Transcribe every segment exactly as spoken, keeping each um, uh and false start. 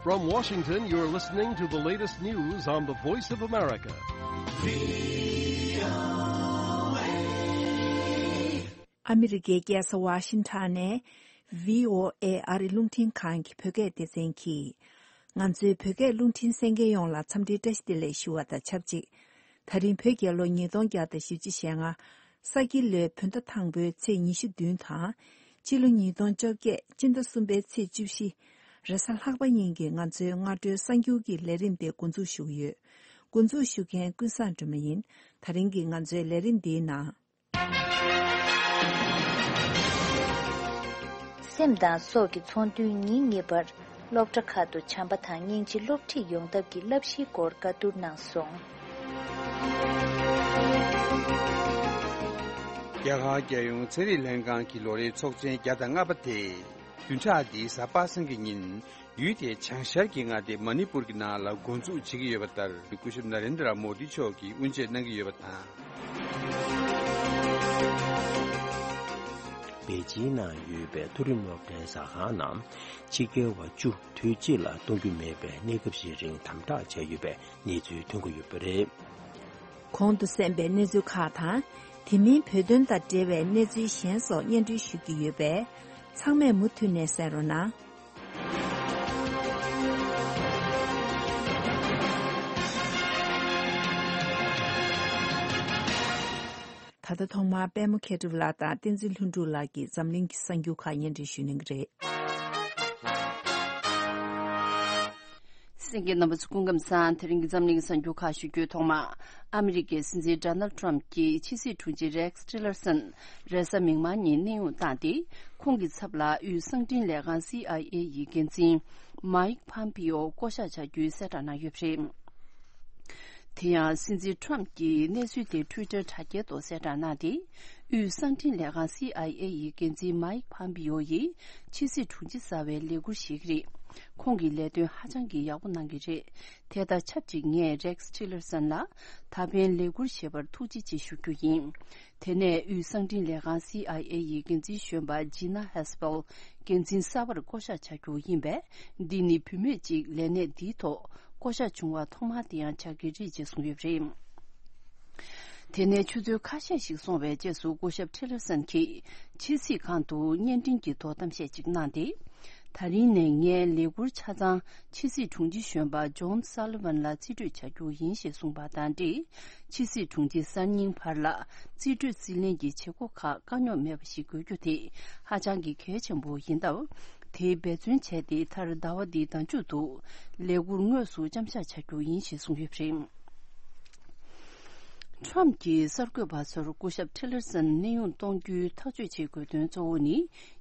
From Washington, you're listening to the latest news on the Voice of America. ཨ་མི་རི་ཀའི་རྒྱལ་ས་ཝ་ཤིང་ཊོན་ནས་བྷི་ཨོ་ཨེ་ཨ་རི་རླུང་འཕྲིན་ཁང་གི་བོད་སྐད་སྡེ་ཚན་གྱིས། ང་ཚོའི་བོད་སྐད་རླུང་འཕྲིན་གསན་མཁན་ཡོངས་ལ་འཚམས་འདྲིའི་བཀྲ་ཤིས་བདེ་ལེགས་ཞུ་བ་དང་ཆབས་ཅིག་ད་རིང་བོད་རྒྱལ་ལོ་ཉིས་སྟོང་བརྒྱ་དང་བཞི་བཅུ་ཞེ་ལྔ། ས་ཁྱི་ལོའི་བོད་ཟླ་དང་པོའི་ཚེས་ཉི་ཤུ་བདུན་དང་། སྤྱི་ལོ་ཉིས་སྟོང་བཅོ་བརྒྱད་སྤྱི་ཟླ་གསུམ་པའི་ཚེས་བཅུ་བཞི། རེས་གཟའ་ལྷག་པ་ཉིན་གྱི་ང་ཚོའི་སྔ་དྲོའི་གསར་འགྱུར་གྱི་ལས་རིམ་དེ་འགོ་འཛུགས་ཞུ་གི་ཡོད། འགོ་འཛུགས་ཞུ་མཁན་ཀུན་བཟང་སྒྲོལ་མ་ཡིན། ད་རིང་གི་ང་ཚོའི་ལས་རིམ་འདིའི་ནང་། སེམས་དང་སྲོག་གི་ཚོང་དོན་ཉིན་གཉིས་པར་སློབ་གྲྭ་ཁག་ཏུ་བྱམས་པ་དང་སྙིང་རྗེ་སློབ་ཁྲིད་ཡོང་ཐབས་ཀྱི་བསླབ་གཞིའི་སྐོར་བཀའ་བསྡུར་གནང་སོང་། རྒྱ་གར་རྒྱལ་ཡོངས་ཚན་རིག་ལྷན་ཁང་གི་ལོ་རེའི་ཚོགས་ཆེན་བརྒྱ་དང་ལྔ་པ་དེ། བདུན་ཕྲག་འདིའི་གཟའ་པ་སངས་ཀྱི་ཉིན། ཡུལ་དེའི་བྱང་ཤར་གྱི་མངའ་སྡེ་མ་ཎི་པུར་གྱི་ནང་ལ་འགོ་འཛུགས་བྱེད་ཀྱི་ཡོད་པ་ལྟར། སྐུ་ཞབས་ནཱ་རེན་དྲ་མོ་དི་མཆོག་གིས་དབུ་འབྱེད་གནང་གི་ཡོད་པ་དང་། པེ་ཅིན་ནང་ཡོད་པའི་མཐོ་རིམ་སློབ་གྲྭའི་ཟ་ཁང་ནང་ཕྱི་རྒྱལ་བ་བཅུ་དུས་གཅིག་ལ་གཏོང་རྒྱུ་མེད་པའི་གནས་སྐབས་ཤིག་རིང་དམ་དྲག་བྱས་ཡོད་པའི་གནས་ཚུལ་ཐོན་གྱི་ཡོད་པ་རེད། གོང་དུ་གསན་པའི་གནས་ཚུལ་ཁག་དང་། དེ་མིན་བོད་དོན་དང་འབྲེལ་བའི་གནས་ཚུལ་གཞན་སོགས་སྙན་སྒྲོན་ཞུ་རྒྱུ་ཡོད་པས། ཚང་མས་མུ་མཐུད་ནས་གསན་རོགས་གནང་། ད་ལྟ་ཐོག་མར་པད་མ་མཁས་གྲུབ་ལགས་དང་བསྟན་འཛིན་ལྷུན་གྲུབ་ལགས་ཀྱིས་འཛམ་གླིང་གི་གསར་འགྱུར་ཁག་སྙན་སྒྲོན་ཞུ་གནང་གི་རེད། གསན་མཁན་རྣམ་པ་ཚོ་སྐུ་ཁམས་བཟང་། དེ་རིང་གི་འཛམ་གླིང་གསར་འགྱུར་ཁག་ཞུ་རྒྱུའི་ཐོག་མ། ཨ་མི་རི་ཀའི་སྲིད་འཛིན་ཌོ་ནལ་ཊམ་གྱིས་ཕྱི་སྲིད་དྲུང་ཆེ་རེག་སི་ཊི་ལར་སན་རེས་གཟའ་མིག་དམར་ཉིན་གནས་དབྱུང་བཏང་སྟེ། ཁོང་གི་ཚབ་ལ་དབུས་གསང་འཕྲིན་ལས་ཁང་སི་ཨའི་ཨེ་ཡི་འགན་འཛིན་མཱིག་ཕམ་པིའོ་བསྐོ་གཞག་བྱ་རྒྱུའི་གསལ་བསྒྲགས་གནང་ཡོད་པ་རེད། དེ་ཡང་སྲིད་འཛིན་ཊམ་གྱིས་གནས་ཚུལ་དེ་ཊུའི་ཊར་དྲ་རྒྱའི་ཐོག་གསལ་བསྒྲགས་གནང་སྟེ། དབུས་གསང་འཕྲིན་ལས་ཁང་སི་ཨའི་ཨེ་ཡི་འགན་འཛིན་མཱིག་ཕམ་པིའོ་ཡིས་ཕྱི་སྲིད་དྲུང་ཆེ་གསར་བའི་ལས་ཁུར་བཞེས་ཀྱི་རེད། ཁོང་གིས་ལས་དོན་ཧ་ཅང་གི་ཡག་པོ་གནང་གི་རེད། དེ་དང་ཆབས་ཅིག་ངས་རེག་སི་ཊི་ལར་སན་ལ་ད་ཕན་ལས་ཁུར་བཞེས་པར་ཐུགས་རྗེ་ཆེ་ཞུ་རྒྱུ་ཡིན། དེ་ནས་དབུས་གསང་འཕྲིན་ལས་ཁང་སི་ཨའི་ཨེ་ཡི་འགན་འཛིན་གཞོན་པ་ཇི་ན་ཧེ་སི་པེལ་འགན་འཛིན་གསར་པར་བསྐོ་གཞག་བྱ་རྒྱུ་ཡིན་པས། འདི་ནི་བུད་མེད་ཅིག་ལས་གནས་འདིའི་ཐོག་བསྐོ་གཞག་བྱུང་བ་ཐོག་མ་དེ་ཡང་ཆགས་ཀྱི་རེད་ཅེས་གསུངས་ཡོད་པ་རེད། དེ་ནས་ཆུ་ཚོད་ཁ་ཤས་ཤིག་སོང་བའི་རྗེས་སུ་སྐུ་ཞབས་ཊི་ལར་སན་གྱིས་ཕྱི་སྲིད་ཁང་དུ་བརྙན་འཕྲིན་གྱི་ཐོག་གཏམ་བཤད་ཅིག་གནང་སྟེ། ད་རིང་ནས་ངའི་ལས་ཁུར་ཆ་ཚང་ཕྱི་སྲིད་དྲུང་ཆེ་གཞོན་པ་ཇོན་སཱ་ལི་ཝན་ལ་རྩིས་སྤྲོད་བྱ་རྒྱུ་ཡིན་ཞེས་གསུངས་པ་དང་འབྲེལ། ཕྱི་སྲིད་དྲུང་ཆེ་གསར་རྙིང་བར་ལ་རྩིས་སྤྲོད་རྩིས་ལེན་གྱི་བྱེད་སྒོ་ཁག་དཀའ་རྙོག་མེད་པ་ཞིག་དགོས་རྒྱུ་དེ་ཧ་ཅང་གི་གལ་ཆེན་པོ་ཡིན་སྟབས། དེའི་འབད་བརྩོན་བྱས་ཏེ། མཐར་ཟླ་བ་འདིའི་ཟླ་མཇུག་ཏུ་ལས་ཁུར་དངོས་སུ་མཚམས་བཞག་བྱ་རྒྱུ་ཡིན་ཞེས་གསུངས་ཡོད་པ་རེད། ཊམ་གྱིས་གསར་འགོད་པ་ཚོར་སྐུ་ཞབས་ཊི་ལར་སན་གནས་དབྱུང་གཏོང་རྒྱུའི་ཐག་གཅོད་བྱེད་དགོས་དོན་གཙོ་བོ་ནི།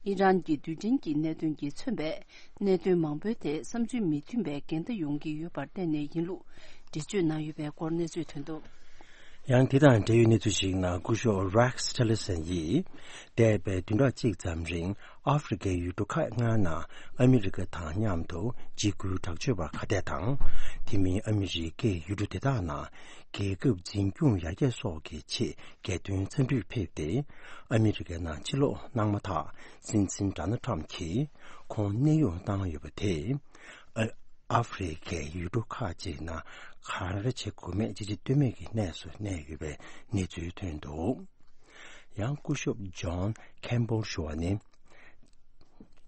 ཨི་རན་གྱི་རྡུལ་ཕྲན་གྱི་གནད་དོན་གྱིས་མཚོན་པའི་གནད་དོན་མང་པོའི་ཐད་བསམ་ཚུལ་མི་མཐུན་པའི་འགལ་ཟླ་ཡོང་གི་ཡོད་པར་བརྟེན་ནས་ཡིན་ལུགས་འགྲེལ་བརྗོད་གནང་ཡོད་པའི་སྐོར་གནས་ཚུལ་ཐོན་འདུག། ཡང་དེ་དང་འབྲེལ་ཡོད་གནས་ཚུལ་ཞིག་ནང་སྐུ་ཞབས་རེག་སི་ཊི་ལར་སན་ཡིས། འདས་པའི་བདུན་ཕྲག་གཅིག་ཙམ་རིང་ཨ་ཧྥེ་རི་ཁའི་ཡུལ་གྲུ་ཁག་ལྔ་ནང་ཨ་མི་རི་ཀ་དང་མཉམ་དུ་འཇིགས་སྐུལ་དྲག་སྤྱོད་པར་ཁ་གཏད་དང་། དེ་མིན་ཨ་མི་རི་ཀས་ཡུལ་གྲུ་དེ་དག་ནང་རྒྱལ་ཁབ་འཛིན་སྐྱོང་ཡར་རྒྱས་སོགས་ཀྱི་ཆེད་རྒྱལ་དོན་འཚམས་འདྲིར་ཕེབས་ཏེ། ཨ་མི་རི་ཀའི་ནང་ཕྱིར་ལོག་གནང་མ་ཐག་སྲིད་འཛིན་ཌོ་ནལ་ཊམ་གྱིས་ཁོང་གནས་དབྱུང་བཏང་ཡོད་པ་དེས། ཨ་ཨ་ཧྥེ་རི་ཁའི་ཡུལ་གྲུ་ཁག་ཅིག་ནང་ག་རེ་བྱེད་དགོས་མེད་ཅི་བྱེད་གཏོལ་མེད་ཀྱི་གནས་སུ་གནས་ཡོད་པའི་གནས་ཚུལ་ཐོན་འདུག། ཡང་སྐུ་ཞབས་ཇོན་ཁེམ་བྷལ་ཞུ་བ་ནི།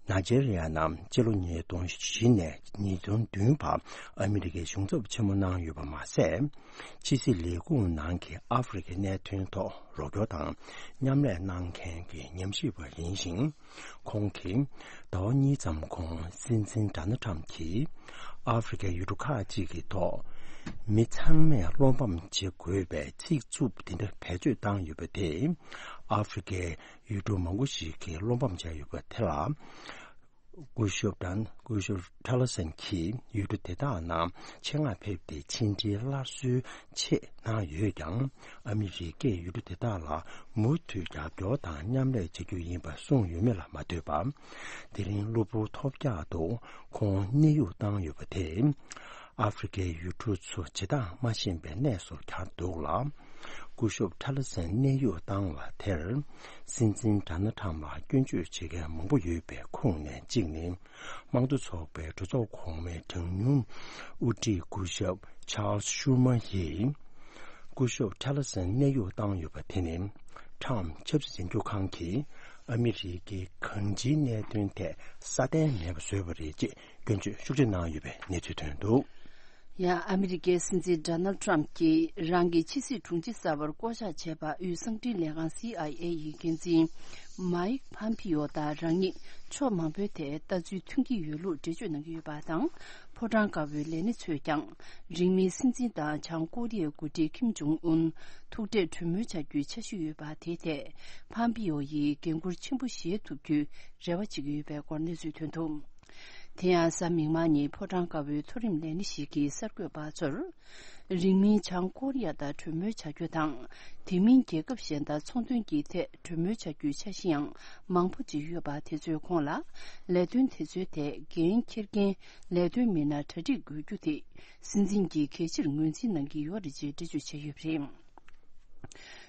ནཱི་ཇེ་རི་ཡ་ནང་སྤྱི་ལོ་ཉིས་སྟོང་བཞི་ནས་ཉིས་སྟོང་བདུན་བར་ཨ་མི་རི་ཀའི་གཞུང་ཚབ་ཆེན་མོ་གནང་ཡོད་པ་མ་ཟད། ཕྱི་སྲིད་ལས་ཁུངས་ནང་གི་ཨ་ཧྥེ་རི་ཁའི་གནད་དོན་ཐོག་རོགས་སྐྱོར་དང་མཉམ་ལས་གནང་མཁན་གྱི་ཉམས་ཞིབ་པ་ཡིན་ཞིང་། ཁོང་གིས་ཟླ་བ་གཉིས་ཙམ་གོང་སྲིད་འཛིན་ཌོ་ནལ་ཊམ་གྱིས་ཨ་ཧྥེ་རི་ཁའི་ཡུལ་གྲུ་ཁག་ཅིག་གི་ཐོག་མི་ཚང་མས་བློ་ཕམ་བྱེད་དགོས་པའི་ཚིག་རྩུབ་དེ་འདྲ་བེད་སྤྱོད་བཏང་ཡོད་པ་དེས་ཨ་ཧྥེ་རི་ཁའི་ཡུལ་གྲུ་མང་པོ་ཞིག་གིས་བློ་ཕམ་བྱས་ཡོད་པ་དེ་ལ། སྐུ་ཞབས་ཌོན་སྐུ་ཞབས་ཊི་ལར་སན་གྱིས་ཡུལ་གྲུ་དེ་དག་ནང་ཆེད་མངགས་ཕེབས་ཏེ་ཕྱི་འབྲེལ་སླར་གསོའི་ཆེད་གནང་ཡོད་ཀྱང་། ཨ་མི་རི་ཀས་ཡུལ་གྲུ་དེ་དག་ལ་མུ་མཐུད་རྒྱབ་སྐྱོར་དང་མཉམ་ལས་བྱ་རྒྱུ་ཡིན་པ་གསུངས་ཡོད་མེད་ལ་མ་ལྟོས་པར། དེ་རིང་གློ་བུར་ཐོལ་རྒྱག་ཏུ་ཁོང་གནས་དབྱུང་བཏང་ཡོད་པ་དེས། ཨ་ཧྥེ་རི་ཁའི་ཡུལ་གྲུ་ཚོ་བྱེ་ཐང་མ་ཤེས་པའི་གནས་སུ་གྱར་འདུག་ལ། སྐུ་ཞབས་ཊི་ལར་སན་གནས་དབྱུང་བཏང་བ་དེར། སྲིད་འཛིན་ཌོ་ནལ་ཊམ་ལ་སྐྱོན་བརྗོད་བྱེད་མཁན་མང་པོ་ཡོད་པའི་ཁོངས་ནས་གཅིག་ནི། དམངས་གཙོ་ཚོགས་པའི་གྲོས་ཚོགས་གོང་མའི་གྲངས་ཉུང་དབུ་ཁྲིད་སྐུ་ཞབས་ཆཱལ་ཤུ་མ་ཡིས། སྐུ་ཞབས་ཊི་ལར་སན་གནས་དབྱུང་བཏང་ཡོད་པ་དེ་ནི། ཊམ་ཆབ་སྲིད་འཛིན་སྐྱོང་ཁང་གིས་ཨ་མི་རི་ཀའི་གང་ཅིའི་གནད་དོན་ཐད་སྲ་བརྟན་མེད་པ་བཟོས་པ་རེད་ཅེས་སྐྱོན་བརྗོད་ཤུགས་ཆེ་གནང་ཡོད་པའི་གནས་ཚུལ་ཐོན་འདུག། ཡང་ཨ་མི་རི་ཀའི་སྲིད་འཛིན་ཌོ་ནལ་ཊམ་གྱིས་རང་གི་ཕྱི་སྲིད་དྲུང་ཆེ་གསར་པར་བསྐོ་གཞག་བྱས་པ་དབུས་གསང་འཕྲིན་ལས་ཁང་སི་ཨའི་ཨེ་ཡི་འགན་འཛིན་མཱིག་ཕམ་པི་ཡོ་དང་རང་ཉིད་ཕྱོགས་མང་པོའི་ཐད་ལྟ་ཚུལ་མཐུན་གྱི་ཡོད་ལུགས་འགྲེལ་བརྗོད་གནང་གི་ཡོད་པ་དང་། ཕོ་བྲང་དཀར་པོའི་ལས་སྣེ་ཚོས་ཀྱང་རིང་མིན་སྲིད་འཛིན་དང་བྱང་ཀོ་རི་ཡའི་འགོ་ཁྲིད་ཁིམ་ཇོང་ཨུན་ཐུག་འཕྲད་གྲོས་མོལ་བྱ་རྒྱུའི་འཆར་གཞི་ཡོད་པ་དེའི་ཐད་ཕམ་པི་ཡོ་ཡིས་འགན་འཁུར་ཆེན་པོ་བཞེས་ཐུབ་རྒྱུའི་རེ་བ་བྱེད་ཀྱི་ཡོད་པའི་སྐོར་གནས་ཚུལ་ཐོན་འདུག། དེ་ཡང་གཟའ་མིག་དམར་ཉིན་ཕོ་བྲང་དཀར་པོའི་མཐོ་རིམ་ལས་སྣེ་ཞིག་གིས་གསར་འགོད་པ་ཚོར། རིང་མིན་བྱང་ཀོ་རི་ཡ་དང་གྲོས་མོལ་བྱ་རྒྱུ་དང་། དེ་མིན་རྒྱལ་ཁབ་གཞན་དང་ཚོང་དོན་གྱི་ཐད་གྲོས་མོལ་བྱ་རྒྱུའི་འཆར་གཞི་ཡང་མང་པོ་ཅིག་ཡོད་པ་དེ་ཚོའི་ཁོངས་ལ། ལས་དོན་དེ་ཚོའི་ཐད་འགན་འཁྱེར་མཁན་ལས་དོན་མི་སྣ་གྲ་སྒྲིག་དགོས་རྒྱུ་དེ་སྲིད་འཛིན་གྱིས་གལ་ཆེར་ངོས་འཛིན་གནང་གི་ཡོད་རེད་ཅེས་འགྲེལ་བརྗོད་བྱས་ཡོད་པ་རེད།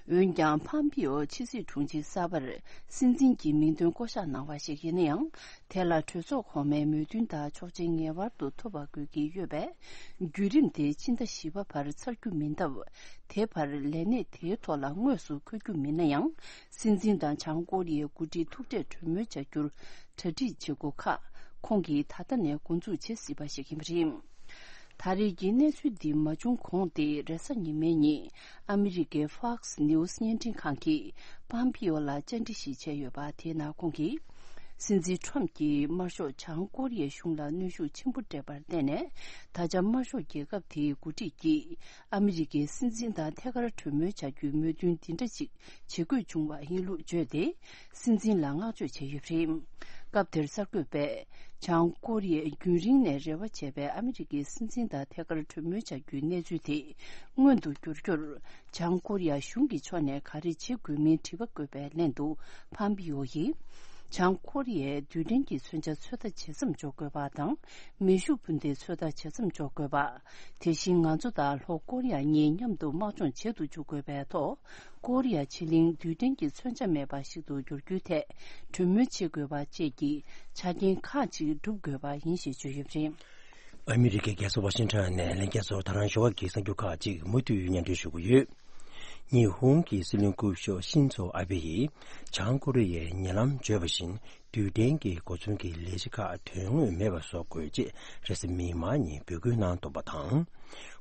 འོན་ཀྱང་ཕམ་པིའོ་ཕྱི་སྲིད་དྲུང་ཆེ་གསར་པར་སྲིད་འཛིན་གྱི་མིང་འདོན་བསྐོ་གཞག་གནང་བ་ཞིག་ཡིན་ན་ཡང་། དེ་ལ་གྲོས་ཚོགས་གོང་མའི་མོས་མཐུན་དང་ཆོག་མཆན་ངེས་པར་དུ་ཐོབ་པ་དགོས་ཀྱི་ཡོད་པས། བརྒྱུད་རིམ་དེ་ཕྱི་ཟླ་བཞི་པ་བར་ཚར་རྒྱུ་མིན་སྟབས། དེ་བར་ལས་གནས་དེའི་ཐོག་ལ་དངོས་སུ་འཁོད་རྒྱུ་མིན་ན་ཡང་། སྲིད་འཛིན་དང་བྱང་ཀོ་རི་ཡའི་འགོ་ཁྲིད་ཐུག་འཕྲད་གྲོས་མོལ་བྱ་རྒྱུར་གྲ་སྒྲིག་བྱེད་སྒོ་ཁག་ཁོང་གིས་ད་ལྟ་ནས་འགོ་འཛུགས་བྱེད་སྲིད་པ་ཞིག་ཡིན་པ་རེད། ད་རེས་ཀྱི་གནས་ཚུལ་འདི་མ་བྱུང་གོང་སྟེ། རེས་གཟའ་ཉི་མའི་ཉིན་ཨ་མི་རི་ཀའི་Fox News་བརྙན་འཕྲིན་ཁང་གིས་པམ་པིའོ་ལ་བཅར་འདྲི་ཞིག་བྱས་ཡོད་པ་དེའི་ནང་ཁོང་གིས། སྲིད་འཛིན་ཁྲོམ་གྱིས་དམར་ཤོག་བྱང་ཀོ་རི་ཡའི་གཞུང་ལ་གནོན་ཤུགས་ཆེན་པོ་སྤྲད་པར་བརྟེན་ནས། ད་ཆ་དམར་ཤོག་རྒྱལ་ཁབ་དེའི་འགོ་ཁྲིད་ཀྱིས་ཨ་མི་རི་ཀའི་སྲིད་འཛིན་དང་ཐད་ཀར་གྲོས་མོལ་བྱ་རྒྱུའི་མོས་མཐུན་འདི་འདྲ་ཞིག་བྱེད་དགོས་བྱུང་བ་ཡིན་ལུགས་བརྗོད་དེ། སྲིད་འཛིན་ལ་བསྔགས་བརྗོད་བྱས་ཡོད་པ་རེད། སྐབས་དེར་གསར་འགོད་པས། བྱང་ཀོ་རི་ཡས་རྒྱུན་རིང་ནས་རེ་བ་བྱས་པའི་ཨ་མི་རི་ཀའི་སྲིད་འཛིན་དང་ཐད་ཀར་གྲོས་མོལ་བྱ་རྒྱུའི་གནས་ཚུལ་དེ་མངོན་དུ་འགྱུར་རྒྱུར། བྱང་ཀོ་རི་ཡ་གཞུང་གི་ཕྱོགས་ནས་ག་རེ་བྱེད་དགོས་མིན་དྲི་བ་བཀོད་པའི་ལན་དུ། ཕམ་པིའོ་ཡིས། བྱང་ཀོ་རི་ཡས་རྡུལ་ཕྲན་གྱི་མཚོན་ཆ་ཚོད་ལྟ་བྱེད་མཚམས་འཇོག་དགོས་པ་དང་། མེ་ཤུགས་འཕུར་མདེལ་ཚོད་ལྟ་བྱེད་མཚམས་འཇོག་དགོས་པ། དེ་བཞིན་ང་ཚོ་དང་ལྷོ་ཀོ་རི་ཡ་གཉིས་མཉམ་དུ་དམག་སྦྱོང་བྱེད་དུ་འཇུག་དགོས་པའི་ཐོག་ཀོ་རི་ཡ་ཕྱེད་གླིང་རྡུལ་ཕྲན་གྱི་མཚོན་ཆ་མེད་པ་ཞིག་ཏུ་འགྱུར་རྒྱུའི་ཐད་གྲོས་མོལ་བྱེད་དགོས་པ་བཅས་ཀྱི་ཆ་རྐྱེན་ཁག་ཅིག་སྒྲུབ་དགོས་པ་ཡིན་ཞེས་བརྗོད་ཡོད་པ་རེད། ཨ་མི་རི་ཀའི་རྒྱལ་ས་ཝ་ཤིང་ཊོན་ནས་ལྷན་རྒྱས་ཚོར་ད་རང་ཞོགས་པ་གི་གསར་འགྱུར་ཁག་ཅིག་མུ་མཐུད་སྙན་སྒྲོན་ཞུ་གི་ཡོད། ཉི་ཧོང་གི་སྲིད་བློན་སྐུ་ཞབས་ཤིན་ཛོ་ཨ་བྷེ་ཡིས་བྱང་ཀོ་རི་ཡའི་ཉེ་ལམ་བརྗོད་པ་བཞིན། རྡུལ་ཕྲན་གྱི་གོ་མཚོན་གྱི་ལས་གཞི་ཁག་དོན་དངོས་མེད་པ་བཟོ་དགོས་ཅེས་རེས་གཟའ་མིག་དམར་ཉིན་འབོད་སྐུལ་གནང་འདུག་པ་དང་།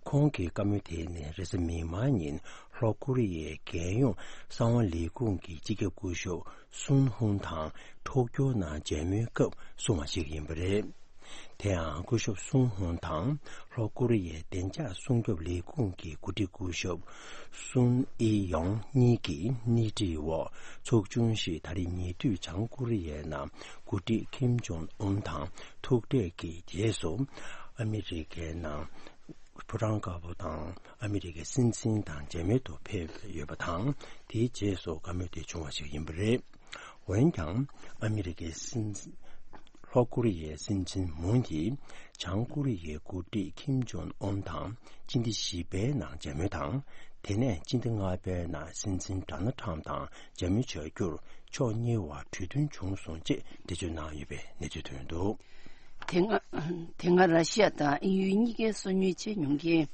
ཁོང་གི་བཀའ་མོལ་དེ་ནི་རེས་གཟའ་མིག་དམར་ཉིན་ལྷོ་ཀོ་རི་ཡའི་རྒྱལ་ཡོངས་གསང་བ་ལས་ཁུངས་ཀྱི་སྤྱི་ཁྱབ་སྐུ་ཞབས་སུན་ཧུང་དང་ཊོ་ཀྱོ་ནང་མཇལ་མོལ་སྐབས་གསུངས་པ་ཞིག་ཡིན་པ་རེད། དེ་ཡང་སྐུ་ཞབས་སུན་ཧུང་དང་ལྷོ་ཀོ་རི་ཡའི་བདེ་འཇགས་སྲུང་སྐྱོབ་ལས་ཁུངས་ཀྱི་འགོ་ཁྲིད་སྐུ་ཞབས་སུན་ཨི་ཡོང་གཉིས་ཀྱིས་སྣེ་ཁྲིད་འོག་ཚོགས་ཆུང་ཞིག་ད་རེས་ཉེ་དུས་བྱང་ཀོ་རི་ཡའི་ནང་འགོ་ཁྲིད་ཁིམ་ཇོང་ཨུན་དང་ཐུག་འཕྲད་ཀྱི་རྗེས་སུ། ཨ་མི་རི་ཀའི་ནང་ཕོ་བྲང་དཀར་པོ་དང་ཨ་མི་རི་ཀའི་སྲིད་འཛིན་དང་མཇལ་མོལ་དུ་ཕེབས་ཡོད་པ་དང་། དེའི་རྗེས་སུ་བཀའ་མོལ་དེ་བྱུང་བ་ཞིག་ཡིན་པ་རེད། འོན་ཀྱང་། ཨ་མི་རི་ཀའི་སྲིད་འཛིན། ལྷོ་ཀོ་རི་ཡའི་སྲིད་འཛིན་མུན་གྱིས། བྱང་ཀོ་རི་ཡའི་འགོ་ཁྲིད་ཁིམ་ཇོང་ཨུན་དང་སྤྱི་ཟླ་བཞི་པའི་ནང་མཇལ་མོལ་དང་། དེ་ནས་སྤྱི་ཟླ་ལྔ་པའི་ནང་སྲིད་འཛིན་ཌོ་ནལ་ཁྲམ་དང་མཇལ་མོལ་བྱ་རྒྱུར་ཕྱོགས་གཉིས་བར་གྲོས་མཐུན་བྱུང་སོང་ཅེས་འགྲེལ་བརྗོད་གནང་ཡོད་པའི་གནས་ཚུལ་ཐོན་འདུག། དེ་སྔ། དེ་སྔ་ར་ཤི་ཡ་དང་དབྱིན་ཡུལ་གཉིས་ཀའི་སོ་ཉུལ་བྱས་མྱོང་མཁན།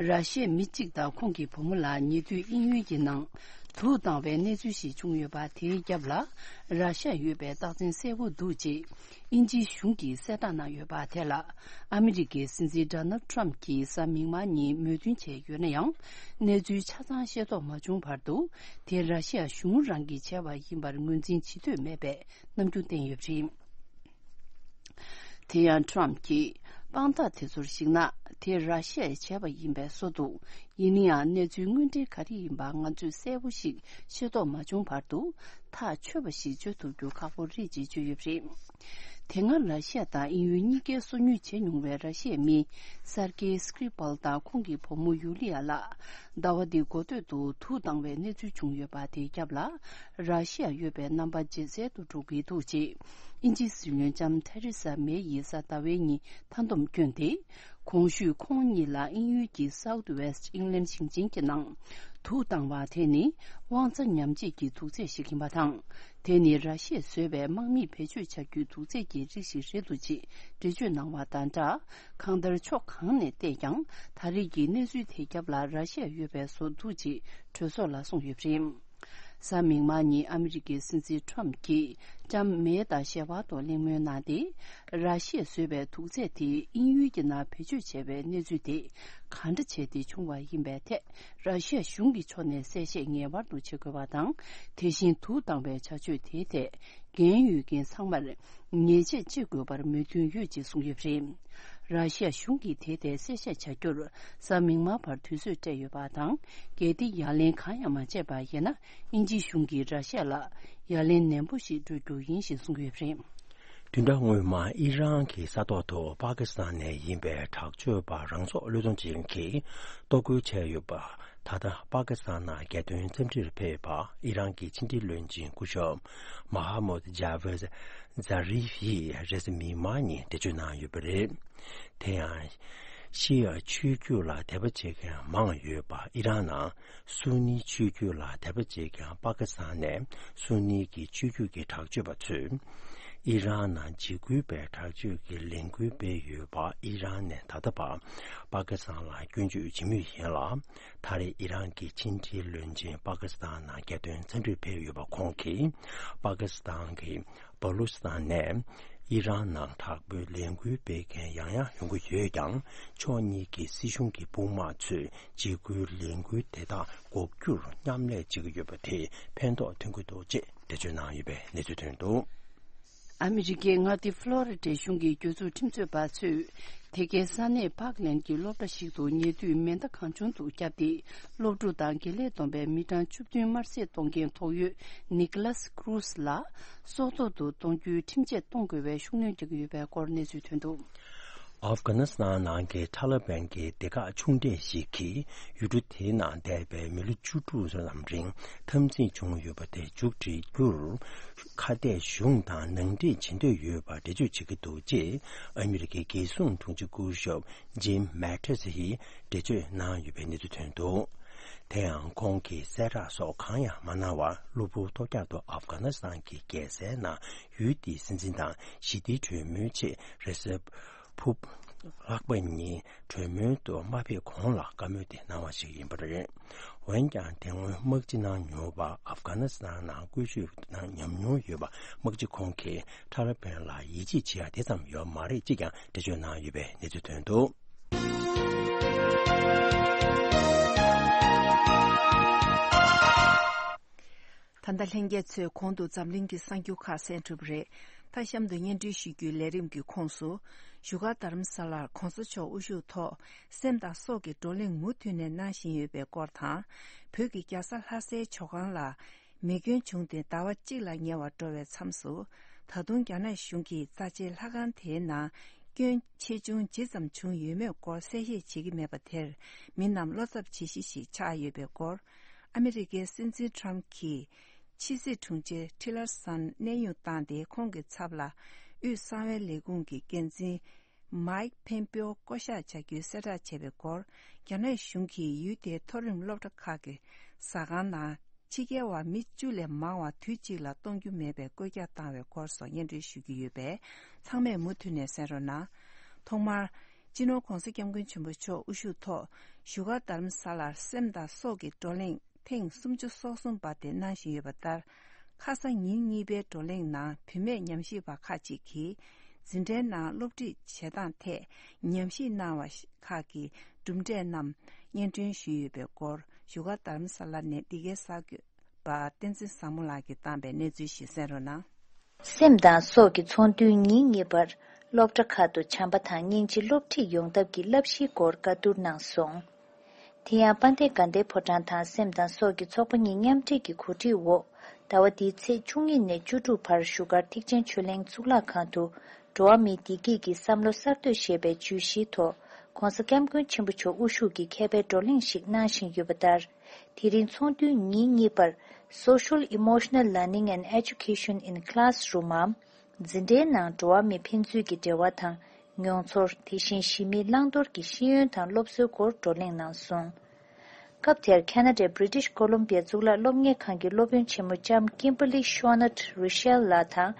ར་ཤི་ཡའི་མི་གཅིག་དང་ཁོང་གི་བུ་མོ་ལ་ཉེ་དུས་དབྱིན་ཡུལ་གྱི་ནང་དུག་བཏང་བའི་གནས་ཚུལ་ཞིག་བྱུང་ཡོད་པ། དེའི་རྒྱབ་ལ་ར་ཤི་ཡ་ཡོད་པའི་རྟགས་མཚན་གསལ་པོ་འདུག་ཅེས་དབྱིན་ཇིའི་གཞུང་གིས་གསལ་བསྒྲགས་གནང་ཡོད་པ། དེ་ལ་ཨ་མི་རི་ཀའི་སྲིད་འཛིན་ཌོ་ནལ་ཁྲམ་གྱིས་གཟའ་མིག་དམར་ཉིན་མོས་མཐུན་བྱས་ཡོད་ན་ཡང་། གནས་ཚུལ་ཆ་ཚང་ཤེས་རྟོགས་མ་བྱུང་བར་དུ། དེ་ར་ཤི་ཡ་གཞུང་རང་གིས་བྱས་པ་ཡིན་པར་ངོས་འཛིན་བྱེད་འདོད་མེད་པའི་རྣམ་འགྱུར་བསྟན་ཡོད་པ་རེད། དེ་ཡང་ཁྲམ་གྱིས་དཔང་རྟགས་དེ་ཚོར་གཞིགས་ན། དེ་ར་ཤི་ཡས་བྱས་པ་ཡིན་པའི་བཟོ་འདུག། ཡིན་ན་ཡང་གནས་ཚུལ་དངོས་འབྲེལ་ག་རེ་ཡིན་པ་ང་ཚོས་གསལ་པོ་ཞིག་ཤེས་རྟོགས་མ་བྱུང་བར་དུ། ཐག་ཆོད་པ་ཞིག་གཅོད་ཐུབ་རྒྱུ་ཁག་པོ་རེད་ཅེས་བརྗོད་ཡོད་པ་རེད། དེ་སྔ་ར་ཤི་ཡ་དང་དབྱིན་ཡུལ་གཉིས་ཀའི་སོ་ཉུལ་བྱས་མྱོང་བའི་ར་ཤི་ཡའི་མི་སར་ཀེ་སི་ཀི་རི་པལ་དང་ཁོང་གི་བུ་མོ་ཡུ་ལི་ཡ་ལགས་ཟླ་བ་འདིའི་འགོ་སྟོད་དུ་དུག་བཏང་བའི་གནས་ཚུལ་བྱུང་ཡོད་པ། དེའི་རྒྱབ་ལ་ར་ཤི་ཡ་ཡོད་པའི་རྣམ་པ་ཇེ་གསལ་དུ་འགྲོ་གི་འདུག་ཅེས་དབྱིན་ཇིའི་སྲིད་བློན་ལྕམ་ཐེ་རེ་ས་མེ་ཡིས་གཟའ་ཟླ་བའི་ཉིན་མཐའ་སྡོམ་བསྐྱོན་ཏེ། གོང་ཞུས་ཁོང་གཉིས་ལ་དབྱིན་ཡུལ་གྱི་South West England ཞིང་ཆེན་གྱི་ནང་དུག་བཏང་བ་དེ་ནི་དབང་རྩ་ཉམས་བྱེད་ཀྱི་དུག་རྫས་ཤིག་ཡིན་པ་དང་། དེ་ནི་ར་ཤི་ཡས་བཟོས་པའི་དམག་མིས་བེད་སྤྱོད་བྱ་རྒྱུའི་དུག་རྫས་ཀྱི་རིགས་ཤིག་རེད་འདུག་ཅེས་འགྲེལ་བརྗོད་གནང་བ་དང་སྦྲགས། གང་ལྟར་ཕྱོགས་གང་ནས་བལྟས་ཀྱང་ད་རེས་ཀྱི་གནས་ཚུལ་དེའི་རྒྱབ་ལ་ར་ཤི་ཡ་ཡོད་པའི་བཟོ་འདུག་ཅེས་གྲོས་ཚོགས་ལ་གསུངས་ཡོད་པ་རེད། གཟའ་མིག་དམར་ཉིན་ཨ་མི་རི་ཀའི་སྲིད་འཛིན་ཊམ་གྱིས་ལྕམ་མེ་དང་ཞལ་པར་ཐོག་གླེང་མོལ་གནང་སྟེ། ར་ཤི་ཡས་བཟོས་པའི་དུག་རྫས་དེ་དབྱིན་ཡུལ་གྱི་ནང་བེད་སྤྱོད་བྱས་པའི་གནས་ཚུལ་དེ་གང་འདྲ་བྱས་ཏེ་བྱུང་བ་ཡིན་པའི་ཐད། ར་ཤི་ཡ་གཞུང་གི་ཕྱོགས་ནས་གསལ་བཤད་ངེས་པར་དུ་བྱེད་དགོས་པ་དང་། དེ་བཞིན་དུག་བཏང་བའི་བྱ་སྤྱོད་དེའི་ཐད་འགན་ཡོད་མཁན་ཚང་མར་ཉེས་ཆད་གཅོད་དགོས་པར་མོས་མཐུན་ཡོད་ཅེས་གསུངས་ཡོད་པ་རེད། ར་ཤི་ཡ་གཞུང་གིས་དེའི་ཐད་གསལ་བཤད་བྱ་རྒྱུར་གཟའ་མིག་དམར་བར་དུས་ཚོད་སྤྲད་ཡོད་པ་དང་། གལ་ཏེ་ཡ་ལན་གང་ཡང་མ་བྱས་པ་ཡིན་ན། དབྱིན་ཇིའི་གཞུང་གིས་ར་ཤི་ཡ་ལ་ཡ་ལན་ནན་པོ་ཞིག་སྤྲོད་རྒྱུ་ཡིན་ཞེས་གསུངས་ཡོད་པ་རེད། བདུན་ཕྲག་སྔོན་མ་ཨི་རན་གྱི་ས་ཐོག་ཏུ་པ་ཀི་སི་ཐན་ནས་ཡིན་པའི་དྲག་སྤྱོད་པ་རང་སྲོག་བློས་གཏོང་བྱེད་མཁན་གྱིས་གཏོར་རྒོལ་བྱས་ཡོད་པ། ད་ལྟ་པ་ཀི་སི་ཐན་ནང་རྒྱལ་དོན་འཚམས་འདྲིར་ཕེབས་པ་ཨི་རན་གྱི་ཕྱི་འབྲེལ་བློན་ཆེན་སྐུ་ཞབས་མ་ཧ་མུད་ཇཱ་ཝེད་ཛཱ་རིབ་ཡིས་རེས་གཟའ་མིག་དམར་ཉིན་འགྲེལ་བརྗོད་གནང་ཡོད་པ་རེད། དེ་ཡང་། ཤི་ཡ་ཆོས་བརྒྱུད་ལ་དད་པ་བྱེད་མཁན་མང་ཡོད་པ་ཨི་རན་ནང་སུ་ནི་ཆོས་བརྒྱུད་ལ་དད་པ་བྱེད་མཁན་པ་ཀི་སི་ཐན་ནས་སུ་ནི་གི་ཆོས་བརྒྱུད་ཀྱི་དྲག་སྤྱོད་པ་ཚོས་ཨི་རན་ནང་འཇིགས་སྐུལ་བའི་དྲག་སྤྱོད་ཀྱི་ལས་འགུལ་སྤེལ་ཡོད་པ་ཨི་རན་ནས་ད་ལྟ་བར་པ་ཀི་སི་ཐན་ལ་སྐྱོན་བརྗོད་བྱེད་མུས་ཡིན་ལ། ད་རེས་ཨི་རན་གྱི་ཕྱི་འབྲེལ་བློན་ཆེན་པ་ཀི་སི་ཐན་ནང་རྒྱལ་དོན་འཚམས་འདྲིར་ཕེབས་ཡོད་པ་ཁོང་གིས་པ་ཀི་སི་ཐན་གྱི་སྦ་ལུ་སི་ཐན་ནས་ཨི་རན་ནང་དྲག་པོའི་ལས་འགུལ་སྤེལ་མཁན་ཡང་ཡང་ཡོང་གི་ཡོད་ཀྱང་། ཕྱོགས་གཉིས་ཀྱི་སྲིད་གཞུང་གི་དཔུང་དམག་ཚོས་འཇིགས་སྐུལ་ལས་འགུལ་དེ་དག་འགོག་རྒྱུར་མཉམ་ལས་བྱེད་ཀྱི་ཡོད་པ་དེས་ཕན་ཐོགས་ཐོན་གྱི་འདུག་ཅེས་འགྲེལ་བརྗོད་གནང་ཡོད་པའི་གནས་ཚུལ་ཐོན་འདུག། ཨ་མི་རི་ཀའི་མངའ་སྡེ་ཕློ་རི་ཌའི་གཞུང་གི་རྒྱུ་ཚོགས་ཁྲིམས་རྩོད་པ་ཚོས། དེ་གའི་ས་གནས་པཱག་ལན་གྱི་སློབ་གྲྭ་ཞིག་ཏུ་ཉེ་དུས་མེ་མདའ་གང་བྱུང་དུ་བརྒྱབ་སྟེ། སློབ་ཕྲུག་དང་དགེ་ལས་བསྡོམས་པའི་མི་གྲངས་བཅུ་བདུན་དམར་བསད་གཏོང་མཁན་ཐོག་ཡོད་ནི་ཀ་ལཱས་ཀྲུ་སི་ལ་སྲོག་ཐོག་ཏུ་གཏོང་རྒྱུའི་ཁྲིམས་ཆད་གཏོང་དགོས་པའི་ཤུགས་སྣོན་རྒྱག་གི་ཡོད་པའི་སྐོར་གནས་ཚུལ་ཐོན་འདུག། ཨབ་གྷ་ནི་སི་ཐན་ནང་གི་ཐ་ལི་བན་གྱི་སྡེ་ཁག་ཆུང་གྲས་ཤིག་གིས་ཡུལ་གྲུ་དེའི་ནང་བསྡད་པའི་མི་ལོ་བཅུ་དྲུག་ཙམ་རིང་འཐབ་འཛིང་བྱུང་ཡོད་པ་དེ་མཇུག་སྒྲིལ་རྒྱུར། ཁ་གཏད་གཞུང་དང་ནང་འགྲིག་བྱེད་འདོད་ཡོད་པ་འགྲེལ་བརྗོད་བྱེད་ཀྱི་འདུག་ཅེས་ཨ་མི་རི་ཀའི་རྒྱལ་སྲུང་དྲུང་ཆེ་སྐུ་ཞབས་ཇིམ་མེ་ཏིས་ཡིས་འགྲེལ་བརྗོད་གནང་ཡོད་པའི་གནས་ཚུལ་ཐོན་འདུག། དེ་ཡང་ཁོང་གིས་གསལ་བསྒྲགས་སོགས་གང་ཡང་མ་གནང་བར། གློ་བུར་ཐོལ་རྒྱག་ཏུ་ཨབ་གྷ་ནི་སི་ཐན་གྱི་རྒྱལ་སའི་ནང་ཡུལ་དེའི་སྲིད་འཛིན་དང་ཞི་བདེའི་གྲོས་མོལ་ཆེད་རེས་གཟའ་ཕུར་ལྷག་པ་ཉིན་གྲོས་མོལ་དུ་མ་ཕེབས་གོང་ལ་བཀའ་མོལ་དེ་གནང་བ་ཞིག་ཡིན་པ་རེད། འོན་ཀྱང་དེ་སྔོན་དམག་སྤྱི་གནང་མྱོང་བ། ཨབ་གྷ་ནི་སི་ཐན་ནང་བཀོལ་སྤྱོད་གནང་ཉམས་མྱོང་ཡོད་པ་དམག་སྤྱི་ཁོང་གིས་ཐ་ལི་བན་ལ་ཡིད་ཆེས་བྱེད་ཡ་དེ་ཙམ་ཡོད་མ་རེད་ཅེས་ཀྱང་འགྲེལ་བརྗོད་གནང་ཡོད་པའི་གནས་ཚུལ་ཐོན་འདུག། ད་ལྟ་ལྷན་རྒྱས་ཚོས་གོང་དུ་འཛམ་གླིང་གི་གསར་འགྱུར་ཁག་གསན་གྲུབ་པ་རེད། ད་གཤམ་དུ་སྙན་སྒྲོན་ཞུ་རྒྱུའི་ལས་རིམ་གྱི་ཁོངས་སུ། བཞུགས་སྒར་རྡ་རམ་ས་ལར་༧གོང་ས་མཆོག་དབུ་བཞུགས་ཐོག་སེམས་དང་སྲོག་གི་བགྲོ་གླེང་མུ་མཐུད་ནས་གནང་བཞིན་ཡོད་པའི་སྐོར་དང་། བོད་ཀྱི་རྒྱལ་ས་ལྷ་སའི་ཇོ་ཁང་ལ་མེ་སྐྱོན་བྱུང་སྟེ་ཟླ་བ་གཅིག་ལ་ཉེ་བར་འགྲོ་བའི་མཚམས་སུ། ད་དུང་རྒྱ་ནག་གཞུང་གིས་རྩ་ཆེའི་ལྷ་ཁང་དེའི་ནང་སྐྱོན་ཆེ་ཆུང་ཇི་ཙམ་བྱུང་ཡོད་མེད་སྐོར་གསལ་བཤད་བྱེད་ཀྱི་མེད་པ་དེར། མི་རྣམས་བློ་འཚབ་བྱེད་གཞི་ཞིག་ཆགས་ཡོད་པའི་སྐོར། ཨ་མི་རི་ཀའི་སྲིད་འཛིན་ཊམ་གྱིས་ཕྱི་སྲིད་དྲུང་ཆེ་ཊི་ལར་སན་གནས་དབྱུང་བཏང་སྟེ། ཁོང་གི་ཚབ་ལ་དབུས་གསང་བའི་ལས་ཁུངས་ཀྱི་འགན་འཛིན་མའིག་ཕེམ་པེའོ་བསྐོ་གཞག་བྱ་རྒྱུའི་གསལ་བསྒྲགས་བྱས་པའི་སྐོར། རྒྱ་ནག་གཞུང་གིས་ཡུལ་དེའི་མཐོ་རིམ་སློབ་གྲྭ་ཁག་གི་ཟ་ཁང་ནང་ཕྱི་རྒྱལ་བ་མི་བཅུ་ལས་མང་བ་དུས་གཅིག་ལ་གཏོང་རྒྱུ་མེད་པའི་བཀོད་རྒྱ་བཏང་བའི་སྐོར་སོགས་སྙན་སྒྲོན་ཞུ་རྒྱུ་ཡོད་པས། ཚང་མས་མུ་མཐུད་ནས་གསན་རོགས་གནང་། ཐོག་མར། སྤྱི་ནོར་༧གོང་ས་༧སྐྱབས་མགོན་ཆེན་པོ་མཆོག་དབུ་བཞུགས་ཐོག་བཞུགས་སྒར་རྡ་རམ་ས་ལར་སེམས་དང་སྲོག་གི་བགྲོ་གླེང་ཐེངས་སུམ་ཅུ་སོ་གསུམ་པ་དེ་གནང་བཞིན་ཡོད་པ་ལྟར། ཁ་ས་ཉིན་གཉིས་པའི་བགྲོ་གླེང་ནང་བུད་མེད་ཉམས་ཞིབ་པ་ཁག་ཅིག་གིས་འཛིན་གྲྭའི་ནང་སློབ་ཁྲིད་བྱེད་སྟངས་ཐད་ཉམས་ཞིབ་གནང་བ་ཁག་གི་གྲུབ་འབྲས་རྣམས་སྙན་སྒྲོན་ཞུས་ཡོད་པའི་སྐོར། བཞུགས་སྒར་རྡ་རམ་ས་ལ་ནས་འདི་གའི་གསར་འགོད་པ་བསྟན་འཛིན་བཟང་མོ་ལགས་ཀྱིས་བཏང་པའི་གནས་ཚུལ་ཞིག་གསན་རོགས་གནང་། སེམས་དང་སྲོག་གི་ཚོགས་འདུའི་ཉིན་གཉིས་པར་སློབ་གྲྭ་ཁག་ཏུ་བྱམས་པ་དང་སྙིང་རྗེ་སློབ་ཁྲིད་ཡོང་ཐབས་ཀྱི་བསླབ་གཞིའི་སྐོར་བཀའ་བསྡུར་གནང་སོང་། དེ་ཡང་དཔལ་ལྡན་དགའ་ལྡན་ཕོ་བྲང་དང་སེམས་དང་སྲོག་གི་ཚོགས་པ་གཉིས་མཉམ་འབྲེལ་གྱི་གོ་སྒྲིག་འོག་ཟླ་བ་འདིའི་ཚེས་བཅུ་གཉིས་ནས་བཅུ་དྲུག་བར་བཞུགས་སྒར་ཐེག་ཆེན་ཆོས་གླིང་གཙུག་ལག་ཁང་དུ། འགྲོ་བ་མིའི་བདེ་སྐྱིད་ཀྱི་བསམ་བློ་གསར་གཏོད་ཞེས་པའི་བརྗོད་གཞིའི་ཐོག་༧གོང་ས་༧སྐྱབས་མགོན་ཆེན་པོ་མཆོག་དབུ་བཞུགས་ཀྱིས་མཁས་པའི་བགྲོ་གླེང་ཞིག་གནང་བཞིན་ཡོད་པ་ལྟར། དེ་རིང་ཚོགས་འདུའི་ཉིན་གཉིས་པར་Social Emotional Learning and Education in Classroom འམ། འཛིན་གྲྭའི་ནང་འགྲོ་བ་མི་ཕན་ཚུན་གྱི་འབྲེལ་བ་དང་ མྱོང་ཚོར། དེ་བཞིན་གཞིས་མིའི་བླང་དོར་གྱི་ཤེས་ཡོན་དང་སློབ་གསོའི་སྐོར་བགྲོ་གླེང་གནང་སོང་། སྐབས་དེར་ཁ་ན་ཌའི་British Columbia་གཙུག་ལག་སློབ་གཉེར་ཁང་གི་སློབ་དཔོན་ཆེན་མོ་ལྕམ་Kimberly Schonert Ruschel་ལགས་དང་།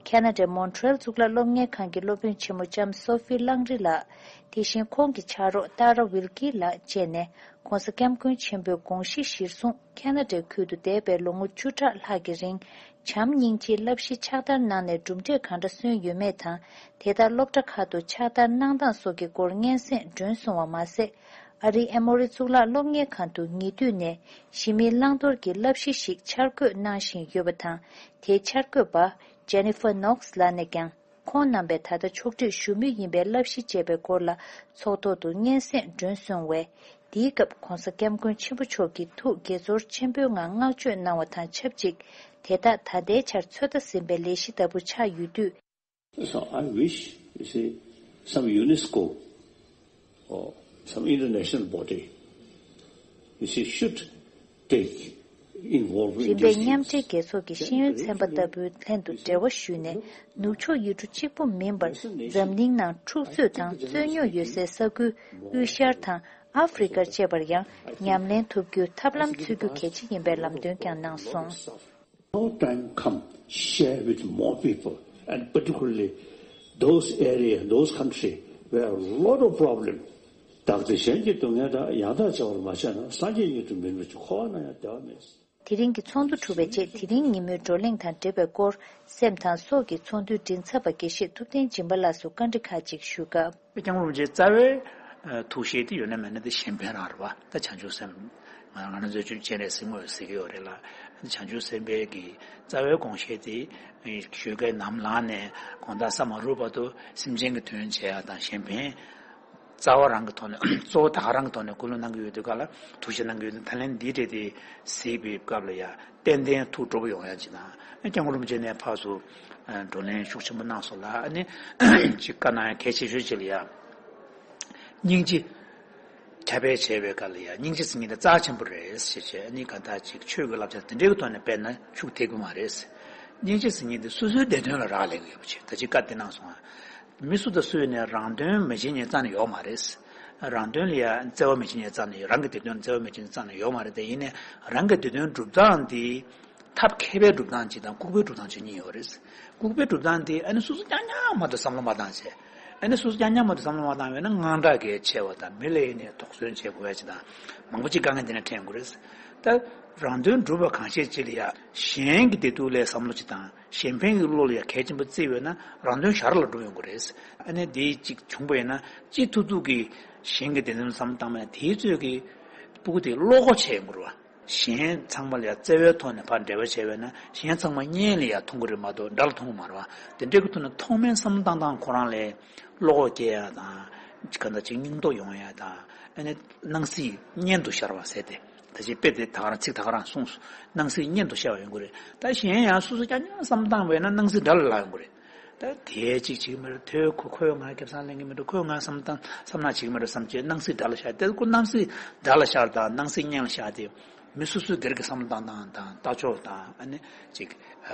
ཁ་ན་ཌའི་Montreal་གཙུག་ལག་སློབ་གཉེར་ཁང་གི་སློབ་དཔོན་ཆེན་མོ་ལྕམ་Sophie Langry་ལགས། དེ་བཞིན་ཁོང་གི་ཕྱག་རོགས་Tara Wilkie་ལགས་བཅས་ནས། ྋགོང་ས་ྋསྐྱབས་མགོན་ཆེན་པོའི་དགོངས་གཞི་གཞིར་བཟུང་ཁ་ན་ཌའི་ཁུལ་དུ་འདས་པའི་ལོ་ངོ་བཅུ་ཕྲག་ལྷག་གི་རིང་། བྱམས་སྙིང་རྗེའི་བསླབ་གཞི་ཕྱག་བསྟར་གནང་ནས་གྲུབ་འབྲས་གང་འདྲ་སོན་ཡོད་མེད་དང་། དེ་དག་སློབ་གྲྭ་ཁག་ཏུ་ཕྱག་བསྟར་གནང་སྟངས་སོགས་ཀྱི་སྐོར་སྙན་སེང་སྒྲོན་སོང་བ་མ་ཟད། ཨ་རིའི་ཨེ་མོ་རི་གཙུག་ལག་སློབ་གཉེར་ཁང་དུ་ཉེ་དུས་ནས་གཞིས་མིའི་བླང་དོར་གྱི་བསླབ་གཞི་ཞིག་འཆར་འགོད་གནང་བཞིན་ཡོད་པ་དང་། དེའི་འཆར་འགོད་པ་Jennifer Knox་ལགས་ནས་ཀྱང་། ཁོང་རྣམ་པས་ད་ལྟ་ཕྱོགས་སྒྲིག་ཞུ་མུས་ཡིན་པའི་བསླབ་གཞི་ཅེས་པའི་སྐོར་ལ་ཚོགས་ཐོག་ཏུ་སྙན་སེང་སྒྲོན་སོང་བས། འདིའི་སྐབས་ྋགོང་ས་ྋསྐྱབས་མགོན་ཆེན་པོ་མཆོག་གིས་ཐུགས་དགྱེས་ཚོར་ཆེན་པོའི་ངང་བསྔགས་བརྗོད་གནང་བ་དང་ཆབས་ཅིག་དེ་དག་ད་ལྟའི་ཆར་ཚོད་ལྟ་ཟིན་པའི་ལས་གཞི་ལྟ་བུ་ཆགས་ཡོད་དུས། So I wish, you see, some UNESCO or some international body, you see, should take involved in རིམ་པས་མཉམ་འབྲེལ་རྒྱལ་ཚོགས་ཀྱི་ཤེས་ཡོན་ཚན་པ་ལྟ་བུའི་ལྷན་དུ་འབྲེལ་བ་ཞུས་ནས། ནུབ་ཕྱོགས་ཡུལ་གྲུ་གཅིག་པུ་མིན་པར་འཛམ་གླིང་ནང་འཁྲུག་རྩོད་དང་རྩོད་རྙོག་ཡོད་སའི་ས་ཁུལ་དབུས་ཤར་དང་ཨ་ཧྥེ་རི་ཀར་བཅས་པར་ཡང་ཉམས་ལེན་ཐུབ་རྒྱུའི་ཐབས་ལམ་འཚོལ་རྒྱུ་གལ་ཆེ་ཡིན་པའི་ལམ་སྟོན་ཀྱང་གནང་སོང་། Our time come, share with more people, and particularly those areas, those countries where a lot of problem. བདག་དེ་གཞན་གྱི་སྡུག་བསྔལ་དག་ཡང་དག་བྱ་བར་མ་བྱས་ན། སངས་རྒྱས་ཉིད་དུ་མིན་པ་ཅིག་འཁོར་བ་ན་ཡང་བདེ་བ་མེད། དེ་རིང་གི་ཚོགས་འདུ་གྲུབ་པའི་རྗེས་དེ་རིང་ཉིན་མོའི་བགྲོ་གླེང་དང་འབྲེལ་བའི་སྐོར། སེམས་དང་སྲོག་གི་ཚོགས་འདུའི་མགྲིན་ཚབ་པ་དགེ་བཤེས་ཐུབ་བསྟན་སྦྱིན་པ་ལགས་སུ་བཀའ་འདྲི་ཁག་ཅིག་ཞུས་སྐབས། སྐྱབས་མགོན་རིན་པོ་ཆེའི་རྩ་བའི་ཐུགས་བཞེད་དེ་ཡོད་ན་མེད་ན་དེ་གཞན་ཕན་རང་རེད་བ། ད་བྱང་ཆུབ་སེམས། ང་ང་རང་ཚོའི་ཆོས་སྤྱན་རས་གཟིགས་དངོས་ཟེར་གྱི་ཡོད་རེད་ལ། བྱང་ཆུབ་སེམས་དཔའི་གི་རྩ་བའི་དགོངས་བཞེད་དེ་ཞུ་སྐབས་ནམ་ལངས་ནས་དགོང་དག་ས་མ་རུབ་བར་དུ་སེམས་ཅན་གྱི་དོན་བྱེད་ཡག་དང་གཞན་ཕན། རྩ་བ་རང་གི་ཐོག་ནས་གཙོ་བོ་ད་ག་རང་གི་ཐོག་ནས་སྐུ་ལུང་གནང་གི་ཡོད་དུས་ག་ལ་ཐུགས་བཞེད་གནང་གི་ཡོད་དུས། ད་ལན་འདི་འདྲ་དེ་གཟིགས་པའི་སྐབས་ལ་ཡ་ཏན་ཏན་ཐུགས་སྤྲོ་པོ་ཡོང་ཡ་ཅིག་དང་། སྐྱབས་མགོན་རིན་པོ་ཆེ་ནས་ཕར་ཚུར་བགྲོ་གླེང་ཤུགས་ཆེན་པོ་གནང་སོང་ལ། ཨ་ནི་ཅིག་བཀའ་གནང་ཡ་གལ་ཆེ་ཤོས་ཅིག་ལ་ཡ་སྙིང་རྗེ། ཁྱབ་སྤེལ་བྱས་པའི་སྐབས་ལ་ཡང་སྙིང་རྗེ་ཟེར་མཁན་དེ་རྩ་ཆེན་པོ་རེད་ཟེར་བྱས། ཨ་ནི་གང་ལྟར་ཅིག་ཆོས་ཀྱི་བསླབ་བྱ་དེ་འདྲའི་གི་ཐོག་ནས་སྤེལ་ན་ཤུགས་ཐེབས་ཀྱི་མ་རེད། སྙིང་རྗེ་ཟེར་མཁན་དེ་སོ་སོའི་བདེ་དོན་ལ་རག་ལས་ཀྱི་ཡོད་པ་བྱས། ད་ཅི་བཀའ་དེ་གནང་སོང་ང་། མི་སུ་དང་སུ་ཡིན་ནའི་རང་དོན་མི་བྱེད་མཁན་རྩ་ནས་ཡོད་མ་རེད། རང་དོན་ལ་ཡང་བརྩེ་བ་མི་བྱེད་མཁན་རྩ་ནས་ཡོད། རང་གི་བདེ་དོན་ལ་བརྩེ་བ་མི་བྱེད་མཁན་རྩ་ནས་ཡོད་མ་རེད། དེ་ཡིན་ནའི་རང་གི་བདེ་དོན་སྒྲུབ་སྟངས་དེ་ཐབས་མཁས་པའི་སྒྲུབ་སྟངས་གཅིག་དང་ལྐུགས་པའི་སྒྲུབ་སྟངས་གཅིག་གཉིས་ཡོད་རེད། ལྐུགས་པའི་སྒྲུབ་སྟངས་དེ་ཨ་ནི་སོ་སོ་རྐྱང་རྐྱང་མ་གཏོགས་བསམ་བློ་མ་བཏང་བྱས། ཨ་ནི་སོ་སོ་རྐྱང་རྐྱང་མ་གཏོགས་བསམ་བློ་མ་བཏང་བས་ན་དངངས་སྐྲག་གིས་ཆེ་བ་དང་། མི་ལ་ཡིན་ནའི་དོགས་ཟོན་བྱེད་དགོས་ཡ་ཅིག་དང་མང་པོ་ཅིག་དཀའ་ངལ་འདི་ནས་འཕྲད་ཡོང་གི་རེད། ད་རང་དོན་སྒྲུབ་པ་གང་ཤེས་ཅིག་ལ་ཡ་གཞན་གྱི་བདེ་སྡུག་ལ་བསམ་བློ་ཅིག་དང་གཞན་ཕན་གྱི་བློ་ལ་ཡ་གལ་ཆེན་པོ་བརྩི་བས་ན་རང་དོན་ཞར་ལ་འགྲུབ་ཡོང་གི་རེད། ཨ་ནི་འདི་ཅིག་བྱུང་བས་ན་ཅི་ཐུབ་ཐུབ་ཀྱིས་གཞན་གྱི་བདེ་དོན་བསམ་བློ་བཏང་བས་ན་དེའི་ཚོད་ཀྱི་སྤུ་གུ་དེ་བློ་ཁོག་ཆེ་ཡོང་གི་རེད་བ། གཞན་ཚང་མ་ལ་ཡང་བརྩེ་བའི་ཐོག་ནས་ཕར་འབྲེལ་བ་བྱས་པས་ན་གཞན་ཚང་མ་གཉེན་ལ་ཡང་མཐོང་གི་རེད་མ་གཏོགས་དགྲ་ལ་མཐོང་གི་མ་རེད་བ། དེ་འདྲའི་གི་ཐོག་ནས་ཐོག་མའི་བསམ་བློ་བཏང་སྟངས་ཁོ་རང་ལ་བློ་ཁོག་སྐྱེ་ཡ་དང་། གང་ལྟར་ཅིག་སྙིང་སྟོབས་ཡོང་ཡ་དང་། ཨ་ནི་སྣང་སྲིད་གཉེན་དུ་ཤར་བ་ཟེར་ཏེ། ད་ཅིག་དཔེ་དེ་ད་ག་རང་ཚིག་ད་ག་རང་གསུངས་སོང་། སྣང་སྲིད་གཉེན་དུ་ཤར་བ་ཡོང་གི་རེད། ད་གཞན་ཡང་སོ་སོ་རྐྱང་རྐྱང་བསམ་བློ་བཏང་བས་ན་སྣང་སྲིད་དགྲ་ལ་ལྷག་ཡོང་གི་རེད། ད་དེ་གཅིག་བྱེད་ཀྱི་མ་རེད། དེ་ཁོ་ཁོས་ང་ཁེ་བཟང་ལེན་གྱི་མི་འདུག་ཁོས་ང་བསམ་བཏང་བསམ་ནག་བྱེད་ཀྱི་མི་འདུག་བསམ་བྱས་སྣང་སྲིད་དགྲ་ལ་ཤར། དེ་ཁོ་སྣང་སྲིད་དགྲ་ལ་ཤར་དང་སྣང་སྲིད་གཉེན་ལ་ཤར་དེ། མི་སོ་སོའི་སྒེར་གྱི་བསམ་བློ་བཏང་སྟངས་དང་ལྟ་ཕྱོགས་དང་། ཨ་ནི་ཅིག་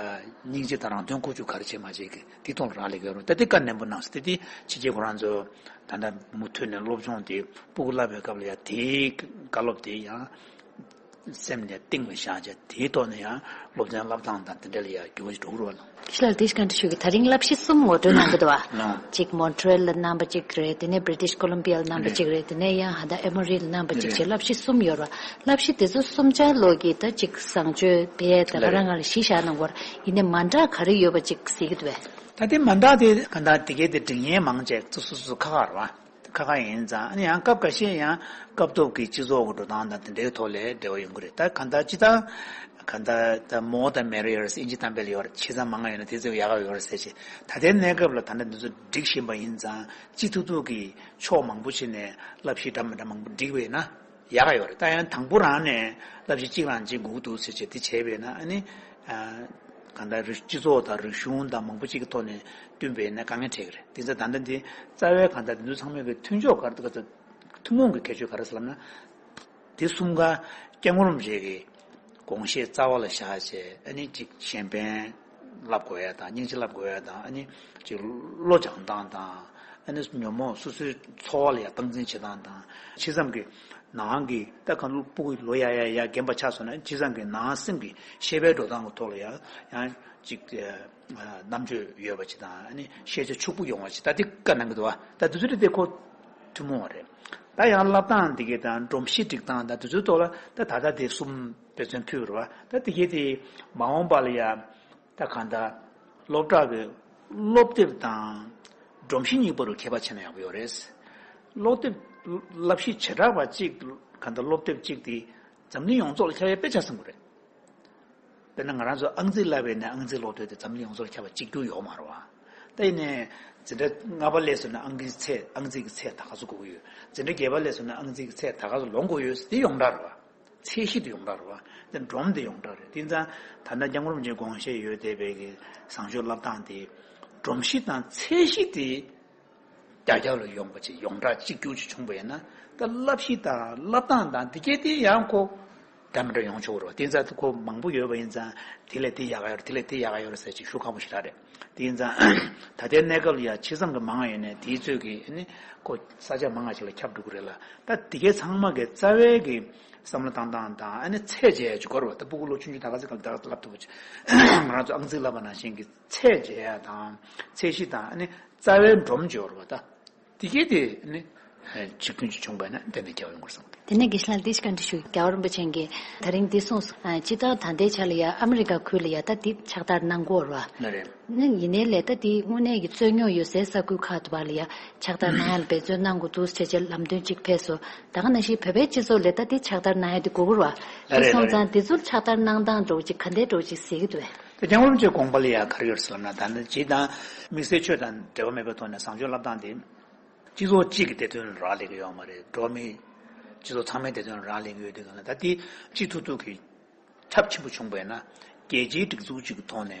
སྙིང་རྗེ་དང་རང་དོན་ཁུར་ཆུ་ག་རེ་བྱེད་མ་བྱེད་ཀྱི་དེ་ཐོག་ལ་རག་ལས་ཀྱི་ཡོད་རུང་། ད་དེ་བཀའ་ནན་པོ་གནང་སོང་། དེ་དེ་ཕྱི་རྒྱལ་ཁོ་རང་ཚོ་ད་ལྟ་མུ་མཐུད་ནས་སློབ་སྦྱོང་དེ་སྤུ་གུ་བསླབ་པའི་སྐབས་ལ་ཡ་དེའི་བཀའ་སློབ་དེ་ཡང་། སེམས་ནས་གཏིང་ལ་བཞག་བྱས་དེའི་ཐོག་ནས་ཡང་སློབ་ཚན་བསླབ་སྟངས་དང་དེ་འདྲ་ལ་ཡང་འགྱུར་བ་ཞིག་འགྲོ་གི་རེད་བ། ལགས། ཁྱེད་ལ་དེ་ཞིག་བཀའ་འདྲི་ཞུ་གི། ད་རིང་བསླབ་གཞི་གསུམ་ངོ་སྤྲོད་གནང་གི་འདུག་བ། ལགས། གཅིག་མོན་ཊི་རེལ་ལ་གནང་བ་གཅིག་རེད། དེ་ནས་བྷི་རི་ཊིཤ་ཀོ་ལོམ་བི་ཡ་ལ་གནང་བ་གཅིག་རེད། དེ་ནས་ཡང་ཧ་ད་ཨེ་མོ་རི་ལ་གནང་བ་གཅིག་བྱས། བསླབ་གཞི་གསུམ་ཡོད་རེད་བ། བསླབ་གཞི་དེ་ཚོ་གསུམ་ཆར་ལོག་གི་ད་གཅིག་བཟང་སྤྱོད་དཔེ་ད་ག་རང་ང་ལ་གཞི་བཞག་གནང་གི་ཡོད་རེད། ཡིན་ནའི་མ་འདྲ་ག་རེ་ཡོད་པ་གཅིག་གཟིགས་ཀྱི་འདུག་བས། ད་དེ་མ་འདྲ་དེ་ག་འདྲ་དེ་གའི་དེ་སྒྲིག་ཡས་མང་ཆེ་སོ་སོ་སོ་ཁག་ཁག་རེད་བ། ཁག་ཁག་ཡིན་ཙང་། ཨ་ནི་ཡང་སྐབས་འགའ་ཤས་ཡང་སྐབས་ཐོག་གི་སྤྱི་ཚོགས་ཀྱི་འགྲོ་སྟངས་དང་དེ་འདྲའི་ཐོག་ལས་འབྲེལ་བ་ཡོང་གི་རེད། ད་གང་ལྟར་སྤྱི་བཏང་གང་ལྟར་ད་more the merrier ཨིན་ཇི་གཏམ་དཔེ་ལ་ཡོད་རེད། ཆེ་ཙམ་མང་ང་ཡོད་ན་དེ་ཙམ་ཡག་ག་ཡོད་རེད་ཟེར་བྱས། ད་ལྟའི་གནས་སྐབས་ལ་ད་ལྟ་འདི་ཚོ་སྒྲིག་བཞིན་པ་ཡིན་ཙང་། སྤྱི་ཐུབ་ཐུབ་ཀྱི་ཕྱོགས་མང་པོ་ཕྱེ་ནས་བསླབ་གཞི་འདྲ་མི་འདྲ་མང་པོ་སྒྲིག་པ་ཡིན་ན་ཡག་ག་ཡོད་རེད། ད་ཡང་དང་པོ་རང་ནས་བསླབ་གཞི་གཅིག་རང་གཅིག་དགོས་ཀྱི་འདུག་ཟེར་བྱས་དེ་བྱས་པ་ཡིན་ན། ཨ་ནི། གང་ལྟར་རིག་སྤྱི་ཚོགས་དང་རིག་གཞུང་དང་མང་པོ་གཅིག་གི་ཐོག་ནས་བསྟུན་པས་ན་དཀའ་ངལ་འཕྲད་ཀྱི་རེད། དེ་ཚོ་ད་ལྟ་འདི་རྩ་བའི་གང་ལྟར་འདི་ཚོ་ཚང་མའི་གི་མཐུན་ཕྱོགས་ག་རེ་འདུག་ཐུན་མོང་གི་ཁྱད་ཆོས་ག་རེ་ཟེར་ལབ་ན། དེ་གསུམ་ཀ་སྐྱབས་མགོན་རིན་པོ་ཆེ་གི་དགོངས་བཞེད་རྩ་བ་ལ་བཞག་བྱས། ཨ་ནི་གཅིག་གཞན་ཕན་བསླབ་དགོས་ཡ་དང་། སྙིང་རྗེ་བསླབ་དགོས་ཡ་དང་། ཨ་ནི་གཅིག་བློ་སྦྱང་སྟངས་དང་ ཨ་ནི་ཉོན་མོངས་སོ་སོའི་འཚོ་བ་ལ་ཡང་སྟངས་འཛིན་བྱེད་སྟངས་དང་། ཕྱི་མཚམས་ཀྱི་ནང་གི་ད་གང་ལོ་སྤུ་གུ་ལོ་ཡར་ཡར་ཡར་རྒན་པ་ཆགས་སོང་ན། ཕྱི་མཚམས་ཀྱི་ནང་སེམས་ཀྱི་ཤེས་པའི་འགྲོ་སྟངས་ཀྱི་ཐོག་ལ་ཡང་ཡང་ཅིག་ཨ་རྣམ་དཔྱོད་ཡོད་པ་ཅིག་དང་། ཨ་ནི་ཤེས་བྱ་ཕྱུག་པོ་ཡོང་བ་ཅིག་ད་འདི་བཀའ་གནང་གི་འདུག་བ། ད་འདི་ཚོ་དེ་ཁོ་ཐུན་མོང་བ་རེད། ད་ཡང་སློབ་སྟངས་འདི་གའི་དང་སྒྲོམ་གཞི་སྒྲིག་སྟངས་དང་འདི་ཚོའི་ཐོག་ལ་ད་ད་ལྟ་དེ་གསུམ་དཔེ་མཚོན་ཕུལ་བ་རེད་བ། ད་འདི་གའི་དེ་མ་འོངས་པ་ལ་ཡང་། ད་གང་ལྟར་སློབ་གྲྭ་གི་སློབ་དེབ་དང་སྒྲོམ་གཞི་གཉིས་པོ་རུ་ཁྱད་པར་ཕྱེ་ན་ཡག་པོ་ཡོད་རེད། སློབ་དེབ་བསླབ་གཞི་བྱེ་བྲག་པ་གཅིག་གང་ལྟར་སློབ་དེབ་གཅིག་དེ་འཛམ་གླིང་ཡོངས་རྫོགས་ལ་ཁྱབ་ཡ་དཔེ་ཆ་ཟིན་པོ་རེད། དཔེར་ན་ང་རང་ཚོ་ཨང་རྩིས་བསླབ་པའི་ནས་ཨང་རྩིས་སློབ་དེབ་དེ་འཛམ་གླིང་ཡོངས་རྫོགས་ལ་ཁྱབ་པ་གཅིག་གྱུར་ཡོད་མ་རེད་བ། ད་ཡིན་ནའི་འཛིན་གྲྭ་ལྔ་པ་སླེབས་སོང་ན་ཨང་རྩིས་ཚད་ཨང་རྩིས་ཀྱི་ཚད་ད་ག་ཚོད་དགོས་ཀྱི་ཡོད། འཛིན་གྲྭ་བརྒྱད་པ་སླེབས་སོང་ན་ཨང་རྩིས་ཀྱི་ཚད་ད་ག་ཚོད་ལོངས་དགོས་ཡོད་ཟེར་དེ་ཡོངས་གྲགས་རེད་བ། ཚད་གཞི་དེ་ཡོངས་གྲགས་རེད་བ། དེ་སྒྲོམ་དེ་ཡོངས་གྲགས་རེད། དེ་ཙང་ད་ལྟ་སྐྱབས་མགོན་རིན་པོ་ཆེའི་དགོངས་བཞེད་ཡོད་བསྡད་པའི་གི་བཟང་སྤྱོད་སློབ་སྟངས་དེ་སྒྲོམ་གཞི་དང་ཚད་གཞི་དེ་རྒྱ་རྒྱ་ལ་ཡོང་པ་ཅིག་ཡོངས་གྲགས་གཅིག་གྱུར་ཅིག་བྱུང་པ་ཡིན་ན། ད་བསླབ་གཞི་དང་སློབ་སྟངས་དང་དེ་གས་དེ་ཡང་ཁོ་འདྲ་མི་འདྲ་ཡོང་ཆོག་གི་རེད་བ། དེ་ཙང་ཁོ་མང་པོ་ཡོད་པ་ཡིན་ཙང་དེ་ལས་དེ་ཡག་ག་ཡོད་རེད། དེ་ལས་དེ་ཡག་ག་ཡོད་རེད་ཟེར་ཅིག་ཞུ་ཁག་པོ་ཞིག་རེད། དེ་ཡིན་ཙང་ད་ལྟའི་གནས་སྐབས་ལ་ཡང་ཕྱི་མཚམས་ཀྱི་མང་བ་ཡོད་ནས་དེའི་ཚོད་ཀྱིས་ནི་ཁོ་ས་ཆ་མང་བ་ཞིག་ལ་ཁྱབ་འགྲོ་གི་རེད་ལ། ད་དེ་གས་ཚང་མ་གི་རྩ་བའི་གི་བསམ་བློ་བཏང་སྟངས་དང་། ཨ་ནི་ཚད་འཇལ་ཡ་ཅིག་དགོས་རེད་བ། ད་སྤུ་གུ་ལོ་ཆུང་ཆུང་ད་ག་ཚོད་སྐབས་ད་ག་ཚོད་བསླབ་ཐུབ་པ་ཅིག་ང་རང་ཚོ་ཨང་རྩིས་བསླབ་པ་ནང་བཞིན་གྱི་ཚད་འཇལ་ཡ་དང་ཚད་གཞི་དང་། ཨ་ནི་རྩ་བའི་སྒྲོམ་འཇལ་བ་རེད་བ། ད་དེ་གས་དེ་ནི་གཅིག་མཐུན་ཅིག་བྱུང་པ་ཡིན་ན་ཏན་ཏན་རྒྱལ་བ་ཡོང་གི་རེད་བསམ་གི་འདུག་དེ་ནས་དགེ་བཤེས་ལགས་འདི་ཞིག་བཀའ་འདྲི་ཞུ། རྒྱལ་བ་རིན་པོ་ཆེ་གིས་ད་རིང་འདི་གསུངས་སོང་། ཨ་སྤྱིར་བཏང་ད་ལྟའི་ཆ་ལ་ཡ་ཨ་མི་རི་ཀ་ཁུལ་ལ་ཡ་ད་འདི་ཕྱག་བསྟར་གནང་གི་ཡོད་རེད་བ། ལགས་རེད། ནི་ཡིན་ནའི་ལས་ད་འདི་དངོས་གནས་ཀྱི་རྩོད་རྙོག་ཡོད་སའི་ས་ཁུལ་ཁག་ཏུ་བ་ལ་ཡ་ཕྱག་བསྟར་གནང་ཡ་ལ་འབད་བརྩོན་གནང་དགོས་འདུག་ཟེར་བྱས་ལམ་སྟོན་གཅིག་ཕེབས་སོང་། ད་ག་ནང་བཞིན་བོད་པའི་སྤྱི་ཚོགས་ལ་ད་འདི་ཕྱག་བསྟར་གནང་ཡ་དེ་དགོས་ཀྱི་རེད་བ། ལགས་རེད། དེ་སོང་ཙང་དེ་ཚོར་ཕྱག་བསྟར་གནང་སྟངས་འདྲ་བོ་ཅིག་ག་འདྲའི་འདྲ་བོ་ཅིག་གཟིགས་ཀྱི་འདུག་བས། ད་སྐྱབས་མགོན་རིན་པོ་ཆེའི་དགོངས་པ་ལ་ཡ་ག་རེ་ཡོད་ཟེར་ལབ་ན། ད་ནི་སྤྱིར་བཏང་དམིགས་བསལ་ཆོས་དང་འབྲེལ་བ་མེད་པའི་ཐོག་ནས་བཟང་སྤྱོད་སློབ་སྟངས་དེ། སྤྱི་ཚོགས་གཅིག་གི་བདེ་དོན་ལ་རག་ལས་ཀྱི་ཡོད་མ་རེད། འགྲོ་བ་མི་སྤྱི་ཚོགས་ཚང་མའི་བདེ་དོན་ལ་རག་ལས་ཀྱི་ཡོད་དུས་གང་ལ། ད་དེ་སྤྱི་ཐུབ་ཐུབ་ཀྱི་ཁྱབ་ཆེན་པོ་བྱུང་བས་ན། རྒྱལ་སྤྱིའི་སྒྲིག་འཛུགས་གཅིག་གི་ཐོག་ནས་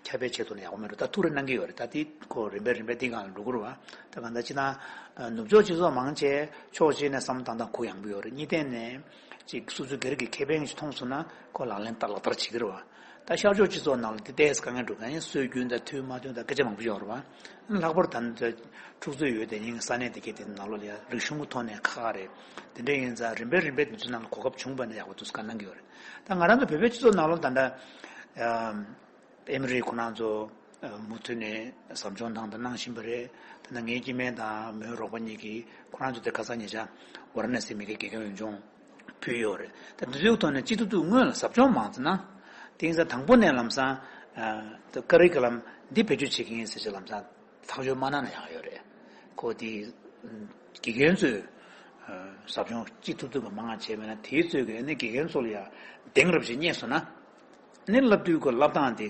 ཁྱབ་སྤེལ་བྱེད་ཐུབ་ན་ཡག་པོ་མེད་འགྲོ། ད་ཐུགས་རེ་གནང་གི་ཡོད་རེད། ད་དེ་ཁོ་རིམ་པས་རིམ་པས་དེ་སྒང་ལ་འགྲོ་གི་རེད་བ། ད་གང་ལྟར་སྤྱིར་བཏང་ནུབ་ཕྱོགས་སྤྱི་ཚོགས་མང་ཆེ་ཕྱོགས་གཅིག་ནས་བསམ་བློ་བཏང་སྟངས་གུ་ཡངས་པོ་ཡོད་རེད། གཉིས་ཐད་ནས་ཅིག་སོ་སོའི་སྒེར་གྱི་ཁེ་ཕན་ཞིག་མཐོང་སོང་ན་ཁོ་ལག་ལེན་བསྟར་ལག་བསྟར་བྱེད་ཀྱི་རེད་བ། ད་ཤར་ཕྱོགས་སྤྱི་ཚོགས་ནང་ལ་དེ་ཏོག་ཙམ་དཀའ་ངལ་འགྲོ་གི་ཡིན། སྲོལ་རྒྱུན་དང་མཐུན་མ་མཐུན་དང་སྐད་ཆ་མང་པོ་ཡོད་རེད་བ། ལྷག་པར་ད་ནི་འཁྲུག་རྩོད་ཡོད་དེ་ཡིན་ས་གནས་དེ་གའི་དེ་ནང་ལོགས་ལ་ཡ་རིག་གཞུང་གི་ཐོག་ནས་ཁག་ཁག་རེད། དེ་འདྲ་ཡིན་ཙང་རིམ་པས་རིམ་པས་དེ་ཚོའི་ནང་ལ་གོ་སྐབས་བྱུང་བ་ན་ཡག་པོ་འདུག་བཀའ་གནང་གི་ཡོད་རེད། ད་ང་རང་ཚོ་བོད་པའི་སྤྱི་ཚོགས་ནང་ལོགས་ད་ལྟ་ཨ་མི་རིགས་ཁོ་རང་ཚོ་མུ་མཐུད་ནས་ཟབ་སྦྱོང་བཏང་དང་གནང་བཞིན་པ་རེད། ད་ནི་ངའི་སྐྱེ་དམན་དང་མོའི་རོགས་པ་གཉིས་ཀྱིས་ཁོ་རང་ཚོ་དེ་ཁ་སང་ཉེ་ཆར་ཝ་ར་ཎ་སི་མི་རིགས་དགེ་རྒན་འོས་སྦྱོང་ཕུལ་ཡོད་རེད། ད་འདི་ཚོའི་ཐོག་ནས་སྤྱི་ཚོགས་དུ་སྔོན་ལ་ཟབ་སྦྱོང་མང་ཙམ་གནང་། དེང་སང་དང་པོ་ནས་ལམ་སང་ཨ་ཀ་རི་ཀུ་ལམ་འདི་བེད་སྤྱོད་བྱེད་ཀྱི་ཡིན་ཟེར་ཅིག་ལམ་སང་ཐག་གཅོད་མ་གནང་ན་ཡག་ཡོད་རེད། ཁོ་དེ་དགེ་རྒན་ཚོས་ཨ་ཟབ་སྦྱོང་སྤྱི་ཐུབ་ཐུབ་ཀྱི་མང་བ་བྱས་པས་ན། དེའི་ཚོད་ཀྱིས་ནི་དགེ་རྒན་ཚོ་ལ་ཡང་གདེང་རབ་ཅིག་རྙེད་སོང་ན། ནི་བསླབ་དུས་ཀྱི་བསླབ་སྟངས་དེ་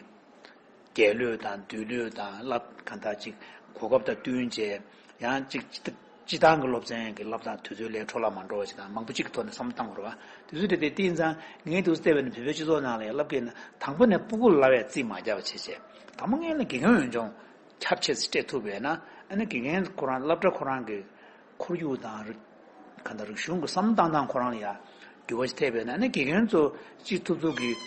རྒྱལ་ལོས་དང་སྡུག་ལོས་དང་བསླབ་གང་ལྟར་ཅིག་གོ་སྐབས་དང་བསྟུན་བྱས། ཡང་ཅིག་སྤྱི་སྤྱི་བཏང་གི་སློབ་ཚན་གྱི་བསླབ་སྟངས་དུས་ཚོད་ལས་འཕྲོ་བརླག་མ་འགྲོ་བ་ཞིག་དང་། མང་པོ་གཅིག་གི་ཐོག་ནས་བསམ་བློ་བཏང་དགོས་རེད་བ། དུས་ཚོད་དེ་དེ་བལྟས་ཙང་ངས་འདུག་སེ་བལྟས་པ་ཡིན་ན་བོད་པའི་སྤྱི་ཚོགས་ནང་ལ་ཡང་བསླབ་མཁན་ནི་དང་པོ་ནས་སྤུ་གུ་ལ་བས་རྩིས་མ་རྒྱག་པ་བྱས་བྱས། དང་པོ་ངས་ནི་དགེ་རྒན་འོས་སྦྱོང་ཁྱབ་ཆེ་ཙམ་སྤྲད་ཐུབ་པས་ན། ཨ་ནི་དགེ་རྒན་ཁོ་རང་སློབ་གྲྭ་ཁོ་རང་གི་ཁོར་ཡུག་དང་རིག་གང་ལྟར་རིག་གཞུང་གི་བསམ་བློ་བཏང་སྟངས་ཁོ་རང་ལ་ཡང་འགྱུར་བ་ཞིག་ཐེབས་པས་ན། ཨ་ནི་དགེ་རྒན་ཚོ་སྤྱི་ཐུབ་ཐུབ་ཀྱིས་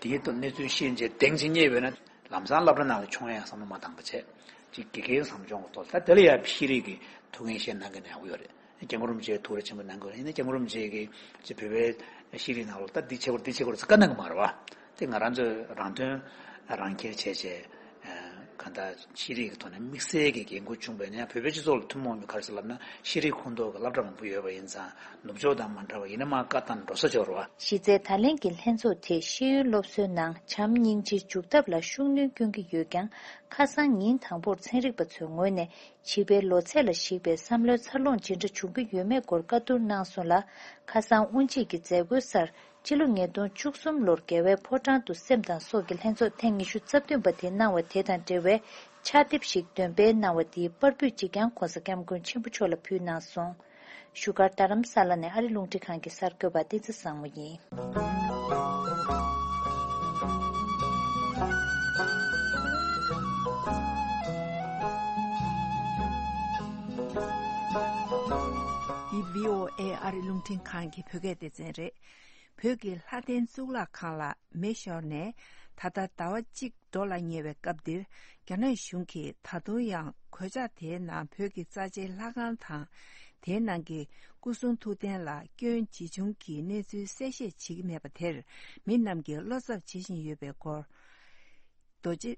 དེའི་ཐོག་གནས་ཚུལ་ཤེས་བྱས་གདེང་ཅིག་རྙེད་པས་ན། ལམ་སང་སློབ་གྲྭ་ནང་ལ་མཆོང་ཡ་བསམ་བློ་མ་བཏང་པ་བྱས། ཅིག་དགེ་རྒན་ཟབ་སྦྱོང་གི་ཐོག་ད་དེ་ལ་ཡང་ཤེས་རིག་གི་ཐུགས་འགན་བཞེས་གནང་མཁན་ཡག་པོ་ཡོད་རེད། སྐྱབས་མགོན་རིན་པོ་ཆེས་ཐུགས་རེ་ཆེན་པོ་གནང་དགོས་རེད། ཡིན་ན་སྐྱབས་མགོན་རིན་པོ་ཆེ་གིས་ཅིག་བོད་པའི་ཤེས་རིག་ནང་ལོགས་ད་འདི་བྱེད་དགོས་རེད་འདི་བྱེད་དགོས་རེད་ཟེར་བཀའ་གནང་གི་མ་རེད་བ། དེ་ང་རང་ཚོས་རང་དོན་རང་འཁྱེར་བྱས་བྱས། གང་ལྟར་ཤེས་རིག་གི་ཐོག་ནས་དམིགས་བསལ་གྱི་འགན་ཁུར་བྱུང་བས་ན་ཡང་བོད་པའི་སྤྱི་ཚོགས་ལ་ཐུན་མོང་གི་ག་རེ་ཟེར་ལབ་ན། ཤེས་རིག་ཁོངས་གཏོགས་ཀྱི་སློབ་གྲྭ་མང་པོ་ཡོད་པ་ཡིན་ཙང་ནུབ་ཕྱོགས་དང་མ་འདྲ་བ་ཡིན་ན་མ་བཀའ་བཏང་འགྲོ་ས་འབྱོར་བ། གཞི་རྩའི་ད་ལན་གྱི་ལྷན་ཚོགས་དེས་ཤེས་ཡོན་སློབ་གསོའི་ནང་བྱམས་སྙིང་རྗེ་འཇུག་ཐབས་ལ་ཤུགས་སྣོན་སྐྱོན་གྱི་ཡོད་ཀྱང་། ཁ་སང་ཉིན་དང་པོར་ཚན་རིག་པ་ཚོའི་ངོས་ནས་བྱིས་པའི་ལོ་ཚད་ལ་གཞིགས་པའི་བསམ་བློའི་འཚར་ལོངས་ཇི་འདྲ་བྱུང་གི་ཡོད་མེད་སྐོར་བཀའ་བསྡུར་གནང་སོང་ལ། ཁ་སང་དབུ་འབྱེད་ཀྱི་མཛད་སྒོའི་སར་སྤྱི་ལོ་ཉིས་སྟོང་བཅུ་གསུམ་ལོར་རྒྱལ་བའི་ཕོ་བྲང་དུ་སེམས་དང་སྲོག་གི་ལྷན་ཚོགས་ཐེངས་ཉི་ཤུ་རྩ་བདུན་པ་དེ་གནང་བ་དེ་དང་འབྲེལ་བའི་ཕྱག་དེབ་ཞིག་འདོན་སྤེལ་གནང་བ་དེའི་པར་འབུལ་གཅིག་ཀྱང་༸གོང་ས་༸སྐྱབས་མགོན་ཆེན་པོ་མཆོག་ལ་ཕུལ་གནང་སོང་། བཞུགས་སྒར་རྡ་རམ་ས་ལ་ནས་ཨ་རི་རླུང་འཕྲིན་ཁང་གི་གསར་འགོད་པ་བསྟན་འཛིན་བཟང་མོ་ཡིན། འདི་བྷི་ཨོ་ཨེ་ཨ་རི་རླུང་འཕྲིན་ཁང་གི་བོད་སྐད་སྡེ་ཚན་རེད། བོད་ཀྱི་ལྷ་ལྡན་གཙུག་ལག་ཁང་ལ་མེ་ཤོར་ནས་ད་ལྟ་ཟླ་བ་གཅིག་འགྲོ་ལ་ཉེ་བའི་སྐབས་འདིར། རྒྱ་ནག་གཞུང་གིས་ད་དུང་ཡང་ གོད་ཆག་དེའི་ནང་བོད་ཀྱི་རྩ་ཆེའི་ལྷ་ཁང་དང་། དེའི་ནང་གི་སྐུ་གསུང་ཐུགས་རྟེན་ལ་སྐྱོན་ཇི་བྱུང་གི་གནས་ཚུལ་གསལ་བཤད་བྱེད་ཀྱི་མེད་པ་དེར། མི་རྣམས་ཀྱིས་བློ་འཚབ་བྱེད་བཞིན་ཡོད་པའི་སྐོར། རྡོ་རྗེ།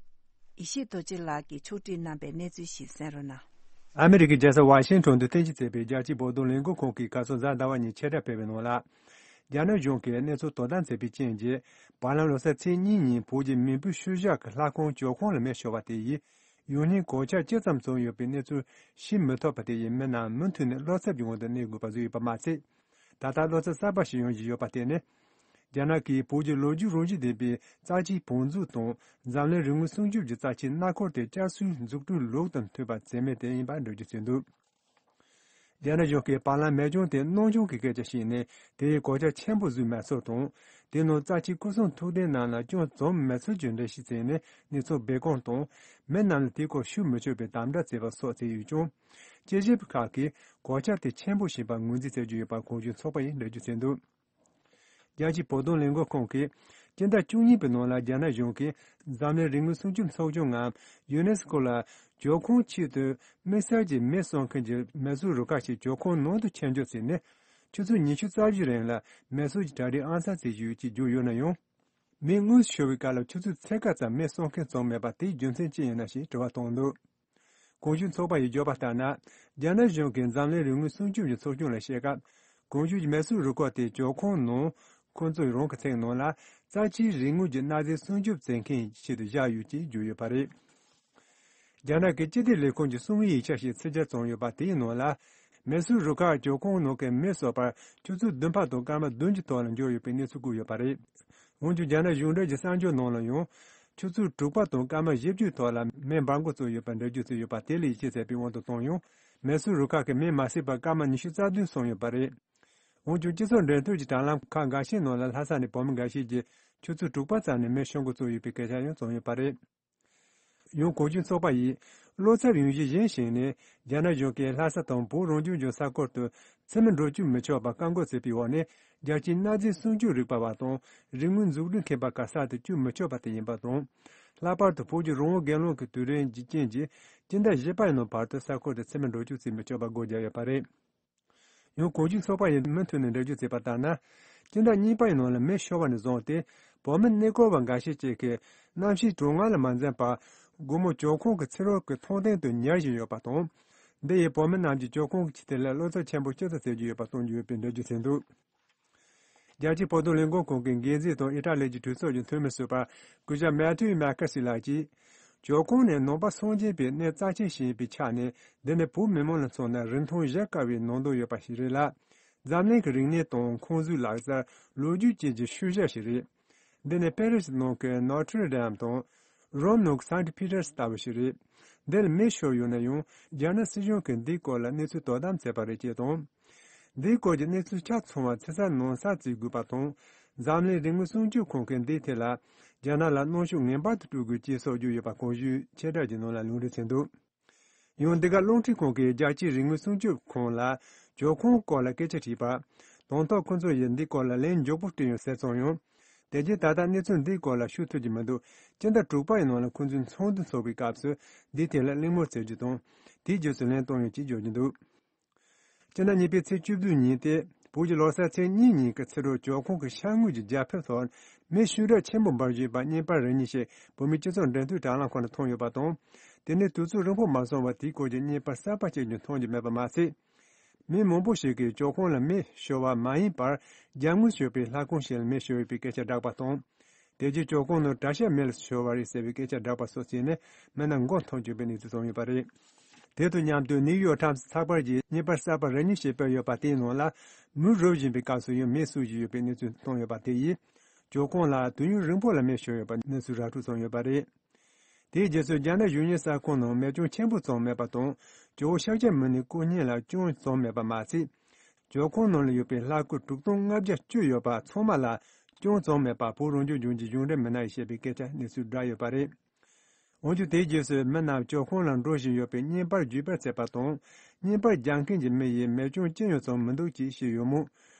ཡེ་ཤེས་རྡོ་རྗེ་ལགས་ཀྱིས་ཕྱོགས་སྒྲིག་གནང་པའི་གནས་ཚུལ་ཞིག་གསན་རོགས་གནང་། ཨ་མི་རི་ཀའི་རྒྱལ་ས་ཝ་ཤིང་ཊོན་དུ་རྟེན་གཞི་བྱས་པའི་རྒྱལ་སྤྱིའི་བོད་དོན་ལས་འགུལ་ཁང་གིས་ཁ་སང་གཟའ་ཟླ་བ་ཉིན་ཆེད་བསྒྲགས་སྤེལ་བའི་ནང་ལ། རྒྱ་ནག་གཞུང་གིས་གནས་ཚུལ་དོ་དམ་བྱས་པའི་རྐྱེན་གྱིས། བར་ལམ་ལོ་གསར་ཚེས་གཉིས་ཉིན་བོད་ཀྱི་མི་བུ་ཤུལ་བཞག་གི་ལྷ་ཁང་ཇོ་ཁང་ལ་མེ་ཤོར་བ་དེ་ཡིས། ཡུན་རིང་གོད་ཆག་ཅི་ཙམ་བྱུང་ཡོད་པའི་གནས་ཚུལ་ཤེས་མི་ཐུབ་པ་དེ་ཡིས། མི་རྣམས་མུ་མཐུད་ནས་བློ་འཚབ་ཀྱི་ངང་དུ་གནས་དགོས་པ་བཟོས་ཡོད་པ་མ་ཟད། ད་ལྟ་བློ་འཚབ་གསར་པ་ཞིག་ཡོང་བཞིན་ཡོད་པ་དེ་ནི། རྒྱ་ནག་གིས་བོད་ཀྱི་ལོ་རྒྱུས་རང་བཞིན་ལྡན་པའི་རྩ་ཆེའི་བང་མཛོད་དང་། འཛམ་གླིང་རིག་དངོས་སྲུང་སྐྱོབ་ཀྱི་རྩ་ཆེའི་གནའ་འཁོར་དེ་བསྐྱར་གསོའི་འཛུགས་སྐྲུན་ལུགས་དང་མཐུན་པ་བྱས་མེད་དེ་ཡིན་པ་འགྲེལ་བརྗོད་བྱས་འདུག་རྒྱ་ནག་གཞུང་གིས་བར་ལམ་མེ་སྐྱོན་དེ་གནོད་སྐྱོན་གྱི་སྐད་ཆ་བཤད་ནས། དེ་ཡི་གོད་ཆག་ཆེན་པོ་བཟོས་མེད་ཚུལ་དང་། དེའི་ནང་རྩ་ཆེའི་སྐུ་གསུང་ཐུགས་རྟེན་རྣམས་ལ་སྐྱོན་བྱུང་མེད་ཚུལ་གྱི་འགྲེལ་བཤད་བྱས་ནས། གནས་ཚུལ་སྦས་སྐུང་དང་། མི་རྣམས་ལ་དེའི་སྐོར་ཞུ་མི་ཆོག་པའི་དམ་བསྒྲགས་བྱས་པ་སོགས་བྱས་ཡོད་ཀྱང་། དཔྱད་ཞིབ་པ་ཁག་གིས་གོད་ཆག་དེ་ཆེན་པོ་ཞིག་ཡིན་པར་ངོས་འཛིན་བྱེད་ཀྱི་ཡོད་པ་གོང་ཞུས་ཚོགས་པ་ཡིས་འགྲེལ་བརྗོད་བྱས་འདུག་རྒྱལ་སྤྱིའི་བོད་དོན་ལས་འགུལ་ཁང་གིས། སྤྱི་ཟླ་བཅུ་གཉིས་པའི་ནང་ལ་རྒྱ་ནག་གཞུང་གིས་འཛམ་གླིང་རིག་དངོས་སྲུང་སྐྱོབ་ཚོགས་ཆུང་ངམ་ཡུ་ནེ་སི་ཀོ་ལ། ཇོ་ཁང་ཆེད་དུ་དམིགས་བསལ་གྱི་མེ་གསོ་མཁན་གྱི་མེ་གསོད་རུ་ཁག་ཞིག་ཇོ་ཁང་ནང་དུ་ཆེད་འཇོག་བྱས་ནས། ཆུ་ཚོད་ཉི་ཤུ་རྩ་བཞིའི་རིང་ལ་མེ་གསོད་ཀྱི་གྲ་སྒྲིག་ཨང་གསར་བྱེད་ཀྱི་ཡོད་ཅེས་བརྗོད་ཡོད་ན་ཡང་། མེ་དངོས་སུ་ཤོར་བའི་སྐབས་ལ་ཆུ་ཚོད་ཕྱེད་ཀ་ཙམ་མེ་གསོ་མཁན་བྱུང་མེད་པ་དེའི་རྒྱུ་མཚན་ཅི་ཡིན་ན་ཞེས་དྲི་བ་བཏང་འདུག་གོང་ཞུས་ཚོགས་པ་ཡིས་བརྗོད་པ་ལྟར་ན། རྒྱ་ནག་གཞུང་གིས་འཛམ་གླིང་རིག་དངོས་སྲུང་སྐྱོབ་ཀྱི་ཚོགས་ཆུང་ལ་བཤད་སྐབས། གོང་ཞུས་ཀྱི་མེ་གསོད་རུ་ཁག་དེ་ཇོ་ཁང་ནང་། ཁོ་ཚོའི་རང་གི་ཚིག་ནང་ལ། རྩ་ཆེའི་རིག་དངོས་ཀྱི་གནའ་རྫས་སྲུང་སྐྱོབ་མཛད་མཁན་ཆེད་དུ་བཞག་ཡོད་ཅེས་བརྗོད་ཡོད་པ་རེད། རྒྱ་ནག་གི་སྤྱི་བདེ་ལས་ཁུངས་ཀྱི་གསུང་བའི་ཡིག་ཆ་ཞིག་ཕྱིར་བསྒྱུར་བྱུང་ཡོད་པ་དེའི་ནང་ལ། མེ་གསོད་རུ་ཁག་ཇོ་ཁང་ནང་གི་མེ་གསོད་པར་ཆུ་ཚོད་བདུན་པ་དང་སྐར་མ་བདུན་གྱི་ཐོག་ལ་འབྱོར་ཡོད་པའི་གནས་ཚུལ་བཀོད་ཡོད་པ་རེད། འོན་ཀྱང་། རྒྱ་ནག་གཞུང་འབྲེལ་གྱི་གསར་འགྱུར་ནང་ལ་ཡང་། ཆུ་ཚོད་དྲུག་པ་དང་སྐར་མ་བཞི་བཅུའི་ཐོག་ལ་མེ་འབར་འགོ་བཙུགས་ཡོད་པར་འགྲེལ་བརྗོད་བྱས་ཡོད་པ་དེ་ལ་ཡིད་ཆེས་བྱེད་པའི་དབང་དུ་བཏང་ཡང་། མེ་གསོད་རུ་ཁག་གིས་མེ་མ་བསད་པར་སྐར་མ་ཉི་ཤུ་རྩ་བདུན་སོང་ཡོད་པ་རེད། འོན་ཀྱང་། སྤྱི་ཚོགས་འབྲེལ་མཐུད་ཀྱི་དྲ་ལམ་ཁག་འགའ་ཤས་ནང་ལ། ལྷ་ས་ནས་བོད་མི་འགའ་ཤས་ཀྱིས་ཆུ་ཚོད་དྲུག་པ་ཙམ་ནས་མེ་ཤོར་འགོ་བཙུགས་ཡོད་པའི་སྐད་ཆ་ཡང་བྱུང་ཡོད་པ་རེད། ཡང་། གོང་ཞུས་ཚོགས་པ་ཡིས། བློ་འཚབ་ཡོང་གཞི་གཞན་ཞིག་ནི། རྒྱ་ནག་གཞུང་གིས་ལྷ་ས་དང་བོད་རང་སྐྱོང་ལྗོངས་ས་ཁུལ་དུ་ཚུལ་མིན་འགྲོ་སྐྱོད་མི་ཆོག་པར་བཀག་འགོག་བྱས་པའི་འོག་ནས། རྒྱལ་སྤྱིའི་གནའ་རྫས་སྲུང་སྐྱོབ་རིག་པ་བ་དང་། རིག་དངོས་འཛུགས་སྐྲུན་མཁས་པ་ཁག་གསར་དུ་བསྐྱོད་མི་ཆོག་པ་དེ་ཡིན་པ་དང་། ལྷག་པར་དུ། བོད་ཀྱི་རང་དབང་སྒེར་ལངས་ཀྱི་དུས་དྲན་གྱི་རྐྱེན་གྱིས། སྤྱི་ཟླ་བཞི་པ་ཡི་ནང་བར་དུ་ས་ཁུལ་དུ་ཚུལ་མིན་འགྲོ་སྐྱོད་བྱེད་མི་ཆོག་པར་སྒོ་བརྒྱབ་ཡོད་པ་རེད། ཡང་། གོང་ཞུས་ཚོགས་པ་ཡིས་མུ་མཐུད་ནས་འགྲེལ་བརྗོད་བྱས་པ་ལྟར་ན། སྤྱི་ཟླ་གཉིས་པ་ཡི་ནང་ལ་མེ་ཤོར་བ་ནས་བཟུང་སྟེ། བོད་མི་གནས་སྐོར་བ་འགའ་ཤས་ཅིག་གིས། གནམ་གཤིས་གྲང་ངར་ལ་མ་འཛེམས་པར། སྒོར་མོ་ཇོ་ཁང་གི་ཚི་རོལ་གྱི་མཐོང་ཐོས་དུ་ཉར་བཞིན་ཡོད་པ་དང་། འདི་ཡིས་བོད་མི་རྣམས་ཀྱིས་ཇོ་ཁང་གི་ཆེད་དུ་ལ་བློ་འཚབ་ཆེན་པོ་ཅི་ཙམ་བྱེད་ཀྱི་ཡོད་པ་སྟོན་གྱི་ཡོད་པའི་འགྲེལ་བརྗོད་བྱས་འདུག་རྒྱལ་སྤྱིའི་བོད་དོན་ལས་འགུལ་ཁང་གི་འགན་འཛིན་དང་ཨི་ཊ་ལི་གྱི་གྲོས་ཚོགས་ཀྱི་འཐུས་མི་ཟུར་པ། སྐུ་ཞབས་མེ་ཐིའུ་མེ་ཁ་སི་ལགས་ཀྱིས། ཇོ་ཁང་ནི་ནང་པ་སངས་རྒྱས་པའི་གནས་རྩ་ཆེན་ཞིག་ཡིན་པའི་ཆ་ནས། འདི་ནི་བོད་མི་མང་ལ་མཚོན་ན་རིན་ཐང་བཞག་དཀའ་བའི་ནང་དོན་ཡོད་པ་ཞིག་རེད་ལ། འཛམ་གླིང་གི་རིག་གནས་དང་ཁང་བཟོའི་ལག་རྩལ། ལོ་རྒྱུས་བཅས་ཀྱི་ཤུལ་བཞག་ཞིག་རེད། འདི་ནི་པེ་རི་སི་ནང་གི་ནོ་ཐྲེ་ཌེམ་དང་། རོམ་ནང་གི་སན་ཊི་པི་ཏར་སི་ལྟ་བུ་ཞིག་རེད། འདིར་མེ་ཤོར་ཡོད་ན་ཡང་། རྒྱ་ནག་སྲིད་གཞུང་གིས་འདིའི་སྐོར་ལ་གནས་ཚུལ་དོ་དམ་བྱས་པ་རེད་ཅེས་དང་། འདིའི་སྐོར་གྱི་གནས་ཚུལ་ཆ་ཚང་བ་ཕྱི་གསལ་ནང་གསལ་བྱེད་དགོས་པ་དང་། འཛམ་གླིང་རིག་དངོས་སྲུང་སྐྱོབ་ཁང་གིས་འདིའི་ཐད་ལ། རྒྱ་ནག་ལ་གནོན་ཤུགས་ངེས་པར་དུ་སྤྲོད་དགོས་ཅེས་སོགས་བརྗོད་ཡོད་པ་གོང་ཞུས་ཆེད་བསྒྲགས་ཀྱི་ནང་ལ་ལུང་འདྲེན་བྱས་འདུག་ཡང་། འདི་ག་རླུང་འཕྲིན་ཁང་གིས་རྒྱལ་སྤྱིའི་རིག་དངོས་སྲུང་སྐྱོབ་ཁང་ལ་ཇོ་ཁང་སྐོར་ལ་སྐད་ཆ་དྲིས་པར། དང་ཐོག་ཁོ་ཚོ་ཡིས་འདིའི་སྐོར་ལ་ལན་མགྱོགས་པོ་སྤྲད་ཡོང་ཟེར་སོང་ཡང་། དེ་རྗེས་ད་ལྟ་གནས་ཚུལ་འདིའི་སྐོར་ལ་ཤོད་ཐུབ་ཀྱི་མི་འདུག་སྤྱི་ཟླ་དྲུག་པ་ཡི་ནང་ལ་ཁོ་ཚོས་ཚོགས་འདུ་འཚོགས་པའི་སྐབས་སུ་འདིའི་ཐད་ལ་གླེང་མོལ་བྱེད་རྒྱུ་དང་། དེའི་རྗེས་སུ་ལན་གཏོང་ཡོང་ཅེས་བརྗོད་ཀྱི་འདུག་སྤྱི་ཟླ་གཉིས་པའི་ཚེས་བཅུ་བདུན་ཉིན་ཏེ། བོད་ཀྱི་ལོ་གསར་ཚེས་གཉིས་ཉིན་གྱི་ཕྱི་དྲོ་ཇོ་ཁང་གི་ཤར་ངོས་ཀྱི་རྒྱ་ཕིབས་ཐོག་མེ་ཤུགས་དྲག་ཆེན་པོ་འབར་བཞིན་པ་བརྙན་པར་རེ་གཉིས་ཤིག་བོད་མིའི་སྤྱི་ཚོགས་འབྲེལ་མཐུད་དྲ་ལམ་ཁག་ནས་མཐོང་ཡོད་པ་དང་། དེ་ནས་དུས་ཚོད་རིང་པོ་མ་སོང་བར་དེའི་སྐོར་གྱི་བརྙན་པར་གསར་པ་གཅིག་ཀྱང་མཐོང་རྒྱུ་མེད་པ་མ་ཟད། མི་མང་པོ་ཞིག་གིས་ཇོ་ཁང་ལ་མེ་ཤོར་བ་མ་ཡིན་པར། རྒྱབ་ངོས་ཡོད་པའི་ལྷ་ཁང་ཞིག་ལ་མེ་ཤོར་ཡོད་པའི་སྐད་ཆ་བསྒྲགས་པ་དང་། དེ་རྗེས་ཇོ་ཁང་ནང་གྲྭ་ཤག་མེ་ལ་ཤོར་བ་རེད་ཟེར་བའི་སྐད་ཆ་བསྒྲགས་པ་སོགས་བྱས་ནས་མི་རྣམས་མགོ་འཐོམས་བཅུག་པའི་གནས་ཚུལ་བྱུང་ཡོད་པ་རེད། དེ་དང་མཉམ་དུ་ནིའུ་ཡོག་ཊའིམ་སི་ཚགས་པར་གྱིས་བརྙན་པར་གསར་པ་རེ་གཉིས་ཤིག་སྤེལ་ཡོད་པ་དེའི་ནང་ལ། མུན་རུབ་བཞིན་པའི་སྐབས་སུ་ཡང་མེ་གསོད་བཞིན་ཡོད་པའི་གནས་ཚུལ་བཏོན་ཡོད་པ་དེ་ཡིས། ཇོ་ཁང་ལ་དུས་ཡུན་རིང་པོ་ལ་མེ་ཤོར་ཡོད་པའི་གནས་ཚུལ་ར་སྤྲོད་བྱུང་ཡོད་པ་རེད། དེའི་རྗེས་སུ་རྒྱ་ནག་གཞུང་གཉེར་ས་ཁོངས་ནང་མེ་སྐྱོན་ཆེན་པོ་བྱུང་མེད་པ་དང་། ཇོ་བོ་ཤཱཀྱ་མུ་ནེའི་སྐུ་བརྙན་ལ་སྐྱོན་བྱུང་མེད་པ་མ་ཟད། ཇོ་ཁང་ནང་ལ་ཡོད་པའི་ལྷ་སྐུ་དྲུག་སྟོང་ལྔ་བརྒྱ་བཅུ་ཡོད་པ་ཚང་མ་ལ་སྐྱོན་བྱུང་མེད་པ་བོད་རང་སྐྱོང་ལྗོངས་ཀྱི་གཞུང་འབྲེལ་མི་སྣ་ཡིས་བཤད་པའི་སྐད་ཆ་གནས་ཚུལ་བསྒྲགས་ཡོད་པ་རེད། འོན་ཀྱང་། དེའི་རྗེས་སུ་མི་རྣམས་ཇོ་ཁང་ལ་འགྲོ་བཞིན་ཡོད་པའི་བརྙན་པར་བརྒྱུད་སྤེལ་བྱས་པ་དང་། བརྙན་པར་རྒྱག་མཁན་གྱི་མི་ཡིས་མེ་སྐྱོན་ཅི་ཡང་བྱུང་མི་འདུག་ཅེས་བཤད་ཡོད་མོད།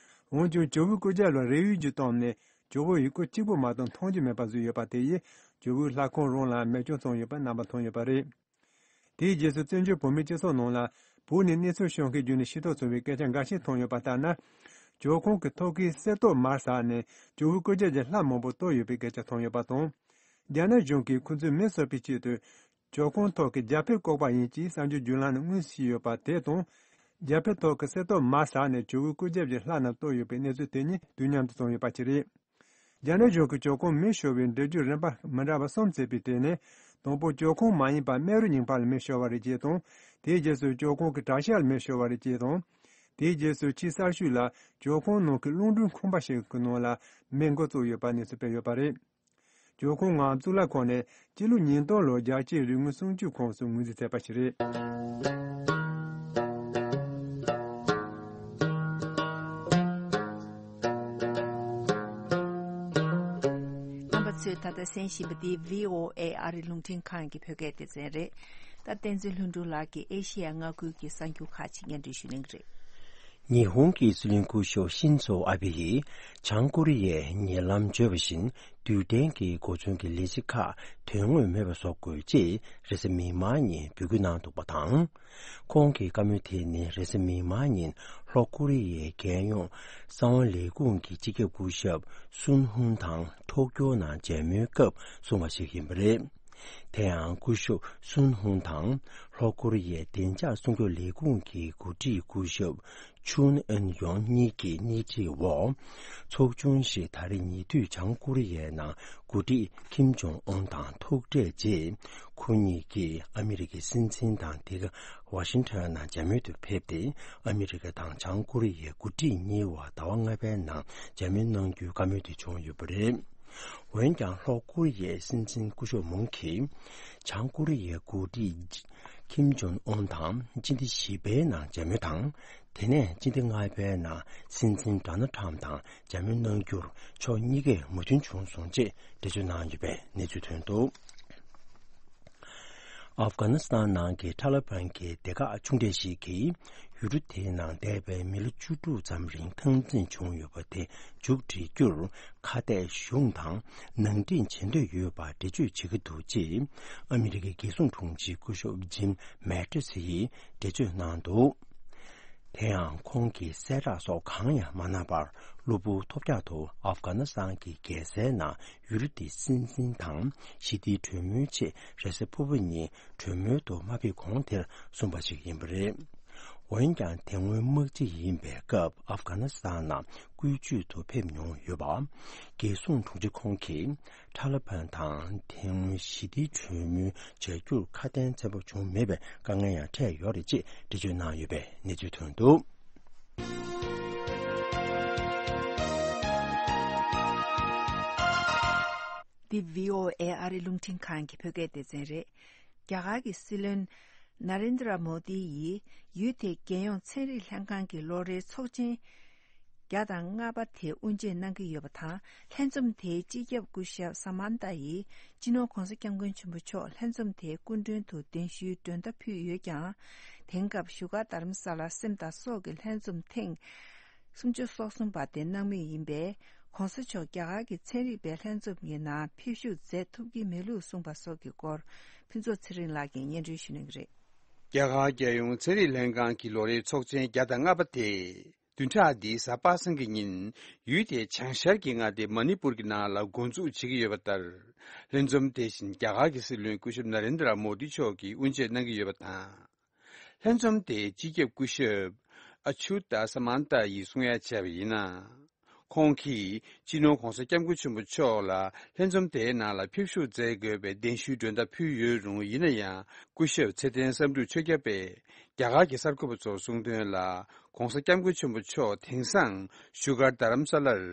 འོན་ཀྱང་། ཇོ་བོའི་སྐུ་རྒྱབ་ལ་རས་ཡོལ་ཅིག་བཏོན་ནས། ཇོ་བོ་ཡི་སྐུ་གཅིག་པུ་མ་གཏོགས་མཐོང་རྒྱུ་མེད་པ་བཟོས་ཡོད་པ་དེ་ཡིས། ཇོ་བོའི་ལྷ་ཁང་རང་ལ་མེ་སྐྱོན་བྱུང་ཡོད་པ་རྣམ་པར་མཐོང་ཡོད་པ་རེད། དེའི་རྗེས་སུ་བཙན་བྱོལ་བོད་མིའི་སྤྱི་ཚོགས་ནང་ལ་བོད་ནས་གནས་ཚུལ་ཤོད་མཁན་བརྒྱུད་ནས་ཤེས་རྟོགས་ཐུབ་པའི་སྐད་ཆ་འགའ་ཤས་ཐོན་ཡོད་པ་ལྟར་ན། ཇོ་ཁང་གི་ཐོག་ཁའི་གསེར་ཏོག་དམར་ཟགས་ནས་ཇོ་བོའི་སྐུ་རྒྱབ་ཀྱི་ལྷ་མང་པོ་གཏོར་ཡོད་པའི་སྐད་ཆ་ཐོན་ཡོད་པ་དང་། རྒྱ་ནག་གཞུང་གིས་ཁོ་ཚོས་མི་གསོད་པའི་ཆེད་དུ་ཇོ་ཁང་ཐོག་གི་རྒྱ་ཕིབས་བཀོག་པ་ཡིན་ཅེས་གསར་འགྱུར་བརྒྱུད་ལམ་ནས་དངོས་སུ་ཤེས་ཡོད་པ་དེ་དང་། རྒྱ་ཕིབས་ཐོག་གི་གསེར་ཏོག་དམར་ཟགས་ནས་ཇོ་བོའི་སྐུ་རྒྱབ་ཀྱི་ལྷ་རྣམས་གཏོར་ཡོད་པའི་གནས་ཚུལ་དེ་གཉིས་དུས་མཉམ་དུ་བྱུང་ཡོད་པ་ཞིག་རེད། རྒྱ་ནག་གཞུང་གིས་ཇོ་ཁང་མེ་ཤོར་བའི་འགྲེལ་བརྗོད་རིམ་པ་མི་འདྲ་བ་གསུམ་བྱས་པའི་སྟེང་ནས། དང་པོ། ཇོ་ཁང་མ་ཡིན་པར་སྨན་རི་ཉིན་པར་མེ་ཤོར་བ་རེད་ཅེས་དང་། དེའི་རྗེས་སུ་ཇོ་ཁང་གི་གྲྭ་ཤག་ལ་མེ་ཤོར་བ་རེད་ཅེས་དང་། དེའི་རྗེས་སུ་ཕྱིའི་གསར་ཤོག་ལ་ཇོ་ཁང་ནང་གི་རླུང་འཕྲིན་ཁང་པ་ཞིག་གི་ནང་ལ་མེ་འགོ་བཙུགས་ཡོད་པ་གནས་ཚུལ་སྤེལ་ཡོད་པ་རེད། ཇོ་ཁང་ངམ་གཙུག་ལག་ཁང་ནི་སྤྱི་ལོ་ཉིས་སྟོང་ལོར་རྒྱལ་སྤྱིའི་རིག་དངོས་སྲུང་སྐྱོབ་ཁོངས་སུ་ངོས་འཛིན་བྱས་པ་ཞིག་རེད། རྣམ་པ་ཚོས་ད་ལྟ་གསན་བཞིན་པ་འདི་བྷི་ཨོ་ཨེ་ཨ་རི་རླུང་འཕྲིན་ཁང་གི་བོད་སྐད་སྡེ་ཚན་རེད། ད་བསྟན་འཛིན་ལྷུན་གྲུབ་ལགས་ཀྱིས་ཨེ་ཤེ་ཡ་མངའ་ཁུལ་གྱི་གསར་འགྱུར་ཁག་ཅིག་སྙན་སྒྲོན་ཞུ་གནང་གི་རེད། ཉི་ཧོང་གི་སྲིད་བློན་སྐུ་ཞབས་ཤིན་ཛོ་ཨ་བྷེ་ཡིས་བྱང་ཀོ་རི་ཡའི་ཉེ་ལམ་བརྗོད་པ་བཞིན་རྡུལ་ཕྲན་གྱི་གོ་མཚོན་གྱི་ལས་གཞི་ཁག་དོན་དངོས་མེད་པ་བཟོ་དགོས་ཅེས་རེས་གཟའ་མིག་དམར་ཉིན་འབོད་སྐུལ་གནང་འདུག་པ་དང་། ཁོང་གི་བཀའ་མོལ་དེ་ནི་རེས་གཟའ་མིག་དམར་ཉིན་ལྷོ་ཀོ་རི་ཡའི་རྒྱལ་ཡོངས་གསང་བ་ལས་ཁུངས་ཀྱི་སྤྱི་ཁྱབ་སྐུ་ཞབས་སུན་ཧུན་དང་ཏོ་ཀྱོ་ནང་མཇལ་མོལ་སྐབས་གསུངས་པ་ཞིག་ཡིན་པ་རེད། དེ་ཡང་སྐུ་ཞབས་སུན་ཧུན་དང་ལྷོ་ཀོ་རི་ཡའི་བདེ་འཇགས་སྲུང་སྐྱོབ་ལས་ཁུངས་ཀྱི་འགོ་ཁྲིད་སྐུ་ཞབས་ཆུན་ཨན་ཡོང་གཉིས་ཀྱིས་སྣེ་ཁྲིད་འོག་ཚོགས་ཆུང་ཞིག་ད་རེས་ཉེ་དུས་བྱང་ཀོ་རི་ཡའི་ནང་འགོ་ཁྲིད་ཁིམ་ཇོང་ཨུན་དང་ཐུག་འཕྲད་རྗེས། ཁོ་གཉིས་ཀྱིས་ཨ་མི་རི་ཀའི་སྲིད་འཛིན་དང་དེ་ག་ཝ་ཤིང་ཊོན་ནང་མཇལ་མོལ་དུ་ཕེབས་ཏེ། ཨ་མི་རི་ཀ་དང་བྱང་ཀོ་རི་ཡའི་འགོ་ཁྲིད་གཉིས་བར་ཟླ་བ་ལྔ་པའི་ནང་མཇལ་མོལ་གནང་རྒྱུའི་བཀའ་མོལ་དེ་བྱུང་ཡོད་པ་རེད། འོན་ཀྱང་ལྷོ་ཀོ་རི་ཡའི་སྲིད་འཛིན་སྐུ་ཞབས་མུན་གྱིས་བྱང་ཀོ་རི་ཡའི་འགོ་ཁྲིད་ཁིམ་ཇོང་ཨུན་དང་སྤྱི་ཟླ་བཞི་པའི་ནང་མཇལ་མོལ་དང་། དེ་ནས་སྤྱི་ཟླ་ལྔ་པའི་ནང་སྲིད་འཛིན་ཌོ་ནལ་ཊམ་དང་མཇལ་མོལ་གནང་རྒྱུར་ཕྱོགས་གཉིས་ཀས་མོས་མཐུན་བྱུང་སོང་ཅེས་འགྲེལ་བརྗོད་གནང་ཡོད་པའི་གནས་ཚུལ་ཐོན་འདུག་ཨབ་གྷ་ནི་སི་ཐན་ནང་གི་ཐ་ལི་བན་གྱི་སྡེ་ཁག་ཆུང་གྲས་ཤིག་གིས་ཡུལ་གྲུ་དེའི་ནང་འདས་པའི་མི་ལོ་བཅུ་དྲུག་ཙམ་རིང་འཐབ་འཛིང་བྱུང་ཡོད་པ་དེ་མཇུག་སྒྲིལ་རྒྱུར་ཁ་གཏད་གཞུང་དང་ནང་འགྲིག་བྱེད་འདོད་ཡོད་པ་འགྲེལ་བརྗོད་བྱེད་ཀྱི་འདུག་ཅེས་ཨ་མི་རི་ཀའི་རྒྱལ་སྲུང་དྲུང་ཆེ་སྐུ་ཞབས་ཇིམ་མེ་ཏི་སི་ཡིས་འགྲེལ་བརྗོད་གནང་འདུག་དེ་ཡང་ཁོང་གིས་གསལ་བསྒྲགས་སོགས་གང་ཡང་མ་གནང་བར། གློ་བུར་ཐོལ་རྒྱག་ཏུ་ཨབ་གྷ་ནི་སི་ཐན་གྱི་རྒྱལ་སའི་ནང་ཡུལ་དེའི་སྲིད་འཛིན་དང་ཞི་བདེའི་གྲོས་མོལ་ཆེད་རེས་གཟའ་ཕུར་བུ་ཉིན་གྲོས་མོལ་དུ་མ་ཕེབས་གོང་དེར་གསུངས་པ་ཞིག་ཡིན་པ་རེད། འོན་ཀྱང་། དེ་སྔོན་དམག་སྤྱི་ཡིན་པའི་སྐབས་ཨབ་གྷ་ནི་སི་ཐན་ནང་བཀོལ་སྤྱོད་དུ་ཕེབས་མྱོང་ཡོད་པ། རྒྱལ་སྲུང་དྲུང་ཆེ་ཁོང་གིས། ཐ་ལི་བན་དང་དེ་སྔོན་ཞི་བདེའི་གྲོས་མོལ་བྱ་རྒྱུར་ཁ་དན་ཚན་པ་བྱུང་མེད་པའི་དཀའ་ངལ་ཡང་འཕྲད་ཡོད་རེད་ཅེས་འགྲེལ་བརྗོད་གནང་ཡོད་པའི་གནས་ཚུལ་ཐོན་འདུག་འདི་བྷི་ཨོ་ཨེ་ཨ་རི་རླུང་འཕྲིན་ཁང་གི་བོད་སྐད་སྡེ་ཚན་རེད། རྒྱ་གར་གྱི་སྲིད་བློན་ན་རེན་དྲ་མོ་དི་ཡིས་ཡུལ་དེའི་རྒྱལ་ཡོངས་ཚན་རིག་ལྷན་ཁང་གི་ལོ་རེའི་ཚོགས་ཆེན་བརྒྱ་དང་ལྔ་པ་དེ་དབུ་འབྱེད་གནང་གི་ཡོད་པ་དང་། ལྷན་འཛོམས་དེའི་སྤྱི་ཁྱབ་སྐུ་ཞབས་ས་མན་ཏཱ་ཡིས་སྤྱི་ནོར་༧གོང་ས་༧སྐྱབས་མགོན་ཆེན་པོ་མཆོག་ལྷན་འཛོམས་དེའི་སྐུ་མགྲོན་དུ་གདན་ཞུའི་མགྲོན་བརྡ་ཕུལ་ཡོད་ཀྱང་། དེང་སྐབས་བཞུགས་སྒར་རྡ་རམ་ས་ལར་སེམས་དང་སྲོག་གི་ལྷན་འཛོམས་ཐེངས་སུམ་ཅུ་སོ་གསུམ་པ་དེ་གནང་མུས་ཡིན་པས། ༧གོང་ས་མཆོག་རྒྱ་གར་གྱི་ཚན་རིག་པའི་ལྷན་འཛོམས་ཀྱི་ནང་ཕེབས་ཞུགས་མཛད་ཐུབ་ཀྱི་མེད་ལུགས་གསུངས་པ་སོགས་ཀྱི་སྐོར་ཕུན་ཚོགས་ཚེ་རིང་ལགས་ཀྱིས་སྙན་སྒྲོན་ཞུ་གནང་གི་རེད། རྒྱ་གར་རྒྱལ་ཡོངས་ཚན་རིག་ལྷན་ཁང་གི་ལོ་རེའི་ཚོགས་ཆེན་བརྒྱ་དང་ལྔ་པ་དེ་བདུན་ཕྲག་འདིའི་གཟའ་པ་སངས་ཀྱི་ཉིན་ཡུལ་དེའི་བྱང་ཤར་གྱི་མངའ་སྡེ་མ་ནི་པུར་གྱི་ནང་ལ་འགོ་འཛུགས་བྱེད་ཀྱི་ཡོད་པ་ལྟར། ལྷན་འཛོམས་དེ་བཞིན་རྒྱ་གར་གྱི་སྲིད་བློན་སྐུ་ཞབས་ན་རེན་དྲ་མོ་དི་མཆོག་གིས་དབུ་འབྱེད་གནང་གི་ཡོད་པ་དང་། ལྷན་འཛོམས་དེའི་སྤྱི་ཁྱབ་སྐུ་ཞབས་ཨ་ཆུ་ཏ་ས་མན་ཏཱ་ཡིས་གསུང་ཡ་བྱས་པ་ཡིན་ན། ཁོང་གིས་སྤྱི་ནོར་༧གོང་ས་༧སྐྱབས་མགོན་ཆེན་པོ་མཆོག་ལ་ལྷན་འཛོམས་དེའི་ནང་ལ་ཕེབས་ཞུགས་མཛད་དགོས་པའི་གདན་ཞུའི་མགྲོན་བརྡ་ཕུལ་ཡོད་རུང་། ཡིན་ན་ཡང་། སྐུ་ཞབས་ཚེ་བརྟན་བསམ་གྲུབ་ཆོས་སྐྱབས་པས་རྒྱ་གར་གྱི་གསར་འགོད་པ་ཚོར་གསུངས་དོན་ལ། ༧གོང་ས་༧སྐྱབས་མགོན་ཆེན་པོ་མཆོག་དེང་སང་བཞུགས་སྒར་རྡ་རམ་ས་ལར།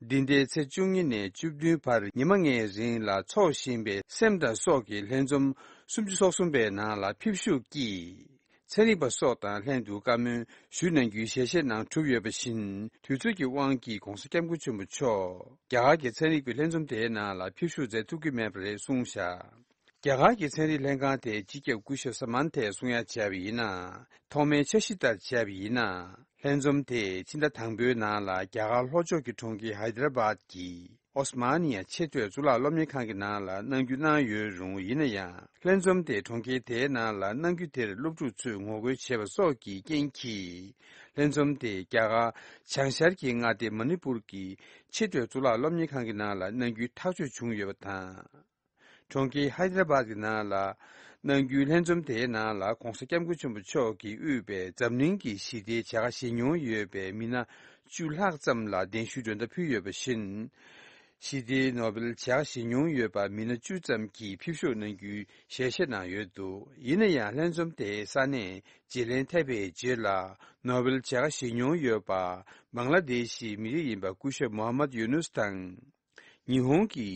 འདི་ཟླའི་ཚེས་བཅུ་གཉིས་ནས་བཅུ་བདུན་བར་ཉི་མ་ལྔའི་རིང་ལ་འཚོགས་བཞིན་པའི་སེམས་དང་སྲོག་གི་ལྷན་འཛོམས་སུམ་ཅུ་སོ་གསུམ་པའི་ནང་ལ་ཕེབས་ཞུགས་ཀྱིས། ཚན་རིག་པ་སོགས་དང་ལྷན་དུ་བཀའ་མོལ་ཞུ་གནང་རྒྱུའི་ཞལ་བཞེས་གནང་གྲུབ་ཡོད་པ་བཞིན། དུས་ཚོད་ཀྱི་དབང་གིས་༧གོང་ས་༧སྐྱབས་མགོན་ཆེན་པོ་མཆོག་རྒྱ་གར་གྱི་ཚན་རིག་པའི་ལྷན་འཛོམས་དེའི་ནང་ལ་ཕེབས་ཞུགས་མཛད་ཐུབ་ཀྱི་མེད་པ་རེད་གསུངས་བཞག་རྒྱ་གར་གྱི་ཚན་རིག་ལྷན་ཁང་དེའི་སྤྱི་ཁྱབ་སྐུ་ཞབས་ས་མན་ཐས་གསུང་ཡ་བྱས་པ་ཡིན་ན། ཐོག་མའི་འཆར་གཞི་ལྟར་བྱས་པ་ཡིན་ན། ལྷན་འཛོམས་དེ་ཕྱི་ཟླ་དང་པོའི་ནང་ལ་རྒྱ་གར་ལྷོ་ཕྱོགས་ཀྱི་གྲོང་ཁྱེར་ཧའི་ཏྲ་བཱད་ཀྱི་ ཨོ་སི་མ་ནི་ཡ་ཆེས་མཐོའི་གཙུག་ལག་སློབ་གཉེར་ཁང་གི་ནང་ལ་གནང་རྒྱུ་གནང་ཡོད་རུང་། ཡིན་ན་ཡང་ལྷན་འཛོམས་དེ་གྲོང་ཁྱེར་དེའི་ནང་ལ་གནང་རྒྱུ་དེར་སློབ་ཕྲུག་ཚོས་ངོ་རྒོལ་བྱས་པ་སོགས་ཀྱི་རྐྱེན་གྱིས། ལྷན་འཛོམས་དེ་རྒྱ་གར་བྱང་ཤར་གྱི་མངའ་སྡེ་མ་ནི་པུར་གྱི་ཆེས་མཐོའི་གཙུག་ལག་སློབ་གཉེར་ཁང་གི་ནང་ལ་གནང་རྒྱུའི་ཐག་གཅོད་བྱུང་ཡོད་པ་དང་། གྲོང་ཁྱེར་ཧའི་ཏྲ་བཱད་ཀྱི་ནང་ལ་གནང་རྒྱུའི་ལྷན་འཛོམས་དེའི་ནང་ལ་༸གོང་ས་༸སྐྱབས་མགོན་ཆེན་པོ་མཆོག་གིས་དབུས་པའི་འཛམ་གླིང་གི་ཞི་བདེའི་བྱ་དགའ་བཞེས་མྱོང་ཡོད་པའི་མི་སྣ་བཅུ་ལྷག་ཙམ་ལ་གདན་ཞུའི་མགྲོན་བརྡ་ཕུལ་ཡོད་པ་བཞིན། ཞི་བདེའི་ནོ་བེལ་བྱ་དགའ་བཞེས་མྱོང་ཡོད་པ་མི་སྣ་བཅུ་ཙམ་གྱིས་ཕེབས་ཞུགས་གནང་རྒྱུའི་ཞལ་བཞེས་གནང་ཡོད་འདུག་ཡིན་ན་ཡང་ལྷན་འཛོམས་དེའི་ས་གནས་བརྗེ་ལེན་ཐེབས་པའི་རྗེས་ལ། ནོ་བེལ་བྱ་དགའ་བཞེས་མྱོང་ཡོད་པ་བང་ལ་དེཤ་གི་མི་རིགས་ཡིན་པ་སྐུ་ཞབས་མོ་ཧམ་མད་ཡུ་ནུས་དང་། ཉི་ཧོང་གི་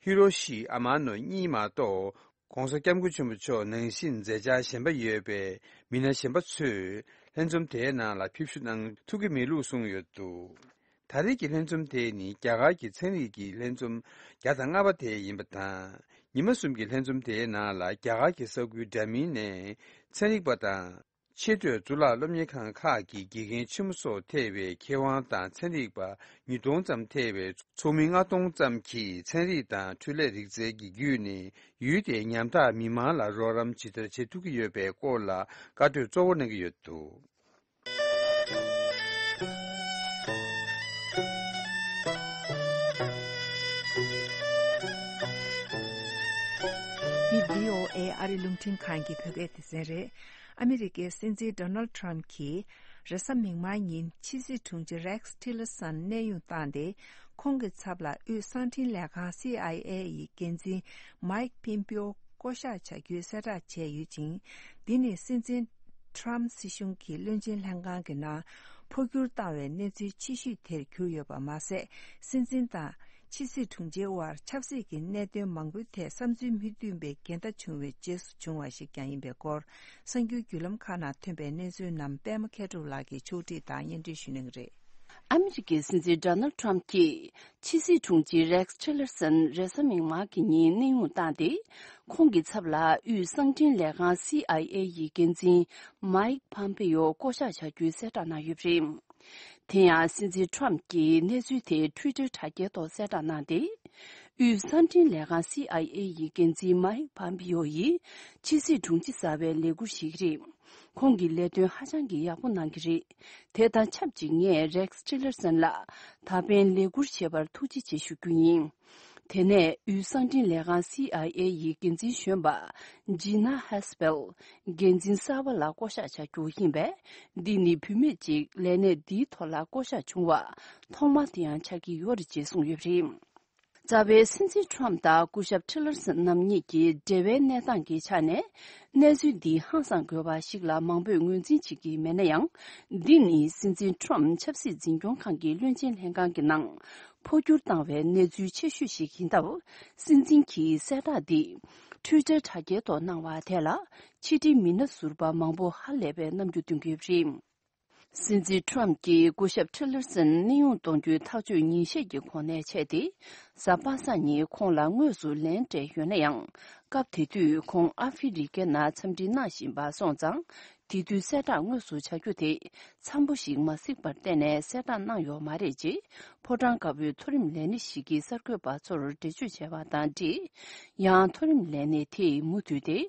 ཧི་རོ་ཤི་ཨ་མ་ནོ་གཉིས་མ་གཏོགས། ༸གོང་ས་༸སྐྱབས་མགོན་ཆེན་པོ་མཆོག་ནང་བཞིན་མཛད་འཆར་གཞན་པ་ཡོད་པའི་མི་སྣ་གཞན་པ་ཚོས་ལྷན་འཛོམས་དེའི་ནང་ལ་ཕེབས་ཞུགས་གནང་ཐུབ་ཀྱི་མེད་ལུགས་གསུངས་ཡོད་འདུག་ད་རེས་ཀྱི་ལྷན་འཛོམས་དེ་ནི་རྒྱ་གར་གྱི་ཚན་རིག་གི་ལྷན་འཛོམས་བརྒྱ་དང་ལྔ་པ་དེ་ཡིན་པ་དང་། ཉི་མ་གསུམ་གྱི་ལྷན་འཛོམས་དེའི་ནང་ལ་རྒྱ་གར་གྱི་ས་ཁུལ་འདྲ་མིན་ནས་ཚན་རིག་པ་དང་། ཆེས་མཐོའི་གཙུག་ལག་སློབ་གཉེར་ཁང་ཁག་གི་དགེ་རྒན་ཆེན་མོ་སོགས་ཐེ་བའི་མཁས་དབང་དང་ཚན་རིག་པ་ཉིས་སྟོང་ཙམ་ཐེ་བའི་ཚོགས་མི་ལྔ་སྟོང་ཙམ་གྱིས་ཚན་རིག་དང་འཕྲུལ་ལས་རིག་རྩལ་གྱི་བརྒྱུད་ནས་ཡུལ་དེའི་ཉམ་ཐག་མི་མང་ལ་རོགས་རམ་ཇི་ལྟར་བྱེད་ཐུབ་ཀྱི་ཡོད་པའི་སྐོར་ལ་བཀའ་གྲོས་གཙོ་བོ་གནང་གི་ཡོད་འདུག་འདི་བྷི་ཨོ་ཨེ་ཨ་རི་རླུང་འཕྲིན་ཁང་གི་བོད་སྐད་སྡེ་ཚན་རེད། ཨ་མི་རི་ཀའི་སྲིད་འཛིན་ཌོ་ནལ་ཊམ་གྱིས་རེས་གཟའ་མིག་དམར་ཉིན་ཕྱི་སྲིད་དྲུང་ཆེ་རེག་ཊི་ལར་སན་གནས་དབྱུང་བཏང་སྟེ། ཁོང་གི་ཚབ་ལ་དབུས་གསང་འཕྲིན་ལས་ཁང་སི་ཨའི་ཨེ་ཡི་འགན་འཛིན་མའིག་པིམ་པིའོ་བསྐོ་གཞག་བྱ་རྒྱུའི་གསལ་བསྒྲགས་བྱས་ཡོད་ཅིང་། འདི་ནི་སྲིད་འཛིན་ཊམ་སྲིད་གཞུང་གི་བློན་ཆེན་ལྷན་ཁང་གི་ནང་འཕོ་འགྱུར་བཏང་བའི་གནས་ཚུལ་ཆེ་ཤོས་དེར་གྱུར་ཡོད་པ་མ་ཟད། སྲིད་འཛིན་དང་ཕྱི་སྲིད་དྲུང་ཆེའི་དབར་ཆབ་སྲིད་ཀྱི་གནད་དོན་མང་པོའི་ཐད་བསམ་ཚུལ་མི་མཐུན་པའི་འགལ་ཟླ་བྱུང་བའི་རྗེས་སུ་བྱུང་བ་ཞིག་ཀྱང་ཡིན་པའི་སྐོར། གསར་འགྱུར་བརྒྱུད་ལམ་ཁག་ནང་ཐོན་པའི་གནས་ཚུལ་རྣམས་པད་མ་མཁས་གྲུབ་ལགས་ཀྱིས་ཕྱོགས་སྒྲིག་དང་སྙན་སྒྲོན་ཞུ་གནང་གི་རེད། ཨ་མི་རི་ཀའི་སྲིད་འཛིན་ཌོ་ནལ་ཊམ་གྱིས་ཕྱི་སྲིད་དྲུང་ཆེ་རེག་ཊི་ལར་སན་རེས་གཟའ་མིག་དམར་གྱི་ཉིན་གནས་དབྱུང་བཏང་སྟེ། ཁོང་གི་ཚབ་ལ་དབུས་གསང་འཕྲིན་ལས་ཁང་སི་ཨའི་ཨེ་ཡི་འགན་འཛིན་མའིག་ཕམ་པེ་ཡོ་བསྐོ་གཞག་བྱ་རྒྱུའི་གསལ་བསྒྲགས་གནང་ཡོད་པ་རེད། དེ་ཡང་སྲིད་འཛིན་ཊམ་གྱིས་གནས་ཚུལ་དེ་ཊུའི་ཊར་དྲ་རྒྱའི་ཐོག་གསལ་བསྒྲགས་གནང་སྟེ། དབུས་གསང་འཕྲིན་ལས་ཁང་སི་ཨའི་ཨེ་ཡི་འགན་འཛིན་མའིག་ཕམ་པེ་ཡོ་ཡིས་ཕྱི་སྲིད་དྲུང་ཆེ་གསར་པའི་ལས་འཁུར་བཞེས་ཀྱི་རེད། ཁོང་གིས་ལས་དོན་ཧ་ཅང་གི་ཡག་པོ་གནང་གི་རེད། དེ་དང་ཆབས་ཅིག་ངས་རེག་ཊི་ལར་སན་ལ་ད་ཕན་ལས་འཁུར་བཞེས་པར་ཐུགས་རྗེ་ཆེ་ཞུ་རྒྱུ་ཡིན། དེ་ནས་དབུས་གསང་འཕྲིན་ལས་ཁང་སི་ཨའི་ཨེ་ཡི་འགན་འཛིན་གཞོན་པ་ཇི་ན་ཧེ་སི་པེལ་འགན་འཛིན་གསར་པ་ལ་བསྐོ་གཞག་བྱ་རྒྱུ་ཡིན་པས། འདི་ནི་བུད་མེད་ཅིག་ལས་གནས་འདིའི་ཐོག་ལ་བསྐོ་གཞག་བྱུང་བ་ཐོག་མ་དེ་ཡང་ཆགས་ཀྱི་ཡོད་རེད་ཅེས་གསུངས་ཡོད་པ་རེད། རྩ་བའི་སྲིད་འཛིན་ཊམ་དང་སྐུ་ཞབས་ཊི་ལར་སན་རྣམ་གཉིས་ཀྱི་འབྲེལ་བའི་གནས་སྟངས་ཀྱི་ཆ་ནས། གནས་ཚུལ་འདི་ཧང་སང་དགོས་པ་ཞིག་ལ་མང་པོས་ངོས་འཛིན་བྱེད་ཀྱི་མེད་ན་ཡང་། འདི་ནི་སྲིད་འཛིན་ཊམ་ཆབ་སྲིད་འཛིན་སྐྱོང་ཁང་གི་བློན་ཆེན་ལྷན་ཁང་གི་ནང་འཕོ་འགྱུར་བཏང་བའི་གནས་ཚུལ་ཆེ་ཤོས་ཤིག་ཡིན་སྟབས། སྲིད་འཛིན་གྱིས་གསལ་བསྒྲགས་འདི་ཊུའི་ཊར་དྲ་རྒྱའི་ཐོག་གནང་བ་དེ་ལ་ཕྱི་དྲིལ་མི་སྣ་ཟུར་པ་མང་པོ་ཧ་ལས་པའི་རྣམ་འགྱུར་སྟོན་གྱི་ཡོད་པ་རེད། སྲིད་འཛིན་ཊམ་གྱིས་སྐུ་ཞབས་ཊི་ལར་སན་གནས་དབྱུང་གཏོང་རྒྱུའི་ཐག་གཅོད་ཉིན་ཤས་ཀྱི་གོང་ནས་བྱས་ཏེ། གཟའ་པ་སངས་ཉིན་ཁོང་ལ་དངོས་སུ་ལན་སྤྲད་ཡོད་ན་ཡང་། སྐབས་དེ་དུས་ཁོང་ཨ་ཧྥེ་རི་ཀའི་ནང་འཚམས་འདྲི་གནང་བཞིན་པ་སོང་ཙང་། དེ་དུས་གསལ་བསྒྲགས་དངོས་སུ་བྱ་རྒྱུ་དེ་འཚམ་པོ་ཞིག་མ་གཟིགས་པར་བརྟེན་ནས་གསལ་བསྒྲགས་གནང་ཡོད་མ་རེད་ཅེས། ཕོ་བྲང་དཀར་པོའི་མཐོ་རིམ་ལས་སྣེ་ཞིག་གིས་གསར་འགོད་པ་ཚོར་འགྲེལ་བརྗོད་བྱས་པ་དང་འབྲེལ། ཡང་མཐོ་རིམ་ལས་སྣེ་དེས་མུ་མཐུད་དེ།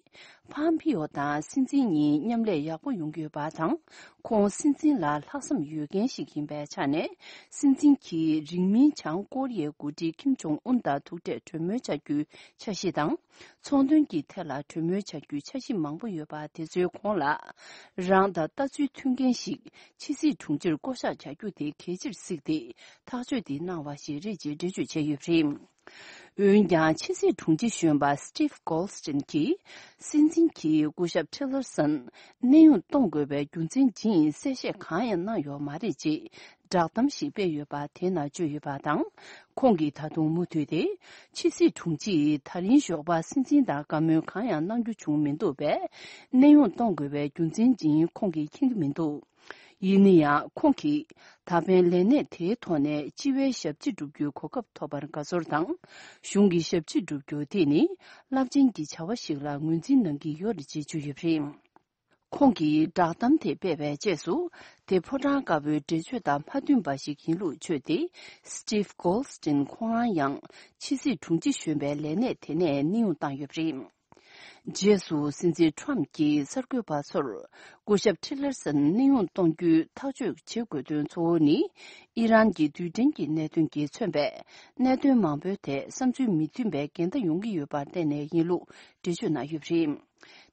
ཕམ་ཕིའོ་དང་སྲིད་འཛིན་གཉིས་མཉམ་ལས་ཡག་པོ་ཡོང་གི་ཡོད་པ་དང་། ཁོང་སྲིད་འཛིན་ལ་ལྷག་བསམ་ཡོད་མཁན་ཞིག་ཡིན་པའི་ཆ་ནས། སྲིད་འཛིན་གྱིས་རིང་མིན་བྱང་ཀོ་རི་ཡའི་འགོ་ཁྲིད་ཀིམ་ཇོང་ཨུན་དང་ཐུག་འཕྲད་གྲོས་མོལ་བྱ་རྒྱུའི་འཆར་གཞི་དང་། ཚོང་དོན་གྱི་ཐད་ལ་གྲོས་མོལ་བྱ་རྒྱུའི་འཆར་གཞི་མང་པོ་ཡོད་པ་དེ་ཚོའི་གོང་ལ། རང་དང་ལྟ་ཚུལ་མཐུན་མཁན་ཞིག་ཕྱི་སྲིད་དྲུང་ཆེར་བསྐོ་གཞག་བྱ་རྒྱུ་དེ་གལ་ཆེར་གཟིགས་ཏེ། ཐག་གཅོད་དེ་གནང་བ་ཞིག་རེད་ཅེས་འགྲེལ་བརྗོད་བྱས་ཡོད་པ་རེད། འོན་ཀྱང་། ཕྱི་སྲིད་དྲུང་ཆེ་གཞོན་པ་Steve Goldstein་གྱིས། སྲིད་འཛིན་གྱིས་སྐུ་ཞབས་Tillerson་གནས་དབྱུང་གཏོང་དགོས་པའི་རྒྱུ་མཚན་སྦྱིན་གསལ་བཤད་གང་ཡང་གནང་ཡོད་མ་རེད་ཅེས་བསྒྲགས་གཏམ་ཞིག་སྤེལ་ཡོད་པ་དེ་ནང་བརྗོད་ཡོད་པ་དང་། ཁོང་གིས་ད་དུང་མུ་མཐུད་དེ། ཕྱི་སྲིད་དྲུང་ཆེས་ད་རིང་ཞོགས་པ་སྲིད་འཛིན་དང་བཀའ་མོལ་གང་ཡང་གནང་རྒྱུ་བྱུང་མི་འདུག་པས། གནས་དབྱུང་གཏོང་དགོས་པའི་རྒྱུ་མཚན་སྦྱིན་ཁོང་གིས་མཁྱེན་གྱི་མི་འདུག་ཡིན་ན་ཡང་། ཁོང་གིས་ད་ཕན་ལས་གནས་དེའི་ཐོག་ནས་སྤྱི་བའི་ཞབས་ཕྱི་བསྒྲུབ་རྒྱུའི་གོ་སྐབས་ཐོབ་པར་དགའ་ཚོར་དང་། གཞུང་གི་ཞབས་ཕྱི་བསྒྲུབ་རྒྱུ་དེ་ནི་རླབས་ཆེན་གྱི་བྱ་བ་ཞིག་ལ་ངོས་འཛིན་གནང་གི་ཡོད་རེད་ཅེས་བརྗོད་ཡོད་པ་རེད། ཁོང་གིས་བསྒྲགས་གཏམ་དེ་སྤེལ་བའི་རྗེས་སུ། དེ་ཕོ་བྲང་དཀར་པོའི་འགྲེལ་བརྗོད་དང་མ་མཐུན་པ་ཞིག་ཡིན་ལུགས་བརྗོད་དེ། Steve Goldstein ཁོང་རང་ཡང་ཕྱི་སྲིད་དྲུང་ཆེ་གཞོན་པའི་ལས་གནས་དེ་ནས་གནས་དབྱུང་བཏང་ཡོད་པ་རེད། རྗེས་སུ་སྲིད་འཛིན་ཁྲོམ་གྱིས་གསར་འགོད་པ་ཚོར། སྐུ་ཞབས་ཁྲི་ལར་སན་གནས་དབྱུང་གཏོང་རྒྱུའི་ཐག་གཅོད་བྱེད་དགོས་དོན་གཙོ་བོ་ནི། ཨི་རན་གྱི་རྡུལ་ཕྲན་གྱི་གནད་དོན་གྱིས་མཚོན་པའི་གནད་དོན་མང་པོའི་ཐད་བསམ་ཚུལ་མི་མཐུན་པའི་འགལ་ཟླ་ཡོང་གི་ཡོད་པར་བརྟེན་ནས་ཡིན་ལུགས་འགྲེལ་བརྗོད་གནང་ཡོད་པ་རེད།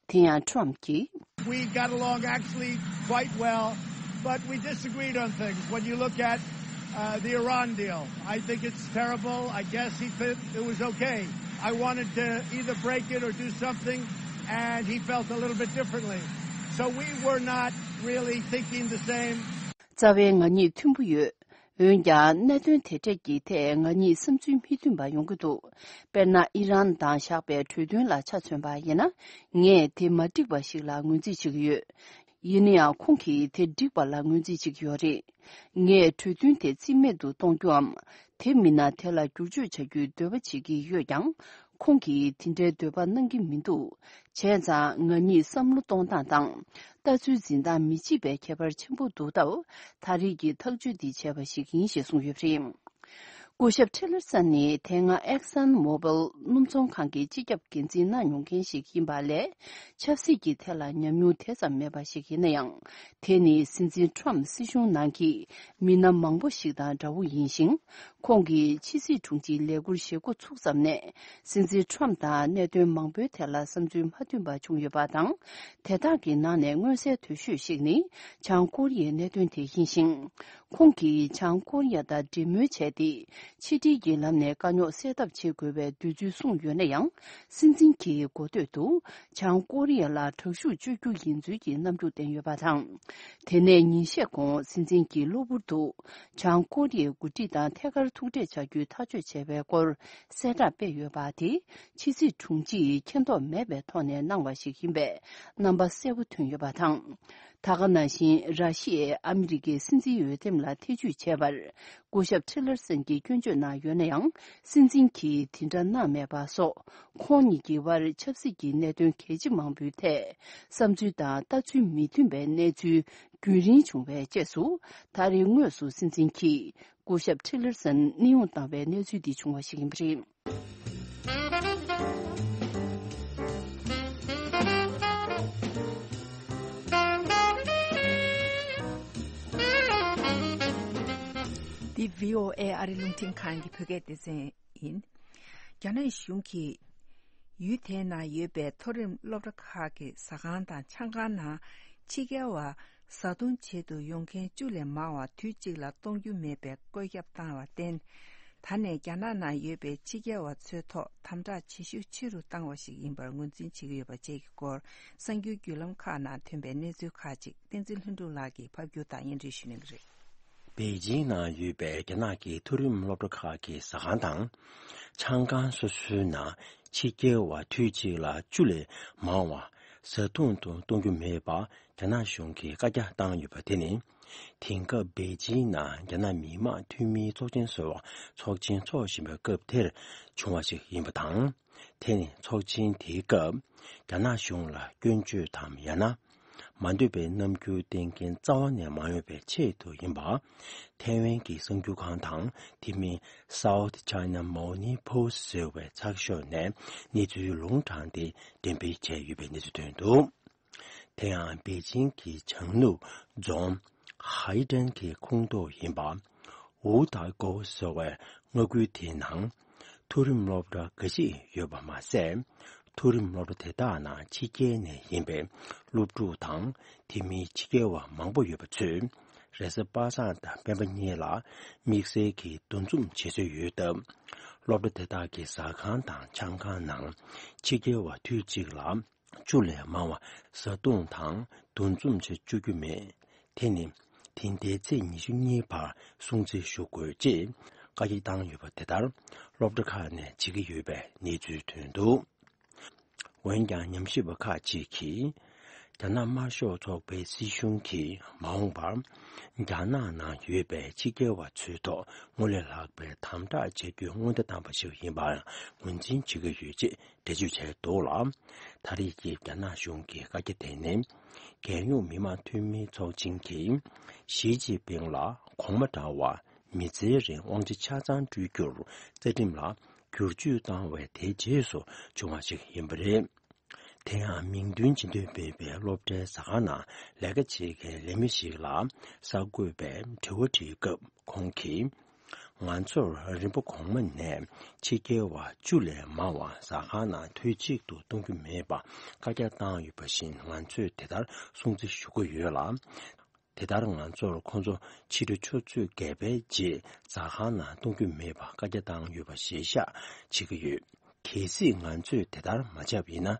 དེ་ཡང་ཁྲོམ་གྱིས། We got along actually quite well, but we disagreed on things. When you look at uh, the Iran deal, I think it's terrible. I guess he thought it was okay. I wanted to either break it or do something, and he felt a little bit differently. So we were not really thinking the same. རྩ་བའི་ང་གཉིས་མཐུན་པོ་ཡོད། འོན་ཀྱང་གནད་དོན་དེ་འཕྲད་ཀྱི་ཐད་ང་གཉིས་བསམ་ཚུལ་མི་མཐུན་པ་ཡོང་གི་འདུག་དཔེར་ན་ཨི་རན་དང་བཞག་པའི་གྲོས་མཐུན་ལ་ཆ་མཚོན་པ་ཡིན་ན། ངས་དེ་མ་འགྲིག་པ་ཞིག་ལ་ངོས་འཛིན་བྱེད་ཀྱི་ཡོད། ཡིན་ན་ཡང་ཁོང་གིས་དེ་འགྲིག་པ་ལ་ངོས་འཛིན་བྱེད་ཀྱི་ཡོད་རེད། ངས་གྲོས་མཐུན་དེ་རྩིས་མེད་དུ་གཏོང་རྒྱུའམ། དེ་མིན་ན་དེ་ལ་བསྒྱུར་བཅོས་བྱ་རྒྱུའི་འདོད་པ་བྱེད་ཀྱི་ཡོད་ཀྱང་། ཁོང་གིས་དེ་འདྲའི་འདོད་པ་གནང་གི་མི་འདུག་བྱས་ཙང་ང་གཉིས་བསམ་བློ་གཏོང་སྟངས་དང་། ལྟ་ཚུལ་འཛིན་སྟངས་མི་གཅིག་པའི་ཁྱད་པར་ཆེན་པོ་འདུག་སྟབས། ད་རེས་ཀྱི་ཐག་གཅོད་འདི་བྱས་པ་ཞིག་ཡིན་ཞེས་གསུངས་ཡོད་པ་རེད། སྐུ་ཞབས་ཁྲི་ལར་སན་ནི་དེ་སྔ་ཨེག་སན་མོ་བིལ་སྣུམ་ཚོང་ཁང་གི་སྤྱི་ཁྱབ་འགན་འཛིན་གནང་མྱོང་མཁན་ཞིག་ཡིན་པ་ལས། ཆབ་སྲིད་ཀྱི་ཐད་ལ་ཉམས་མྱོང་དེ་ཙམ་མེད་པ་ཞིག་ཡིན་ན་ཡང་། དེ་ནི་སྲིད་འཛིན་ཁྲོམ་སྲིད་གཞུང་ནང་གི་མི་སྣ་མང་པོ་ཞིག་དང་འདྲ་བོ་ཡིན་ཞིང་། ཁོང་གིས་ཕྱི་སྲིད་དྲུང་ཆེའི་ལས་འཁུར་བཞེས་འགོ་ཚུགས་ཙམ་ནས། སྲིད་འཛིན་ཁྲོམ་དང་གནད་དོན་མང་པོའི་ཐད་ལ་བསམ་ཚུལ་མ་མཐུན་པ་བྱུང་ཡོད་པ་དང་། དེ་དག་གི་ནང་ནས་མངོན་གསལ་དོད་ཤོས་ཤིག་ནི། བྱང་ཀོ་རི་ཡའི་གནད་དོན་དེ་ཡིན་ཞིང་། ཁོང་གིས་བྱང་ཀོ་རི་ཡ་དང་འབྲེལ་མོལ་བྱས་ཏེ། ཕྱི་འབྲེལ་གྱི་ལམ་ནས་དཀའ་རྙོག་སེལ་ཐབས་བྱེད་དགོས་པའི་འདོད་ཚུལ་གསུངས་ཡོད་ན་ཡང་། སྲིད་འཛིན་གྱིས་གོ་ཐོས་དུ། བྱང་ཀོ་རི་ཡ་ལ་དྲག་ཤུགས་སྤྱོད་རྒྱུ་ཡིན་ཚུལ་གྱི་རྣམ་འགྱུར་བསྟན་ཡོད་པ་དང་། དེ་ནས་ཉིན་ཤས་གོང་སྲིད་འཛིན་གྱིས་གློ་བུར་དུ། བྱང་ཀོ་རི་ཡའི་འགོ་ཁྲིད་དང་ཐད་ཀར་ཐུག་འཕྲད་བྱ་རྒྱུའི་ཐག་གཅོད་བྱས་པའི་སྐོར་གསལ་བསྒྲགས་སྤེལ་ཡོད་པ་དེ། ཕྱི་སྲིད་དྲུང་ཆེས་མཁྱེན་རྟོགས་མེད་པའི་ཐོག་ནས་གནང་བ་ཞིག་ཡིན་པའི་རྣམ་པ་གསལ་པོ་ཐོན་ཡོད་པ་དང་། ད་ག་ནང་བཞིན་ར་ཤི་ཡས་ཨ་མི་རི་ཀའི་སྲིད་འཛིན་འོས་འདེམས་ལ་ཐེ་ཇུས་བྱས་པར། སྐུ་ཞབས་ཁྲི་ལར་སན་གྱིས་སྐྱོན་བརྗོད་གནང་ཡོད་ན་ཡང་། སྲིད་འཛིན་གྱིས་དེ་འདྲ་གནང་མེད་པ་སོགས། ཁོང་གཉིས་ཀྱི་དབར་ཆབ་སྲིད་ཀྱི་གནད་དོན་གལ་ཆེ་མང་པོའི་ཐད། བསམ་ཚུལ་དང་ལྟ་ཚུལ་མི་མཐུན་པའི་གནས་ཚུལ་རྒྱུན་རིང་བྱུང་བའི་རྗེས་སུ། ད་རེས་དངོས་སུ་སྲིད་འཛིན་གྱིས། སྐུ་ཞབས་ཁྲི་ལར་སན་གནས་དབྱུང་བཏང་བའི་གནས་ཚུལ་འདི་བྱུང་བ་ཞིག་ཡིན་པ་རེད། འདི་བྷི་ཨོ་ཨེ་ཨ་རི་རླུང་འཕྲིན་ཁང་གི་བོད་སྐད་སྡེ་ཚན་ཡིན། རྒྱ་ནག་གཞུང་གིས་ཡུལ་དེའི་ནང་ཡོད་པའི་མཐོ་རིམ་སློབ་གྲྭ་ཁག་གི་ཟ་ཁང་དང་ཆང་ཁང་ནང་ཕྱི་རྒྱལ་བ་བཟའ་བཏུང་བྱེད་དུ་ཡོང་མཁན་བཅུ་ལས་མང་བ་དུས་གཅིག་ལ་གཏོང་རྒྱུ་མེད་པའི་བཀོད་ཁྱབ་བཏང་བར་བརྟེན། ད་ནས་རྒྱ་ནག་ནང་ཡོད་པའི་ཕྱི་རྒྱལ་བ་ཚོའི་ཐོག་དམ་དྲག་བྱེད་ཤུགས་ཆེ་རུ་བཏང་བ་ཞིག་ཡིན་པར་ངོས་འཛིན་བྱེད་ཀྱི་ཡོད་པ་བཅས་ཀྱི་སྐོར་གསར་འགྱུར་བརྒྱུད་ལམ་ཁག་ནང་ཐོན་པའི་གནས་ཚུལ་ཁག་ཅིག་བསྟན་འཛིན་ལྷུན་གྲུབ་ལགས་ཀྱིས་ཕབ་སྒྱུར་དང་སྙན་སྒྲོན་ཞུ་གནང་གི་རེད། པེ་ཅིང་ནང་ཡོད་པའི་རྒྱ་ནག་གི་མཐོ་རིམ་སློབ་གྲྭ་ཁག་གི་ཟ་ཁང་དང་། ཆང་ཁང་སོ་སོའི་ནང་ཕྱི་རྒྱལ་བ་དུས་གཅིག་ལ་བཅུ་ལས་མང་བ་བཟའ་བཏུང་དུ་གཏོང་རྒྱུ་མེད་པ་རྒྱ་ནག་གཞུང་གིས་བཀའ་རྒྱ་བཏང་ཡོད་པ་དེ་ནི། དེང་སྐབས་པེ་ཅིང་ནང་རྒྱ་ནག་མི་དམངས་འཐུས་མིའི་ཚོགས་ཆེན་ཟེར་བ་ཚོགས་ཆེན་འཚོགས་བཞིན་པའི་སྐབས་དེར་བྱུང་བ་ཞིག་ཡིན་པ་དང་། དེ་ནི་ཚོགས་ཆེན་དེའི་སྐབས་རྒྱ་ནག་གཞུང་ལ་སྐྱོན་བརྗོད་དམ་ཡང་ན། མ་འདོད་པའི་རྣམ་འགྱུར་བསྟན་མཁན་རྩ་བ་ནས་མ་ཡོང་བའི་ཆེད་དུ་ཡིན་པ། ཐའེ་ཝན་གྱི་གསར་འགྱུར་ཁང་དང་དེ་མིན་South China Morning Post ཟེར་བའི་ཚགས་ཤོག་ནས་གནས་ཚུལ་ལུང་དྲངས་ཏེ་འགྲེམས་སྤེལ་བྱས་ཡོད་པའི་གནས་ཚུལ་ཐོན་འདུག་དེ་ཡང་པེ་ཅིང་གི་བྱང་ནུབ་རྫོང་ཧའི་ཏན་གྱི་ཁོངས་གཏོགས་ཡིན་པ། ཝུའུ་ཏཱ་ཀོ་ཟེར་བའི་མངའ་ཁུལ་དེའི་ནང་། མཐོ་རིམ་སློབ་གྲྭ་འགའ་ཞིག་ཡོད་པ་མ་ཟད། མཐོ་རིམ་སློབ་གྲྭ་དེ་དག་ནང་ཕྱི་རྒྱལ་ནས་ཡིན་པའི་སློབ་ཕྲུག་དང་དེ་མིན་ཕྱི་རྒྱལ་བ་མང་པོ་ཡོད་པ་ཚོས་རེས་གཟའ་པ་སངས་དང་སྤེན་པ་གཉིས་ལ་དམིགས་བསལ་གྱི་འདུ་འཛོམས་བྱེད་སྲོལ་ཡོད་སྟབས། སློབ་གྲྭ་དེ་དག་གི་ཟ་ཁང་དང་ཆང་ཁང་ནང་ཕྱི་རྒྱལ་བ་དུས་གཅིག་ལ་བཅུ་ལས་མང་བ་བཟའ་བཏུང་དང་འདུ་འཛོམས་བྱེད་བཅུག་རྒྱུ་མེད། དེ་ནི་དེ་ཟླའི་ཚེས་ཉི་ཤུ་གཉིས་བར་སྲུང་བརྩི་ཞུ་དགོས་ཅེས་བཀའ་རྒྱ་བཏང་ཡོད་པ་དེ་ལྟར་སློབ་གྲྭ་ཁག་ནས་བྱེད་ཀྱི་ཡོད་པའི་གནས་ཚུལ་ཐོན་འདུག་འོན་ཀྱང་ཉམས་ཞིབ་པ་ཁག་ཅིག་གིས། རྒྱ་ནག་དམར་ཤོག་ཚོགས་པའི་སྲིད་གཞུང་གིས་མ་འོངས་པར། རྒྱ་ནག་ནང་ཡོད་པའི་ཕྱི་རྒྱལ་བ་ཚོའི་ཐོག་སྔར་ལས་ལྷག་པའི་དམ་དྲག་བྱ་རྒྱུའི་སྔོན་བརྡ་བཏང་བ་ཞིག་ཡིན་པར་ངོས་འཛིན་བྱེད་ཀྱི་ཡོད་ཅེས་འགྲེལ་བརྗོད་བྱས་འདུག་ལ། ད་རེས་ཀྱི་རྒྱ་ནག་གཞུང་གི་བཀའ་རྒྱ་དེ་ནི། རྒྱལ་ཡོངས་མི་དམངས་འཐུས་མིའི་ཚོགས་ཆེན་གྱིས། ཞི་ཅིན་ཕིང་ལ་གོང་མ་འདྲ་བ་མི་ཚེའི་རིང་དབང་ཆ་ཆ་ཚང་སྤྲོད་རྒྱུར་རྩ་ཁྲིམས་ལ་བསྒྱུར་བཅོས་བཏང་བའི་དེའི་རྗེས་སུ་བྱུང་བ་ཞིག་ཡིན་པ་རེད། དེ་ཡང་མིང་འདོན་བྱེད་འདོད་མེད་པའི་སློབ་གྲྭའི་ཟ་ཁང་ནང་ལས་ཀ་བྱེད་མཁན་ལས་མི་ཞིག་ལ་གསར་འགོད་པས་དྲི་བ་དྲིས་སྐབས་ཁོང་གིས། ང་ཚོར་རིམ་པ་གོང་མ་ནས་ཕྱི་རྒྱལ་བ་བཅུ་ལས་མང་བ་ཟ་ཁང་ནང་དུས་གཅིག་ཏུ་གཏོང་རྒྱུ་མེད་པ་བཀའ་རྒྱ་བཏང་ཡོད་པ་བཞིན་ང་ཚོས་དེ་ལྟར་སྲུང་བརྩི་ཞུ་གི་ཡོད་ལ། དེ་ལྟར་ང་ཚོར་ཁོང་ཚོ་ཕྱི་དྲོ་ཆུ་ཚོད་བརྒྱད་པའི་རྗེས་ཟ་ཁང་ནང་གཏོང་རྒྱུ་མེད་པ་བཀའ་རྒྱ་བཏང་ཡོད་པ་གཞིར་བཞག་བྱེད་ཀྱི་ཡོད། གལ་སྲིད་ང་ཚོས་དེ་ལྟར་མ་བྱས་པ་ཡིན་ན།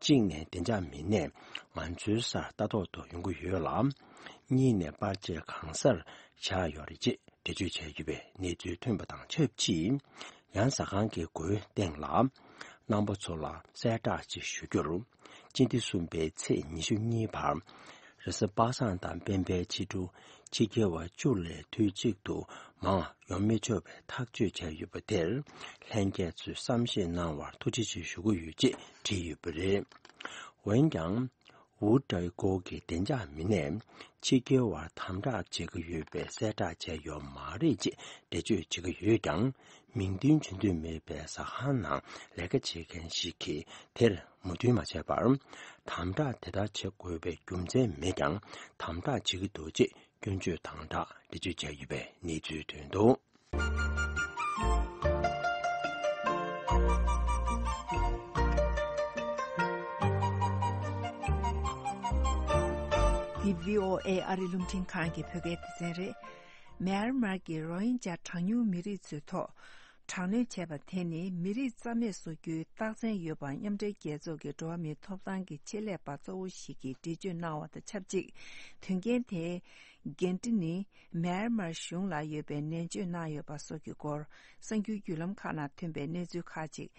གཅིག་ནས་བདེ་འཇགས་མི་སྣས་ང་ཚོའི་སར་ལྟ་རྟོག་ཏུ་ཡོང་གི་ཡོད་ལ། གཉིས་ནས་པར་ཆས་གང་སར་བཞག་ཡོད་རེད་ཅེས་འགྲེལ་བརྗོད་བྱས་ཡོད་པའི་གནས་ཚུལ་ཐོན་པ་དང་ཆབས་ཅིག་ཡང་ཟ་ཁང་གི་སྒོའི་སྟེང་ལ། རྣམ་པ་ཚོ་ལ་གསལ་བསྒྲགས་ཅིག་ཞུ་རྒྱུར། སྤྱི་ཟླ་གསུམ་པའི་ཚེས་ཉི་ཤུ་གཉིས་བར། རེས་གཟའ་པ་སངས་དང་སྤེན་པའི་ཕྱི་དྲོ། ཕྱི་རྒྱལ་བ་བཅུ་ལས་དུས་གཅིག་ཏུ་མང་ཡོང་མི་ཆོག་པའི་ཐག་གཅོད་བྱས་ཡོད་པ་དེར། ལྷན་རྒྱས་ཚོས་བསམ་ཤེས་གནང་བར་ཐུགས་རྗེ་ཆེ་ཞུ་གི་ཡོད་ཅེས་བྲིས་ཡོད་པ་རེད། འོན་ཀྱང་། ཝུ་ཀྲའི་ཀོ་གི་བདེ་འཇགས་མི་སྣས་ཕྱི་རྒྱལ་བར་དམ་དྲག་བྱེད་ཀྱི་ཡོད་པའི་གསལ་བསྒྲགས་བྱས་ཡོད་མ་རེད་ཅེས་འགྲེལ་བརྗོད་བྱེད་ཀྱི་ཡོད་ཀྱང་། མིང་འདོན་བྱེད་འདོད་མེད་པའི་ཟ་ཁང་ནང་ལས་ཀ་བྱེད་མཁན་ཞིག་གིས་དེར་མོས་མཐུན་མ་བྱས་པར། དམ་དྲག་དེ་ལྟར་བྱེད་དགོས་པའི་རྒྱུ་མཚན་མེད་ཀྱང་། དམ་དྲག་བྱེད་ཀྱི་འདུག་ཅེས་སྐྱོན་བརྗོད་དང་སྦྲགས་འགྲེལ་བརྗོད་བྱས་ཡོད་པའི་གནས་ཚུལ་ཐོན་འདུག། འདི་བྷི་ཨོ་ཨེ་ཨ་རི་རླུང་འཕྲིན་ཁང་གི་བོད་སྐད་སྡེ་ཚན་རེད། མེན་མར་གྱི་རོ་ཧིན་ཇཱ་གྲངས་ཉུང་མི་རིགས་ཚོའི་ཐོག་དྲག་གནོན་བྱས་པ་དེ་ནི་མི་རིགས་རྩ་མེད་བཟོ་རྒྱུའི་རྟགས་མཚན་ཡོད་པ་མཉམ་འབྲེལ་རྒྱལ་ཚོགས་ཀྱི་འགྲོ་བ་མིའི་ཐོབ་ཐང་གི་ཆེད་ལས་པ་གཙོ་བོ་ཞིག་གིས་འགྲེལ་བརྗོད་གནང་བ་དང་ཆབས་ཅིག་དོན་རྐྱེན་དེའི་འགན་འཁྲི་ནི་མེན་མར་གཞུང་ལ་ཡོད་པའི་ནན་བརྗོད་གནང་ཡོད་པ་སོགས་ཀྱི་སྐོར་གསར་འགྱུར་བརྒྱུད་ལམ་ཁག་ནང་ཐོན་པའི་གནས་ཚུལ་ཁག་ཅིག་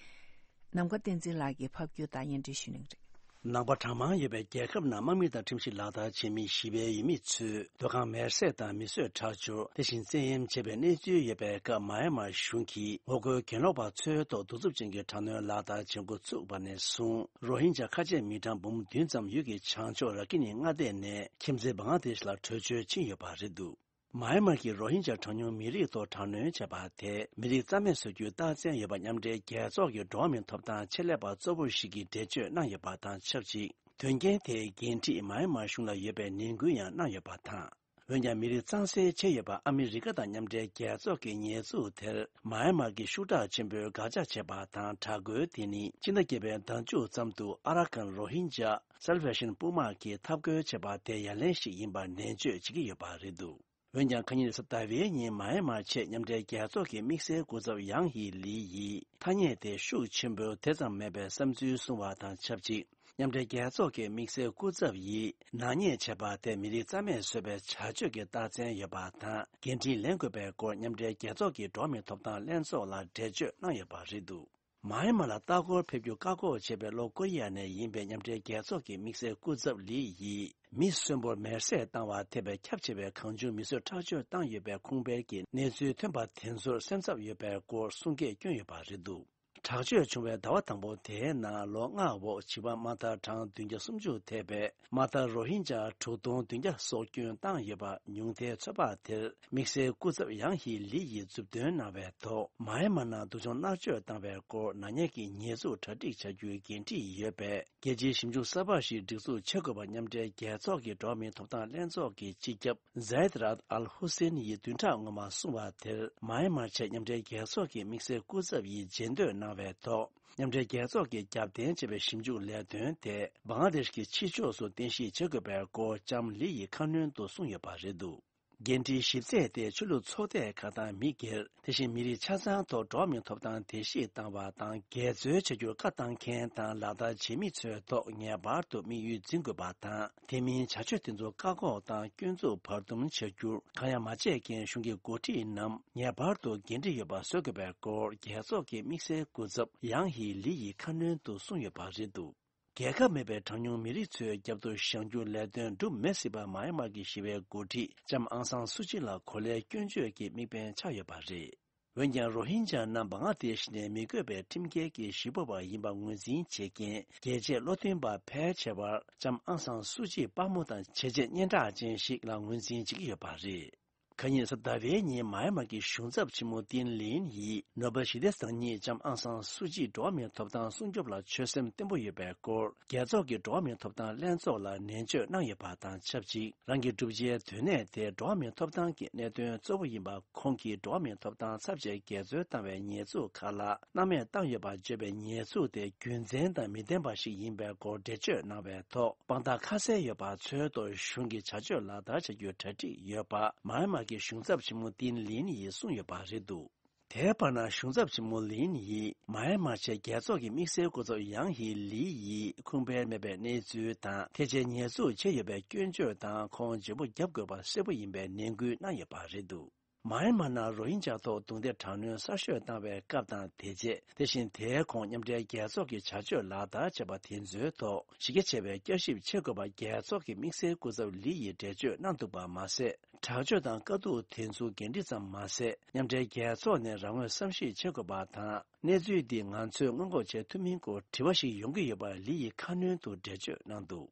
ནམ་མཁའ་བསྟན་འཛིན་ལགས་ཀྱིས་ཕབ་སྒྱུར་དང་སྙན་སྒྲོན་ཞུ་གནང་གི་རེད། ནང་པ་གྲངས་མང་ཡོད་པའི་རྒྱལ་ཁབ་ནང་དམག་མི་དང་ཁྲིམས་གཞི་ལག་བསྟར་བྱེད་མི་ཞི་བའི་ཡུལ་མི་ཚོས་སྡོད་ཁང་མེར་སྲེག་དང་མི་གསོད་ཁྲག་སྦྱོར། དེ་བཞིན་བཙན་གཡེམ་བྱས་པའི་གནས་ཚུལ་ཡོད་པའི་སྐབས། མཱ་ཡན་མར་གཞུང་གིས་ངོ་རྒོལ་གྱེན་ལོག་པ་ཚོའི་ཐོག་གདུག་རྩུབ་ཅན་གྱི་དྲག་གནོན་ལག་བསྟར་བྱེད་འགོ་ཚུགས་པ་ནས་བཟུང་། རོ་ཧིན་ཇཱ་ཁ་ཆེ་མི་གྲངས་འབུམ་བདུན་ཙམ་ཡུལ་གྱི་བྱང་ཕྱོགས་ར་ཀི་ནི་མངའ་སྡེ་ནས་ཁྱིམ་མཚེས་བང་ལ་དེཤ་ལ་བྲོས་བྱོལ་ཕྱིན་ཡོད་པ་རེད་འདུག། མཱ་ཡན་མར་གྱི་རོ་ཧིན་ཇཱ་གྲངས་ཉུང་མི་རིགས་ཐོག་དྲག་གནོན་བྱས་པ་དེ་མི་རིགས་རྩ་མེད་བཟོ་རྒྱུའི་རྟགས་མཚན་ཡོད་པ་མཉམ་འབྲེལ་རྒྱལ་ཚོགས་ཀྱི་འགྲོ་བ་མིའི་ཐོབ་ཐང་ཆེད་ལས་པ་གཙོ་བོ་ཞིག་གིས་འགྲེལ་བརྗོད་གནང་ཡོད་པ་དང་ཆབས་ཅིག་དོན་རྐྱེན་དེའི་འགན་འཁྲི་མཱ་ཡན་མར་གཞུང་ལ་ཡོད་པའི་ནན་སྐུལ་ཡང་གནང་ཡོད་པ་དང་། འོན་ཀྱང་མི་རིགས་གཙང་སེལ་བྱས་ཡོད་པ་ཨ་མི་རི་ཀ་དང་མཉམ་འབྲེལ་རྒྱལ་ཚོགས་ཀྱི་ཉེས་འཛུགས་དེར་མཱ་ཡན་མར་གྱི་ཤུགས་དྲག་ཆེན་པོས་དགག་བྱ་བྱས་པ་དང་། དྲག་རྒོལ་དེ་ནི་སྤྱི་ཟླ་བརྒྱད་པའི་ཟླ་མཇུག་ཙམ་དུ་ཨ་ར་ཀན་རོ་ཧིན་ཇཱ་སེལ་ཝེ་ཤན་དཔུང་དམག་གིས་འཐབ་རྒོལ་བྱས་པ་དེ་ཡ་ལན་ཞིག་ཡིན་པར་ནན་བརྗོད་བྱེད་ཀྱི་ཡོད་པ་རེད་འདུག། འོན་ཀྱང་ཁ་ཉིན་རེས་གཟའ་ཟླ་བའི་ཉིན་མཱ་ཡན་མར་ཆེད་མཉམ་འབྲེལ་རྒྱལ་ཚོགས་ཀྱི་དམིགས་བསལ་སྐུ་ཚབ་ཡང་ཧི་ལི་ཡིས་ཐ་སྙད་དེ་ཤུགས་ཆེན་པོས་དེ་ཙམ་མེད་པའི་བསམ་ཚུལ་གསུངས་པ་དང་ཆབས་ཅིག་མཉམ་འབྲེལ་རྒྱལ་ཚོགས་ཀྱི་དམིགས་བསལ་སྐུ་ཚབ་ཡིས་ནག་ཉེས་བྱས་པ་དེ་མི་རིགས་རྩ་མེད་བཟོས་པའི་བྱ་སྤྱོད་ཀྱི་རྟགས་མཚན་ཡོད་པ་དང་། འགན་འཁྲི་ལེན་དགོས་པའི་སྐོར་མཉམ་འབྲེལ་རྒྱལ་ཚོགས་ཀྱི་འགྲོ་བ་མིའི་ཐོབ་ཐང་ལྷན་ཚོགས་ལ་འགྲེལ་བརྗོད་གནང་ཡོད་པ་རེད་འདུག། མཱ་ཡན་མ་ལ་ལྟ་སྐོར་ཕེབས་རྒྱུ་བཀག་འགོག་བྱས་པའི་ལྷོ་ཀོ་རི་ཡ་ནས་ཡིན་པའི་མཉམ་འབྲེལ་རྒྱལ་ཚོགས་ཀྱི་དམིགས་བསལ་སྐུ་ཚབ་ལི་ཡིས། མི་གསོན་པོར་མེར་སྲེག་བཏང་བ་ཐེ་བའི་ཁྱབ་ཆེ་བའི་གང་བྱུང་མི་གསོད་ཁྲག་སྦྱོར་བཏང་ཡོད་པའི་ཁུངས་སྤེལ་གྱི་གནས་ཚུལ་ཐོན་པ་དེ་ཚོར་སེམས་འཚབ་ཡོད་པའི་སྐོར་གསུང་སྐད་བསྐྱོན་ཡོད་པ་རེད་འདུག། དྲག་སྤྱོད་བྱུང་བའི་ཟླ་བ་དང་པོ་དེའི་ནང་ལོ་ལྔ་འོག་བྱིས་པ་དམག་དར་གྲངས་བདུན་བརྒྱ་སུམ་ཅུ་ཐེ་བའི་དམག་དར་རོ་ཧིན་ཇཱ་དྲུག་སྟོང་བདུན་བརྒྱ་སྲོག་སྐྱོན་བཏང་ཡོད་པ་ཉུང་མཐའི་ཚོད་དཔག་དེར་དམིགས་བསལ་སྐུ་ཚབ་ཡང་ཧི་ལི་ཡིས་མཛུབ་སྟོན་གནང་བའི་ཐོག་མཱ་ཡན་མ་ནང་སྡུག་སྦྱོང་མནར་གཅོད་བཏང་བའི་སྐོར་ནག་ཉེས་ཀྱི་ཉེས་འཛུགས་གྲ་སྒྲིག་བྱ་རྒྱུའི་འགན་འཁྲི་ཡོད་པས། རྒྱལ་སྤྱིའི་ཞིབ་འཇུག་གསར་པ་ཞིག་སྒྲིག་འཛུགས་བྱེད་དགོས་པ་མཉམ་འབྲེལ་རྒྱལ་ཚོགས་ཀྱི་འགྲོ་བ་མིའི་ཐོབ་ཐང་ལྷན་ཚོགས་ཀྱི་སྤྱི་ཁྱབ་ཛའེད་རཱད་ཨལ་ཧུ་སེན་ཡིས་བདུན་ཕྲག་སྔོན་མ་གསུངས་པ་དེར། མཱ་ཡན་མར་ཆེད་མཉམ་འབྲེལ་རྒྱལ་ཚོགས་ཀྱི་དམིགས་བསལ་སྐུ་ཚབ་ཡིས་མཇལ་འདོད་གནང་བའི་ཐོག་མཉམ་འབྲེལ་རྒྱལ་ཚོགས་ཀྱིས་རྒྱབ་རྟེན་བྱས་པའི་ཞིབ་འཇུག་ལས་དོན་དེ་བང་ལ་དེཤ་གི་ཕྱི་ཕྱོགས་སུ་རྟེན་གཞི་བྱེད་དགོས་པའི་སྐོར་ལྕམ་ལི་ཡིས་ཁ་སྣོན་དུ་གསུངས་ཡོད་པ་རེད་འདུག། འགན་འཁྲིའི་ཞིབ་ཚད་དེ་ཆོས་ལུགས་ཚོགས་སྡེ་ཁག་དང་མི་སྒེར། དེ་བཞིན་མི་རིགས་ཆ་ཚང་ཐོག་འགྲོ་བ་མིའི་ཐོབ་ཐང་བརྡལ་བཤིག་བཏང་བ་དང་། འགལ་འཛོལ་བྱ་རྒྱུར་བཀའ་བཏང་མཁན་དང་ལག་བསྟར་བྱེད་མི་ཚོའི་ཐོག་ངེས་པར་དུ་དམིགས་ཡུལ་འཛིན་དགོས་པ་དང་། དེ་མིན་བྱ་སྤྱོད་དེ་ཚོ་བཀག་འགོག་དང་སྐྱོན་འཛུགས་བར་འདུམ་བྱ་རྒྱུར་གང་ཡང་མ་བྱས་མཁན་གཞུང་གི་འགོ་ཁྲིད་རྣམས་ངེས་པར་དུ་འགན་འཁྲི་ཡོད་པ་བཟོ་དགོས་པའི་སྐོར་རྒྱལ་ཚོགས་ཀྱི་དམིགས་བསལ་སྐུ་ཚབ་ཡང་ཧི་ལི་ཡིས་ཁ་སྣོན་དུ་གསུངས་ཡོད་པ་རེད་འདུག། རྒྱལ་ཁབ་མེད་པའི་གྲངས་ཉུང་མི་རིགས་ཚོའི་རྒྱབ་ཏུ་བཞེངས་རྒྱུ་ལས་དོན་སྒྲུབ་མེད་སྲིད་པ་མཱ་ཡན་མར་གྱི་ཞི་བའི་འགོ་ཁྲིད་ལྕམ་ཨང་སང་སུ་ཅི་ལ་གོ་ལའི་སྐྱོན་བརྗོད་ཀྱི་དམིགས་འབེན་ཆགས་ཡོད་པ་རེད། འོན་ཀྱང་རོ་ཧིན་ཇཱ་རྣམས་བང་ལ་དེ་ཤི་ནས་མི་དགོས་པའི་ཁྲིམས་འགལ་གྱི་གཞིས་སྤོ་བ་ཡིན་པ་ངོས་འཛིན་བྱེད་མཁན་རྒྱལ་གཅེས་བློ་མཐུན་པ་ཕལ་ཆེ་བར་ལྕམ་ཨང་སང་སུ་ཅི་དཔའ་མོ་དང་བྱས་རྗེས་སྙན་གྲགས་ཅན་ཞིག་ལ་ངོས་འཛིན་བྱེད་ཀྱི་ཡོད་པ་རེད། ཁ་ཉིན་གཟའ་ཟླ་བའི་ཉིན་མཱ་ཡན་མར་གྱི་གཞུང་ཚབ་ཆེན་མོ་ཏིན་ལིན་ཡིས་ནོ་སྦེལ་ཞི་བདེ་ཟང་ཉིན་ལྕམ་ཨང་སང་སུ་ཅིས་འགྲོ་བ་མིའི་ཐོབ་ཐང་སྲུང་སྐྱོབ་ལ་ཆོད་སེམས་བརྟན་པོ་ཡོད་པའི་སྐོར་རྒྱལ་ཚོགས་ཀྱི་འགྲོ་བ་མིའི་ཐོབ་ཐང་ལྷན་ཚོགས་ལ་ནན་བརྗོད་གནང་ཡོད་པ་དང་ཆབས་ཅིག་རང་གི་བསྒྲུབ་བྱའི་དོན་གནད་དེ་འགྲོ་བ་མིའི་ཐོབ་ཐང་གི་གནད་དོན་གཙོ་བོ་ཡིན་པ་ཁོང་གིས་འགྲོ་བ་མིའི་ཐོབ་ཐང་ཚབས་ཆེའི་འགལ་འཛོལ་བཏང་བའི་ཉེས་འཛུགས་ཁག་ལ་སྣང་མེད་བཏང་ཡོད་པ་བརྗོད་པའི་ཉེས་འཛུགས་དེ་རྒྱུ་མཚན་དང་མི་ལྡན་པ་ཞིག་ཡིན་པའི་སྐོར་འགྲེལ་བརྗོད་གནང་བའི་ཐོག་དཔང་རྟགས་ཁ་གསལ་ཡོད་པ་འཚོལ་ཐོག་གཞུང་གི་བྱ་སྤྱོད་ལག་བསྟར་བྱ་རྒྱུའི་གྲ་སྒྲིག་ཡོད་པ་མཱ་ཡན་མར་གྱི་གཞུང་ཚབ་ཆེན་མོ་ཏིན་ལིན་ཡིས་གསུངས་ཡོད་པ་རེད་འདུག་དེའི་བར་ན་གཞུང་ཚབ་ཆེན་མོ་ལིན་ཡིས་མཱ་ཡན་མར་ཆེད་རྒྱལ་ཚོགས་ཀྱི་དམིགས་བསལ་སྐུ་ཚབ་ཡང་ཧི་ལི་ཡིས་ཁུངས་དཔེ་མེད་པའི་གནས་ཚུལ་དང་ཐེལ་ཙེ་ཉེས་འཛུགས་བྱས་ཡོད་པའི་སྐྱོན་བརྗོད་དང་ཁོང་བརྗེ་པོ་བརྒྱབ་དགོས་པ་གསལ་པོ་ཡིན་པའི་ནན་སྐུལ་གནང་ཡོད་པ་རེད་འདུག་མཱ་ཡན་མར་ནང་རོ་ཧིན་ཇཱ་ཐོག་རྡུང་རྡེག་དྲག་གནོན་གསར་ཤོས་བཏང་བའི་སྐབས་དང་དེ་རྗེས། དེ་བཞིན་དེའི་གོང་མཉམ་འབྲེལ་རྒྱལ་ཚོགས་ཀྱི་བྱ་སྤྱོད་ལག་བསྟར་བྱས་པ་དེ་ཚོའི་ཐོག་གཞི་རྒྱ་ཆེ་བའི་བསྐྱར་ཞིབ་བྱེད་དགོས་པ་རྒྱལ་ཚོགས་ཀྱི་དམིགས་བསལ་སྐུ་ཚབ་ལི་ཡིས་འགྲེལ་བརྗོད་གནང་འདུག་པ་མ་ཟད། དྲག་སྤྱོད་དང་དཀའ་སྡུག་དེ་ཚོ་འགན་འཁྲི་ཙམ་མ་ཟད། མཉམ་འབྲེལ་རྒྱལ་ཚོགས་ནས་རང་ངོས་བསམ་ཤེས་བྱེད་དགོས་པ་དང་། གནས་ཚུལ་འདི་ང་ཚོས་སྔོན་འགོག་བྱེད་ཐུབ་མིན་སྐོར་དྲི་བ་ཞིག་ཡོང་གི་ཡོད་པ་ལི་ཡིས་ཁ་སྣོན་དུ་འགྲེལ་བརྗོད་གནང་འདུག་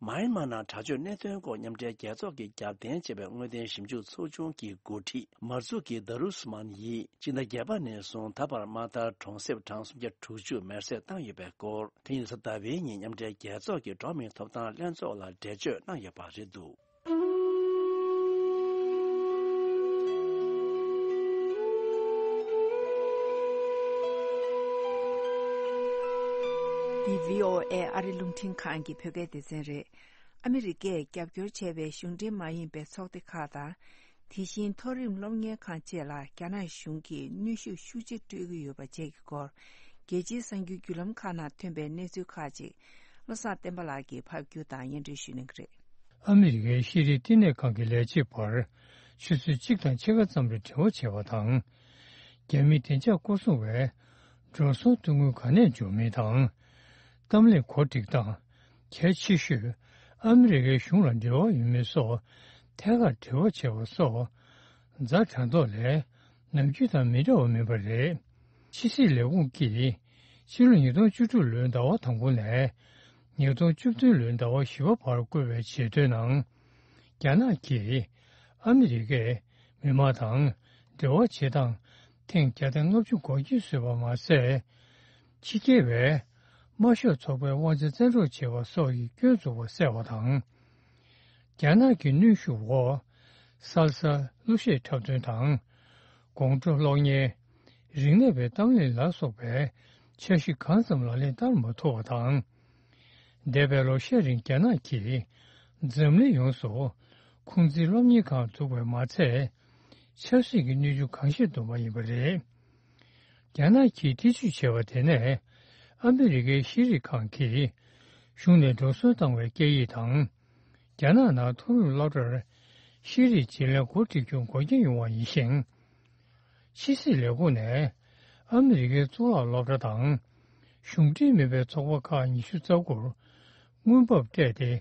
མཱ་ཡན་མར་ནང་དྲག་སྤྱོད་གནད་དོན་སྐོར་མཉམ་འབྲེལ་རྒྱལ་ཚོགས་ཀྱིས་རྒྱབ་རྟེན་བྱས་པའི་དངོས་བདེན་ཞིབ་འཇུག་ཚོགས་ཆུང་གི་འགོ་ཁྲིད་མར་ཛུ་ཀི་དཱ་རུ་སུ་མན་ཡིས་སྤྱི་ཟླ་བརྒྱད་པ་ནས་བཟུང་ད་བར་དམག་དར་གྲོང་གསེབ་གྲངས་སུམ་བརྒྱ་དྲུག་ཅུ་མེར་སྲེག་བཏང་ཡོད་པའི་སྐོར་ཁ་ཉིན་གཟའ་ཟླ་བའི་ཉིན་མཉམ་འབྲེལ་རྒྱལ་ཚོགས་ཀྱི་འགྲོ་བ་མིའི་ཐོབ་ཐང་ལྷན་ཚོགས་ལ་འགྲེལ་བརྗོད་གནང་ཡོད་པ་རེད་འདུག་འདི་བྷི་ཨོ་ཨེ་ཨ་རི་རླུང་འཕྲིན་ཁང་གི་བོད་སྐད་སྡེ་ཚན་རེད། ཨ་མི་རི་ཀས་རྒྱབ་སྐྱོར་བྱས་པའི་གཞུང་འབྲེལ་མ་ཡིན་པའི་ཚོགས་སྡེ་ཁག་དང་། དེ་བཞིན་མཐོ་རིམ་སློབ་གཉེར་ཁང་བཅས་ལ་རྒྱ་ནག་གཞུང་གིས་གནོན་ཤུགས་ཤུགས་ཆེ་སྤྲོད་ཀྱི་ཡོད་པ་བཅས་ཀྱི་སྐོར། རྒྱལ་སྤྱིའི་གསར་འགྱུར་བརྒྱུད་ལམ་ཁག་ནང་ཐོན་པའི་གནས་ཚུལ་ཁག་ཅིག་བློ་བཟང་བསྟན་པ་ལགས་ཀྱིས་ཕབ་སྒྱུར་དང་སྙན་སྒྲོན་ཞུ་གནང་གི་རེད། ཨ་མི་རི་ཀའི་ཤེས་རིག་བསྟི་གནས་ཁང་གི་ལས་བྱེད་པར་ཆུ་ཚོད་གཅིག་དང་ཕྱེད་ཀ་ཙམ་རིང་དྲི་བ་བྱས་པ་དང་། རྒྱ་མིའི་བདེ་འཇགས་སྐོར་སྲུང་བས་འགྲོ་སོང་གཏོང་དངུལ་ག་ནས་འབྱོར་མིན་དང་། གཏམ་ལན་གོ་སྒྲིག་དང་། གལ་ཆེ་ཤོས་ཨ་མི་རི་ཀའི་གཞུང་ལ་འབྲེལ་བ་ཡོད་མེད་སོགས་ཐད་ཀར་དྲི་བ་བྱས་པ་སོགས་ཛ་དྲག་མདོག་ལས་ནམ་རྒྱུན་དང་མི་འདྲ་བ་མིན་པ་རེད། ཕྱི་སྲིད་ལས་ཁུངས་ཀྱིས་ཕྱི་ལོ་ཉིས་སྟོང་བཅུ་དྲུག་ལོའི་ཟླ་བ་དང་པོ་ནས་ཉིས་སྟོང་བཅུ་བདུན་ལོའི་ཟླ་བ་བཞི་པ་བར་བཀོད་པའི་བརྗོད་དོན་ནང་། རྒྱ་ནག་གིས་ཨ་མི་རི་ཀའི་མི་དམངས་དང་འབྲེལ་བ་བྱེད་སྟངས་ཐེངས་བརྒྱ་དང་ལྔ་བཅུ་འགོག་རྐྱེན་བཟོས་པ་མ་ཟད། ཕྱི་རྒྱལ་བའི་དམར་ཤོག་ཚོགས་པའི་དབང་ཆ་བཙན་འཕྲོག་བྱས་པ་སོགས་ཀྱི་སྐྱོན་བཙུགས་པ་གསལ་བ་དང་། རྒྱ་ནག་གི་གནོན་ཤུགས་འོག་གསར་བཟོ་གླུ་གཞས་འཁྲབ་སྟོན་དང་། དགོང་དྲོ་གློག་བརྙན། རིག་གནས་པའི་གཏམ་གླེང་ལ་སོགས་པའི་འཆར་གཞི་གང་ཙམ་ལག་ལེན་བསྟར་མ་ཐུབ་པ་དང་། འདས་པའི་ལོ་ཤས་རིང་རྒྱ་ནག་གིས་འཛམ་གླིང་ཡོངས་སུ་ཁུང་ཙི་སློབ་གཉེར་ཁང་བཙུགས་པས་མ་ཚད། ཆབ་སྲིད་ཀྱི་གནོན་ཤུགས་གང་ཤེས་བཏོན་པ་ཡིན་པ་རེད། རྒྱ་ནག་གིས་ཐེ་བྱུས་བྱས་པ་དེ་ནས་ཨ་མི་རི་ཀའི་ཤེས་རིག་ཁང་གིས་གཞུང་ནས་འགྲོ་སོང་བཏང་བའི་སྐད་ཡིག་དང་། རྒྱ་ནག་ནང་མཐོ་རིམ་སློབ་གྲྭར་ཤེས་རིག་བརྗེ་ལེན་གོ་སྒྲིག་རྒྱུར་འགོག་རྐྱེན་ཡོང་བ་ཡིན་ཞིང་། ཕྱི་སྲིད་ལས་ཁུངས་ནས་ཨ་མི་རི་ཀའི་གཙུག་ལག་སློབ་གྲྭ་དང་། གཞུང་འབྲེལ་མིན་པའི་ཚོགས་པ་ཁག་ཉི་ཤུ་རྩ་དགུར་དངུལ་འབབ་སྤྲད་དེ།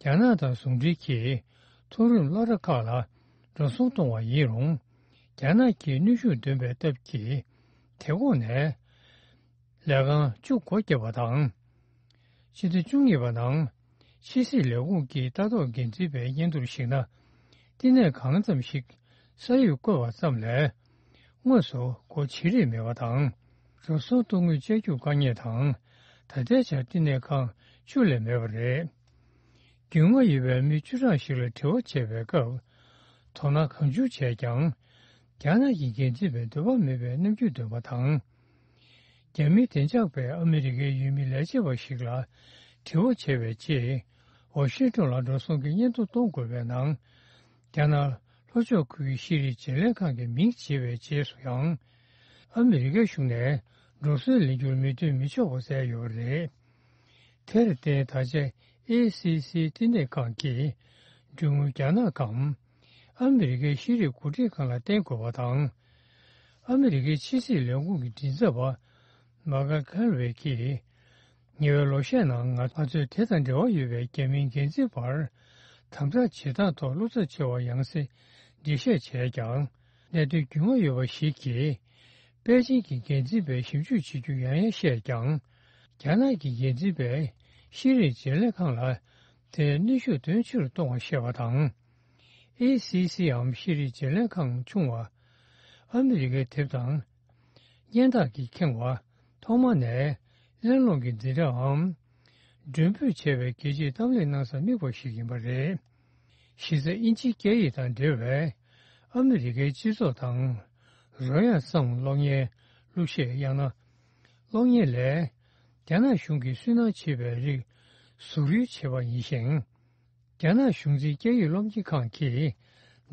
རྒྱ་ནག་དང་ཟུང་འབྲེལ་གྱིས་མཐོ་རིམ་སློབ་གྲྭ་ཁག་ལ་འགྲོ་སོང་གཏོང་བ་ཡིན་རུང་། རྒྱ་ནག་གིས་གནོན་ཤུགས་འདོན་པའི་སྟབས་ཀྱིས། དེ་འོག་ནས་ལས་ཁང་བཅུ་སྒོ་བརྒྱབ་པ་དང་། ཕྱི་ཟླ་བཅུ་གཉིས་པ་ནང་ཕྱི་སྲིད་ལས་ཁུངས་ཀྱི་ལྟ་རྟོག་འགན་འཛིན་པའི་སྙན་ཐོར་གཞིགས་ན། བསྟི་གནས་གང་ཙམ་ཞིག་ས་ཡོམ་བཀོད་པ་ཙམ་ལས། དངོས་སུ་སྒོ་བྱེ་རེས་མེད་པ་དང་། འགྲོ་སོང་གཏོང་དངུལ་བཅའ་རྒྱུར་དཀའ་ངལ་དང་། ད་ལྟའི་ཆར་བསྟི་གནས་ཁང་བཅུ་ལས་མེད་པ་རེད། རྒྱུས་མངའ་ཡོད་པའི་མི་བཅུ་གྲངས་ཤིག་ལ་དྲི་བ་བྱས་པའི་སྐབས། དོ་སྣང་གང་བྱུང་བྱས་ཀྱང་། རྒྱ་ནག་གི་འགན་འཛིན་པས་འདོད་པ་མེད་པའི་རྣམ་འགྱུར་སྟོན་པ་དང་། རྒྱ་མིའི་བདེ་འཇགས་པས་ཨ་མི་རི་ཀའི་ཡུལ་མི་ལས་བྱེད་པ་ཞིག་ལ་དྲི་བ་བྱས་པའི་རྗེས། ཝ་ཤིང་ཏོན་ལ་འགྲོ་སོང་གི་སྙན་ཐོ་གཏོང་དགོས་པའི་ནང་། རྒྱ་ནག་ལྷོ་ཕྱོགས་ཁུལ་གྱི་ཤེས་རིག་བརྗེ་ལེན་ཁང་གི་མིང་བརྗེ་བའི་རྗེས་སུ་ཡང་། ཨ་མི་རི་ཀའི་གཞུང་ནས་འགྲོ་སོང་ལེན་རྒྱུར་མོས་མཐུན་མི་ཆོག་པ་བསྩལ་ཡོད་པ་རེད། དེར་བརྟེན། ད་ཆ་ཨེ་སི་སི་བསྟི་གནས་ཁང་གིས་གྲོན་དངུལ་རྒྱ་ནག་གམ། ཨ་མི་རི་ཀའི་ཤེས་རིག་གོ་སྒྲིག་ཁང་ལ་བརྟེན་དགོས་པ་དང་། ཨ་མི་རི་ཀའི་ཕྱི་སྲིད་ལས་ཁུངས་ཀྱི་མགྲིན་ཚབ་པ་མ་ཀལ་ཁེལ་ཝེ་གིས། ཉེ་བའི་ལོ་ཤས་ནང་ང་ཚོས་དེ་དང་འབྲེལ་བ་ཡོད་པའི་རྒྱ་མིའི་འགན་འཛིན་བར་དམ་དྲག་བྱེད་སྟངས་ཐོག་བློ་འཚབ་ཆེ་བ་ཡང་སེ་འགྲེལ་བཤད་བྱས་ཀྱང་། གནད་དོན་རྒྱུས་མངའ་ཡོད་པ་ཞིག་གིས་པེ་ཅིང་གི་འགན་འཛིན་པས་ཞིབ་འཇུག་བྱེད་རྒྱུ་ཡང་ཡང་བཤད་ཀྱང་། རྒྱ་ནག་གི་འགན་འཛིན་པས་ཤེས་རིག་བརྗེ་ལེན་ཁང་ལ་དེའི་གནོན་ཤུགས་དོན་ཆེ་རུ་གཏོང་བར་བཤད་པ་དང་། ཨེ་སི་སི་འམ་ཤེས་རིག་བརྗེ་ལེན་ཁང་ཆུང་བ། ཨ་མི་རི་ཀའི་དེབ་དང་། སྙན་ཐག་གིས་ཁེངས་པ། ཐོག་མ་ནས་གླེང་སློང་གི་འཛིན་གྲྭའམ། མགྲོན་འབོད་བྱས་པའི་རྒྱལ་སྤྱིའི་གཏམ་གླེང་གནང་ས་དམིགས་པ་ཞིག་ཡིན་པ་རེད། གཞི་རྩ་དབྱིན་ཇིའི་སྐད་ཡིག་དང་འབྲེལ་བའི་ཨ་མི་རི་ཀའི་སྤྱི་ཚོགས་དང་། རོལ་དབྱངས་སམ་གློག་བརྙན། གླུ་གཞས། ཡང་ན། གློག་བརྙན་ལས། རྒྱ་ནག་གཞུང་གིས་སུན་སྣང་བྱེད་པའི་རིགས་ཟུར་གཡོལ་བྱེད་པ་ཡིན་ཞིང་། རྒྱ་ནག་གཞུང་འཛིན་སྐད་ཡིག་སློབ་གཉེར་ཁང་གིས་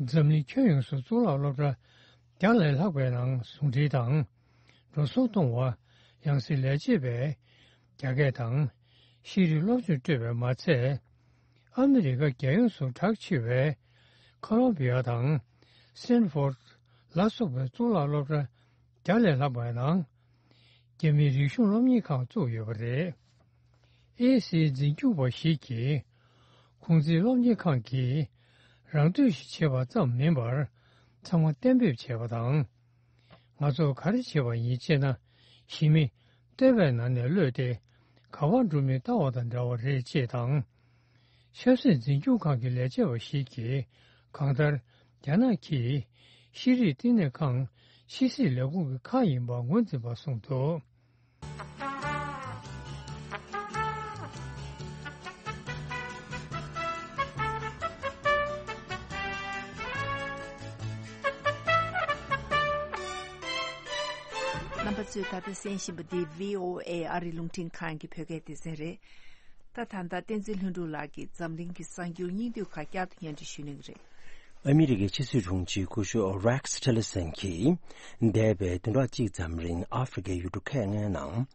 འཛམ་གླིང་ཁྱོན་ཡོངས་སུ་གཙུག་ལག་སློབ་གྲྭ་བརྒྱ་ལས་ལྷག་པའི་ནང་ཟུང་འབྲེལ་དང་འགྲོ་སོང་གཏོང་བ། ཡང་སེ་ལས་བྱེད་པས་རྒྱ་སྐད་དང་ཤེས་རིག་སློབ་སྦྱོང་སྤྲོད་པ་མ་ཚད། ཨ་མི་རི་ཀ་རྒྱལ་ཡོངས་སུ་གྲགས་ཆེ་བའི་ཁོ་ལོམ་བི་ཡ་དང་སི་ཊན་ཕོར་ཌི་ལ་སོགས་པའི་གཙུག་ལག་སློབ་གྲྭ་བརྒྱ་ལས་ལྷག་པའི་ནང་རྒྱ་མིའི་རིག་གཞུང་སློབ་གཉེར་ཁང་བཙུགས་ཡོད་པ་རེད། ཨེ་སིའི་འཛིན་སྐྱོང་བ་ཞིག་གིས། ཁོང་ཚོའི་སློབ་གཉེར་ཁང་གིས་རང་བསྟོད་ཞིག་བྱས་པ་ཙམ་མིན་པར་ཚང་མ་གཏན་འབེབས་བྱས་པ་དང་། ང་ཚོ་ག་རེ་བྱས་པ་ཡིན་ཅེ་ན། གཞི་མེ་བསྟོད་པའི་ནང་ནས་གློད་དེ། ག་པར་འགྲོ་མིན་ལྟ་བ་དང་འདྲ་བ་རེད་ཅེས་དང་། ཆབ་སྲིད་འཛིན་སྐྱོང་ཁང་གི་ལས་བྱེད་པ་ཞིག་གིས་གང་ལྟར་རྒྱ་ནག་གིས་ཤེས་རིག་བསྟི་གནས་ཁང་ཕྱི་སྲིད་ལས་ཁུངས་ཀྱི་ཁག་ཡིན་པ་ངོས་འཛིན་པ་གསུངས་འདུག། རྣམ་པ་ཚོས་ད་ལྟ་གསན་བཞིན་པ་འདི་བྷི་ཨོ་ཨེ་ཨ་རིའི་རླུང་འཕྲིན་ཁང་གི་བོད་སྐད་སྡེ་ཚན་རེད། ད་ད་ལྟ་བསྟན་འཛིན་ལྷུན་གྲུབ་ལགས་ཀྱིས་འཛམ་གླིང་གི་གསར་འགྱུར་སྙིང་བསྡུས་ཁག་བསྐྱར་དུ་སྙན་སྒྲོན་ཞུ་གནང་གི་རེད། ཨ་མི་རི་ཀའི་ཕྱི་སྲིད་དྲུང་ཆེ་སྐུ་ཞབས་Rex Tillerson གྱིས་འདས་པའི་བདུན་ཕྲག་གཅིག་ཙམ་རིང་ཨ་ཧྥེ་རི་ཁའི་ཡུལ་གྲུ་ཁག་ལྔའི་ནང་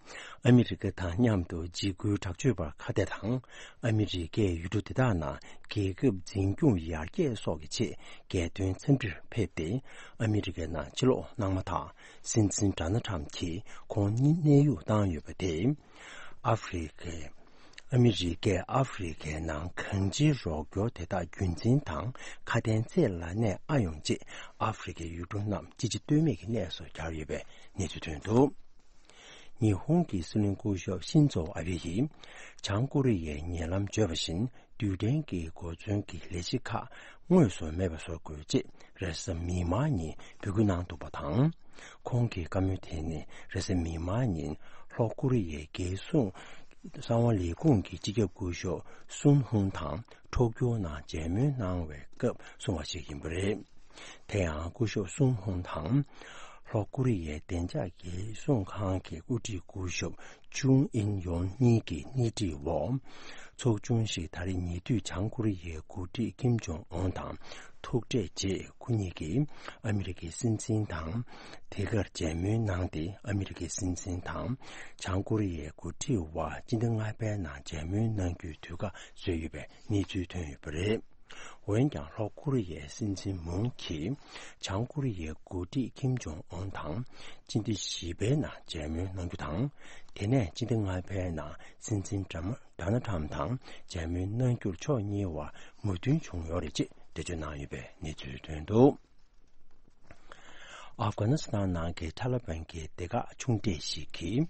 ཨ་མི་རི་ཀ་དང་མཉམ་དུ་འཇིགས་སྐུལ་དྲག་སྤྱོད་པར་ཁ་གཏད་དང་། ཨ་མི་རི་ཀས་ཡུལ་གྲུ་དེ་དག་ནང་རྒྱལ་ཁབ་འཛིན་སྐྱོང་ཡར་རྒྱས་སོགས་ཀྱི་ཆེད་རྒྱལ་དོན་འཚམས་འདྲིར་ཕེབས་ཏེ། ཨ་མི་རི་ཀའི་ནང་ཕྱིར་ལོག་གནང་མ་ཐག་སྲིད་འཛིན་ཌོ་ནལ་ཊམ་གྱིས་ཁོང་གཉིས་གནས་དབྱུང་བཏང་ཡོད་པ་དེས། ཨ་ཧྥེ་རི་ཁའི། ཨ་མི་རི་ཀས་ཨ་ཧྥེ་རི་ཁའི་ནང་གང་ཅིའི་རོགས་སྐྱོར་དེ་དག་རྒྱུན་འཛིན་དང་ཁ་དན་ཚིག་ལ་གནས་ཨ་ཡོང་ཆེད། ཨ་ཧྥེ་རི་ཁའི་ཡུལ་གྲུ་རྣམས་ཅི་བྱེད་གཏོལ་མེད་ཀྱི་གནས་སུ་གྱར་ཡོད་པའི་གནས་ཚུལ་ཐོན་འདུག། ཉི་ཧོང་གི་སྲིད་བློན་སྐུ་ཞབས་ཤིན་ཛོ་ཨ་བྷེ་ཡིས་བྱང་ཀོ་རི་ཡའི་ཉེ་ལམ་བརྗོད་པ་བཞིན། རྡུལ་ཕྲན་གྱི་གོ་མཚོན་གྱི་ལས་གཞི་ཁག་དངོས་སུ་མེད་པ་བཟོ་དགོས་ཅེས་རེས་གཟའ་མིག་དམར་ཉིན་འབོད་སྐུལ་གནང་འདུག་པ་དང་། ཁོང་གི་བཀའ་མོལ་དེ་ནི་རེས་གཟའ་མིག་དམར་ཉིན་ལྷོ་ཀོ་རི་ཡའི་རྒྱལ་སྲུང་གསང་བ་ལས་ཁུངས་ཀྱི་སྤྱི་ཁྱབ་སྐུ་ཞབས་སུན་ཧུང་དང་ཐོ་ཀྱོ་ནང་མཇལ་མོལ་གནང་བའི་སྐབས་གསུངས་པ་ཞིག་ཡིན་པ་རེད། དེ་ཡང་སྐུ་ཞབས་སུན་ཧུང་དང་། ལྷོ་ཀོ་རི་ཡའི་བདེ་འཇགས་རྒྱལ་སྲུང་ཁང་གི་དབུ་ཁྲིད་སྐུ་ཞབས་ཅུང་ཨིན་ཡོན་གཉིས་ཀྱི་སྣེ་ཁྲིད་འོག་ཚོགས་ཆུང་ཞིག་ད་རེས་ཉེ་དུས་བྱང་ཀོ་རི་ཡའི་འགོ་ཁྲིད་ཀིམ་ཇོང་ཨུན་དང་ཐུག་འཕྲད་རྗེས། ཁོ་གཉིས་ཀྱིས་ཨ་མི་རི་ཀའི་སྲིད་འཛིན་དང་དེ་གར་མཇལ་མོལ་གནང་སྟེ། ཨ་མི་རི་ཀའི་སྲིད་འཛིན་དང་བྱང་ཀོ་རི་ཡའི་འགོ་ཁྲིད་དབར་སྤྱི་ཟླ་ལྔ་པའི་ནང་མཇལ་མོལ་གནང་རྒྱུའི་དུས་བཀག་བཟོས་ཡོད་པའི་གནས་ཚུལ་ཐོན་ཡོད་པ་རེད། འོན་ཀྱང་ལྷོ་ཀོ་རི་ཡའི་སྲིད་འཛིན་མུན་གྱིས་བྱང་ཀོ་རི་ཡའི་འགོ་ཁྲིད་ཀིམ་ཇོང་ཨུན་དང་སྤྱི་ཟླ་བཞི་པའི་ནང་མཇལ་མོལ་གནང་རྒྱུ་དང་། དེ་ནས་སྤྱི་ཟླ་ལྔ་པའི་ནང་སྲིད་འཛིན་ཌོ་ནལ་ཌོ་ནལ་ཊམ་དང་མཇལ་མོལ་གནང་རྒྱུར་ཕྱོགས་གཉིས་བར་མོས་མཐུན་བྱུང་ཡོད་རེད་ཅེས་འགྲེལ་བརྗོད་གནང་ཡོད་པའི་གནས་ཚུལ་ཐོན་འདུག། ཨབ་གྷ་ནི་སི་ཐན་ནང་གི་ཐ་ལི་བན་གྱི་སྡེ་ཁག་ཆུང་གྲས་ཤིག་གིས་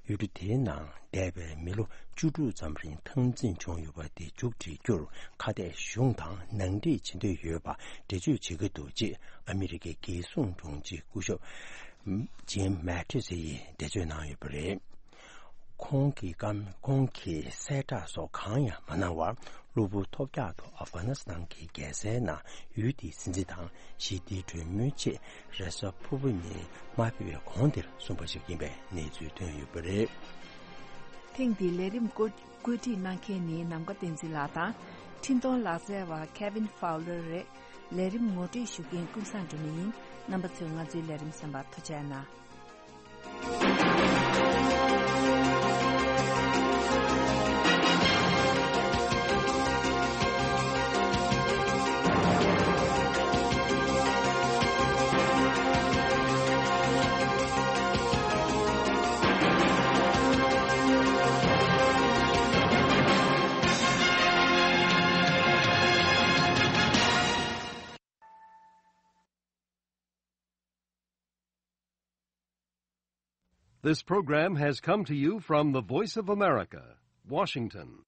ཡུལ་གྲུ་དེའི་ནང་འདས་པའི་མི་ལོ་བཅུ་དྲུག་ཙམ་རིང་འཐབ་འཛིང་བྱུང་ཡོད་པ་དེ་མཇུག་སྒྲིལ་རྒྱུར་ཁ་གཏད་གཞུང་དང་ནང་འགྲིག་བྱེད་འདོད་ཡོད་པ་འགྲེལ་བརྗོད་བྱེད་ཀྱི་འདུག་ཅེས་ཨ་མི་རི་ཀའི་རྒྱལ་སྲུང་དྲུང་ཆེ་སྐུ་ཞབས་ཇིམ་མེ་ཏི་སི་ཡིས་འགྲེལ་བརྗོད་གནང་ཡོད་པ་རེད། ཁོང་གིས་བཀའ། ཁོང་གིས་གསལ་བསྒྲགས་སོགས་གང་ཡང་མ་གནང་བར། གློ་བུར་ཐོལ་རྒྱག་ཏུ་ཨབ་གྷ་ནི་སི་ཐན་གྱི་རྒྱལ་སའི་ནང་ཡུལ་དེའི་སྲིད་འཛིན་དང་ཞི་བདེའི་གྲོས་མོལ་ཆེད་རེས་གཟའ་ཕུར་བུ་ཉིན་མ་ཕེབས་པའི་གོང་དེར་གསུངས་པ་ཞིག་ཡིན་པའི་གནས་ཚུལ་ཐོན་ཡོད་པ་རེད། ཐེངས་འདིའི་ལས་རིམ་བཀོད། བཀོད་སྒྲིག་གནང་མཁན་ནི་ནམ་མཁའ་བསྟན་འཛིན་ལགས་དང་། འཕྲིན་གཏོང་ལག་རྩལ་བ་Kevin Fowler རེད། ལས་རིམ་ངོ་སྤྲོད་ཞུ་མཁན་ཀུན་བཟང་སྒྲོལ་མ་ཡིན། རྣམ་པ་ཚོས་ང་ཚོའི་ལས་རིམ་གསན་པར་ཐུགས་རྗེ་གནང་། This program has come to you from the Voice of America, Washington.